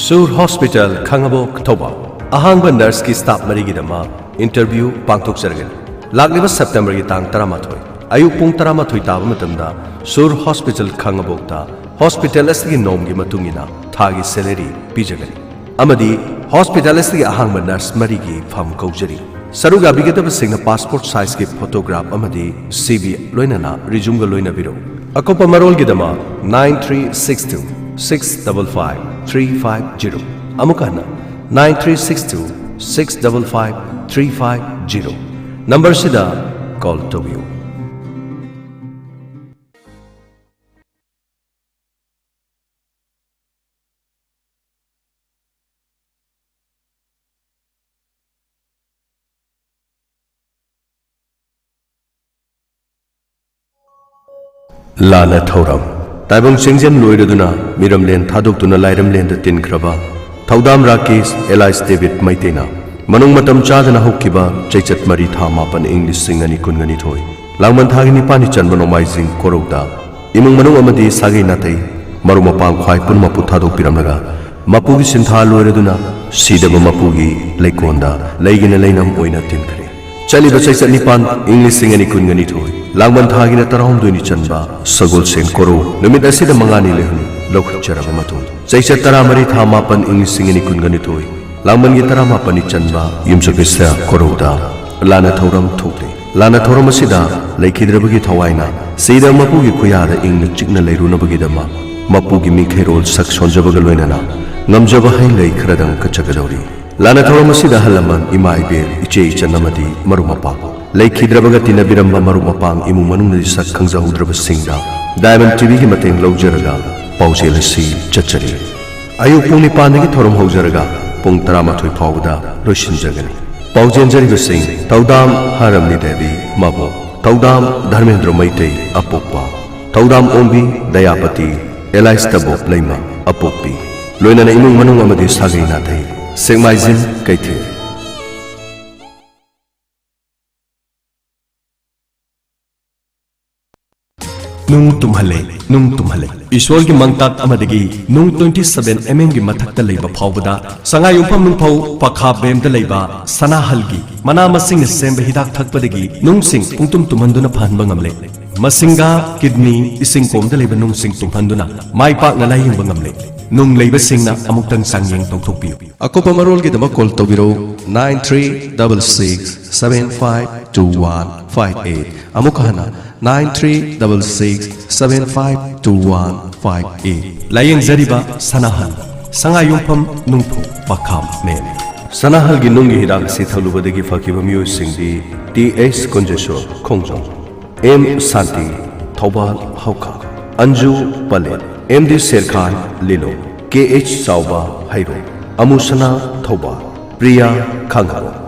ꯁꯨꯔ hospital, Khangabok, Thoubal. ꯑꯍꯥꯡꯕ ꯅꯔꯁꯀꯤ ꯁ꯭ꯇꯥꯐ ꯃꯔꯤꯒꯤꯗꯃꯛ ꯏꯟꯇꯔꯚ꯭ꯌꯨ ꯄꯥꯡꯊꯣꯛꯆꯔꯒꯅꯤ꯫ ꯂꯥꯛꯂꯤꯕ ꯁꯦꯞꯇꯦꯝꯕꯔꯒꯤ ꯇꯥꯡ ꯇꯔꯥꯃꯥꯊꯣꯏ, ꯑꯌꯨꯛ ꯄꯨꯡ ꯇꯔꯥꯃꯥꯊꯣꯏ ꯇꯥꯕ ꯃꯇꯝꯗ ꯁꯨꯔ ꯍꯣꯁꯄꯤꯇꯥꯜ, ꯈꯥꯉꯕꯣꯛꯇ ꯍꯣꯁꯄꯤꯇꯥꯜ ꯑꯁꯤꯒꯤ ꯅꯣꯝꯒꯤ ꯃꯇꯨꯡ ꯏꯟꯅ ꯊꯥꯒꯤ ꯁꯦꯂꯔꯤ ꯄꯤꯖꯒꯅꯤ꯫ ꯑꯃꯗꯤ ꯍꯣꯁꯄꯤꯇꯥꯜ ꯑꯁꯤꯒꯤ ꯑꯍꯥꯡꯕ ꯅꯔꯁ ꯃꯔꯤꯒꯤ ꯐꯝ ꯀꯧꯖꯔꯤ꯫ ꯁꯔꯨꯛ ꯌꯥꯕꯤꯒꯗꯕꯁꯤꯡꯅ ꯄꯥꯁꯄꯣꯔꯠ ꯁꯥꯏꯖꯀꯤ ꯐꯣꯇꯣꯒ꯭ꯔꯥꯐ ꯑꯃꯗꯤ ꯁꯤ ꯚꯤ ꯂꯣꯏꯅꯅ ꯔꯤꯖ꯭ꯌꯨꯝꯒ ꯂꯣꯏꯅꯕꯤꯔꯛꯎ꯫ ꯑꯀꯨꯞꯄ ꯃꯔꯣꯜꯒꯤꯗꯃꯛ nine three six two six double five three five zero, ꯑꯃꯨꯛ ꯍꯟꯅ, nine three six two six double five three five zero ꯅꯝꯕꯔꯁꯤꯗ ꯀꯣꯜ ꯇꯧꯕꯤꯌꯨ꯫ ꯂꯥꯟꯅ ꯊꯧꯔꯝ꯫ ꯇꯥꯏꯕꯪ ꯆꯤꯡꯖꯦꯜ ꯂꯣꯏꯔꯗꯨꯅ ꯃꯤꯔꯝꯂꯦꯟ ꯊꯥꯗꯣꯛꯇꯨꯅ ꯂꯥꯏꯔꯝꯂꯦꯟꯗ ꯇꯤꯟꯈ꯭ꯔꯕ ꯊꯧꯗꯥꯝ ꯔꯥꯀꯦꯁ ꯑꯦꯂꯥꯏꯁ ꯗꯦꯕꯤꯠ ꯃꯩꯇꯩꯅ ꯃꯅꯨꯡ ꯃꯇꯝ ꯆꯥꯗꯅ ꯍꯧꯈꯤꯕ ꯆꯩꯆꯠ ꯃꯔꯤ ꯊꯥ ꯃꯥꯄꯟ ꯏꯪ ꯂꯤꯁꯤꯡ ꯑꯅꯤ ꯀꯨꯟꯒ ꯅꯤꯊꯣꯏ ꯂꯥꯡꯕꯟ ꯊꯥꯒꯤ ꯅꯤꯄꯥꯟꯅꯤ ꯆꯟꯕ ꯅꯣꯡꯃꯥꯏꯖꯤꯡ ꯀꯣꯔꯧꯗ ꯏꯃꯨꯡ ꯃꯅꯨꯡ ꯑꯃꯗꯤ ꯁꯥꯒꯩ ꯅꯥꯇꯩ ꯃꯔꯨꯞ ꯃꯄꯥꯡ ꯈ꯭ꯋꯥꯏ ꯄꯨꯝꯅꯃꯛꯄꯨ ꯊꯥꯗꯣꯛꯄꯤꯔꯝꯂꯒ ꯃꯄꯨꯒꯤ ꯁꯤꯟꯊꯥ ꯂꯣꯏꯔꯗꯨꯅ ꯁꯤꯗꯕ ꯃꯄꯨꯒꯤ ꯂꯩꯀꯣꯟꯗ ꯂꯩꯒꯤꯅ ꯂꯩꯅꯝ ꯑꯣꯏꯅ ꯇꯤꯟꯈ꯭ꯔꯦ꯫ ꯆꯠꯂꯤꯕ ꯆꯩꯆꯠ ꯅꯤꯄꯥꯟ ꯏꯪ ꯂꯤꯁꯤꯡ ꯑꯅꯤ ꯀꯨꯟꯒ ꯅꯤꯊꯣꯏ ꯂꯥꯡꯕꯟ ꯊꯥꯒꯤꯅ ꯇꯔꯥꯍꯨꯝꯗꯣꯏꯅꯤ ꯆꯟꯕ ꯁꯒꯣꯜꯁꯦꯟ ꯀꯣꯔꯧ ꯅꯨꯃꯤꯠ ꯑꯁꯤꯗ ꯃꯉꯥꯅꯤ ꯂꯩꯍꯨꯝ ꯂꯧꯈꯠꯆꯔꯕ ꯃꯇꯨꯡ, ꯆꯩꯆꯠ ꯇꯔꯥꯃꯔꯤ ꯊꯥ ꯃꯥꯄꯟ ꯏꯪ ꯂꯤꯁꯤꯡ ꯑꯅꯤ ꯀꯨꯟꯒ ꯅꯤꯊꯣꯏ ꯂꯥꯡꯕꯟꯒꯤ ꯇꯔꯥꯃꯥꯄꯟꯅꯤ ꯆꯟꯕ ꯌꯨꯝꯁꯀꯩꯁ ꯀꯣꯔꯧꯗ ꯂꯥꯟꯅ ꯊꯧꯔꯝ ꯊꯣꯛꯂꯦ꯫ ꯂꯥꯟꯅ ꯊꯧꯔꯝ ꯑꯁꯤꯗ ꯂꯩꯈꯤꯗ꯭ꯔꯕꯒꯤ ꯊꯋꯥꯏꯅ ꯁꯤꯗ ꯃꯄꯨꯒꯤ ꯈꯨꯌꯥꯗ ꯏꯪꯅ ꯆꯤꯛꯅ ꯂꯩꯔꯨꯅꯕꯒꯤꯗꯃꯛ ꯃꯄꯨꯒꯤ ꯃꯤꯡꯈꯩꯔꯣꯜ ꯁꯛ ꯁꯣꯟꯖꯕꯒ ꯂꯣꯏꯅꯅ ꯉꯝꯖꯕ ꯍꯩ ꯂꯩ ꯈꯔꯗꯪ ꯀꯠꯆꯒꯗꯧꯔꯤ꯫ ꯂꯥꯟꯅ ꯊꯧꯔꯝ ꯑꯁꯤꯗ ꯑꯍꯜ ꯂꯃꯟ, ꯏꯃꯥ ꯏꯕꯦꯜ, ꯏꯆꯦ ꯏꯆꯟ ꯑꯃꯗꯤ ꯃꯔꯨꯞ ꯃꯄꯥꯡ, ꯂꯩꯈꯤꯗ꯭ꯔꯕꯒ ꯇꯤꯟꯅꯕꯤꯔꯝꯕ ꯃꯔꯨꯞ ꯃꯄꯥꯡ, ꯏꯃꯨꯡ ꯃꯅꯨꯡꯗꯗꯤ ꯁꯛ ꯈꯪꯖꯍꯧꯗ꯭ꯔꯕꯁꯤꯡꯗ ꯗꯥꯏꯃꯟ ꯇꯤꯚꯤꯒꯤ ꯃꯇꯦꯡ ꯂꯧꯖꯔꯒ ꯄꯥꯎꯖꯦꯜ ꯑꯁꯤ ꯆꯠꯆꯔꯤ꯫ ꯑꯌꯨꯛ ꯄꯨꯡ ꯅꯤꯄꯥꯟꯗꯒꯤ ꯊꯧꯔꯝ ꯍꯧꯖꯔꯒ ꯄꯨꯡ ꯇꯔꯥꯃꯥꯊꯣꯏ ꯐꯥꯎꯕꯗ ꯂꯣꯏꯁꯤꯟꯖꯒꯅꯤ꯫ ꯄꯥꯎꯖꯦꯟꯖꯔꯤꯕꯁꯤꯡ, ꯊꯧꯗꯥꯝ ꯍꯔꯝꯅꯤ ꯗꯦꯕꯤ ꯃꯕꯣꯛ, ꯊꯧꯗꯥꯝ ꯙꯔꯃꯦꯟꯗ꯭ꯔ ꯃꯩꯇꯩ ꯑꯄꯣꯛꯄ, ꯊꯧꯗꯥꯝ ꯑꯣꯡꯕꯤ ꯗꯌꯥꯄꯇꯤ ꯑꯦꯂꯥꯏꯁꯇꯕꯣꯞ ꯂꯩꯃ ꯑꯄꯣꯛꯄꯤ, ꯂꯣꯏꯅꯅ ꯏꯃꯨꯡ ꯃꯅꯨꯡ ꯑꯃꯗꯤ ꯁꯥꯒꯩ ꯅꯥꯇꯩ, ꯁꯦꯛꯃꯥꯏꯖꯤꯟ ꯀꯩꯊꯦꯜ꯫ ꯅꯨꯡ ꯇꯨꯝꯍꯜꯂꯦ, ꯅꯨꯡ ꯇꯨꯝꯍꯜꯂꯦ꯫ ꯏꯁꯣꯔꯒꯤ ꯃꯪꯇꯥꯛ ꯑꯃꯗꯒꯤ ꯅꯨꯡ twenty seven mm ꯒꯤ ꯃꯊꯛꯇ ꯂꯩꯕ ꯐꯥꯎꯕꯗ ꯁꯉꯥꯏꯌꯨꯝꯐꯝ ꯅꯨꯡꯐꯧ ꯄꯈꯥ ꯕꯦꯝꯗ ꯂꯩꯕ ꯁꯅꯥꯍꯜꯒꯤ ꯃꯅꯥ ꯃꯁꯤꯡꯅ ꯁꯦꯝꯕ ꯍꯤꯗꯥꯛ ꯊꯛꯄꯗꯒꯤ ꯅꯨꯡꯁꯤꯡ ꯄꯨꯡꯇꯨꯝ ꯇꯨꯝꯍꯟꯗꯨꯅ ꯐꯍꯟꯕ ꯉꯝꯂꯦ꯫ ꯃꯁꯤꯡꯒ, ꯀꯤꯗꯅꯤ, ꯏꯁꯤꯡ ꯀꯣꯝꯗ ꯂꯩꯕ ꯅꯨꯡꯁꯤꯡ ꯇꯨꯝꯍꯟꯗꯨꯅ ꯃꯥꯏ ꯄꯥꯛꯅ ꯂꯥꯌꯦꯡꯕ ꯉꯝꯂꯦ꯫ ꯅꯨꯡ ꯂꯩꯕꯁꯤꯡꯅ ꯑꯃꯨꯛꯇꯪ ꯆꯥꯡꯌꯦꯡ ꯇꯧꯊꯣꯛꯄꯤꯌꯨ꯫ ꯑꯀꯨꯞꯄ ꯃꯔꯣꯜꯒꯤꯗꯃꯛ call ꯇꯧꯕꯤꯔꯧ, nine three double six seven five two one five eight꯫ ꯑꯃꯨꯛ ꯍꯟꯅ, nine three double six seven five two one five eight꯫ ꯂꯥꯌꯦꯡꯖꯔꯤꯕ ꯁꯅꯥꯍꯜ, ꯁꯉꯥꯏꯌꯨꯝꯐꯝ ꯅꯨꯡꯐꯧ ꯄꯈꯥꯝ ꯃꯦꯝ꯫ ꯁꯅꯥꯍꯜꯒꯤ ꯅꯨꯡꯒꯤ ꯍꯤꯗꯥꯛ ꯑꯁꯤ ꯊꯛꯂꯨꯕꯗꯒꯤ ꯐꯈꯤꯕ ꯃꯤꯑꯣꯏꯁꯤꯡꯗꯤ T H Kunjeshor Khongjom, M Shanti Thoubal ꯍꯧꯈꯥ, Anju Palet, M D Serkhan Lilong, K H Chaoba Heirok, ꯑꯃꯨꯁꯅꯥ Thoubal, Priya ꯈꯥꯡꯉꯕꯣꯛ꯫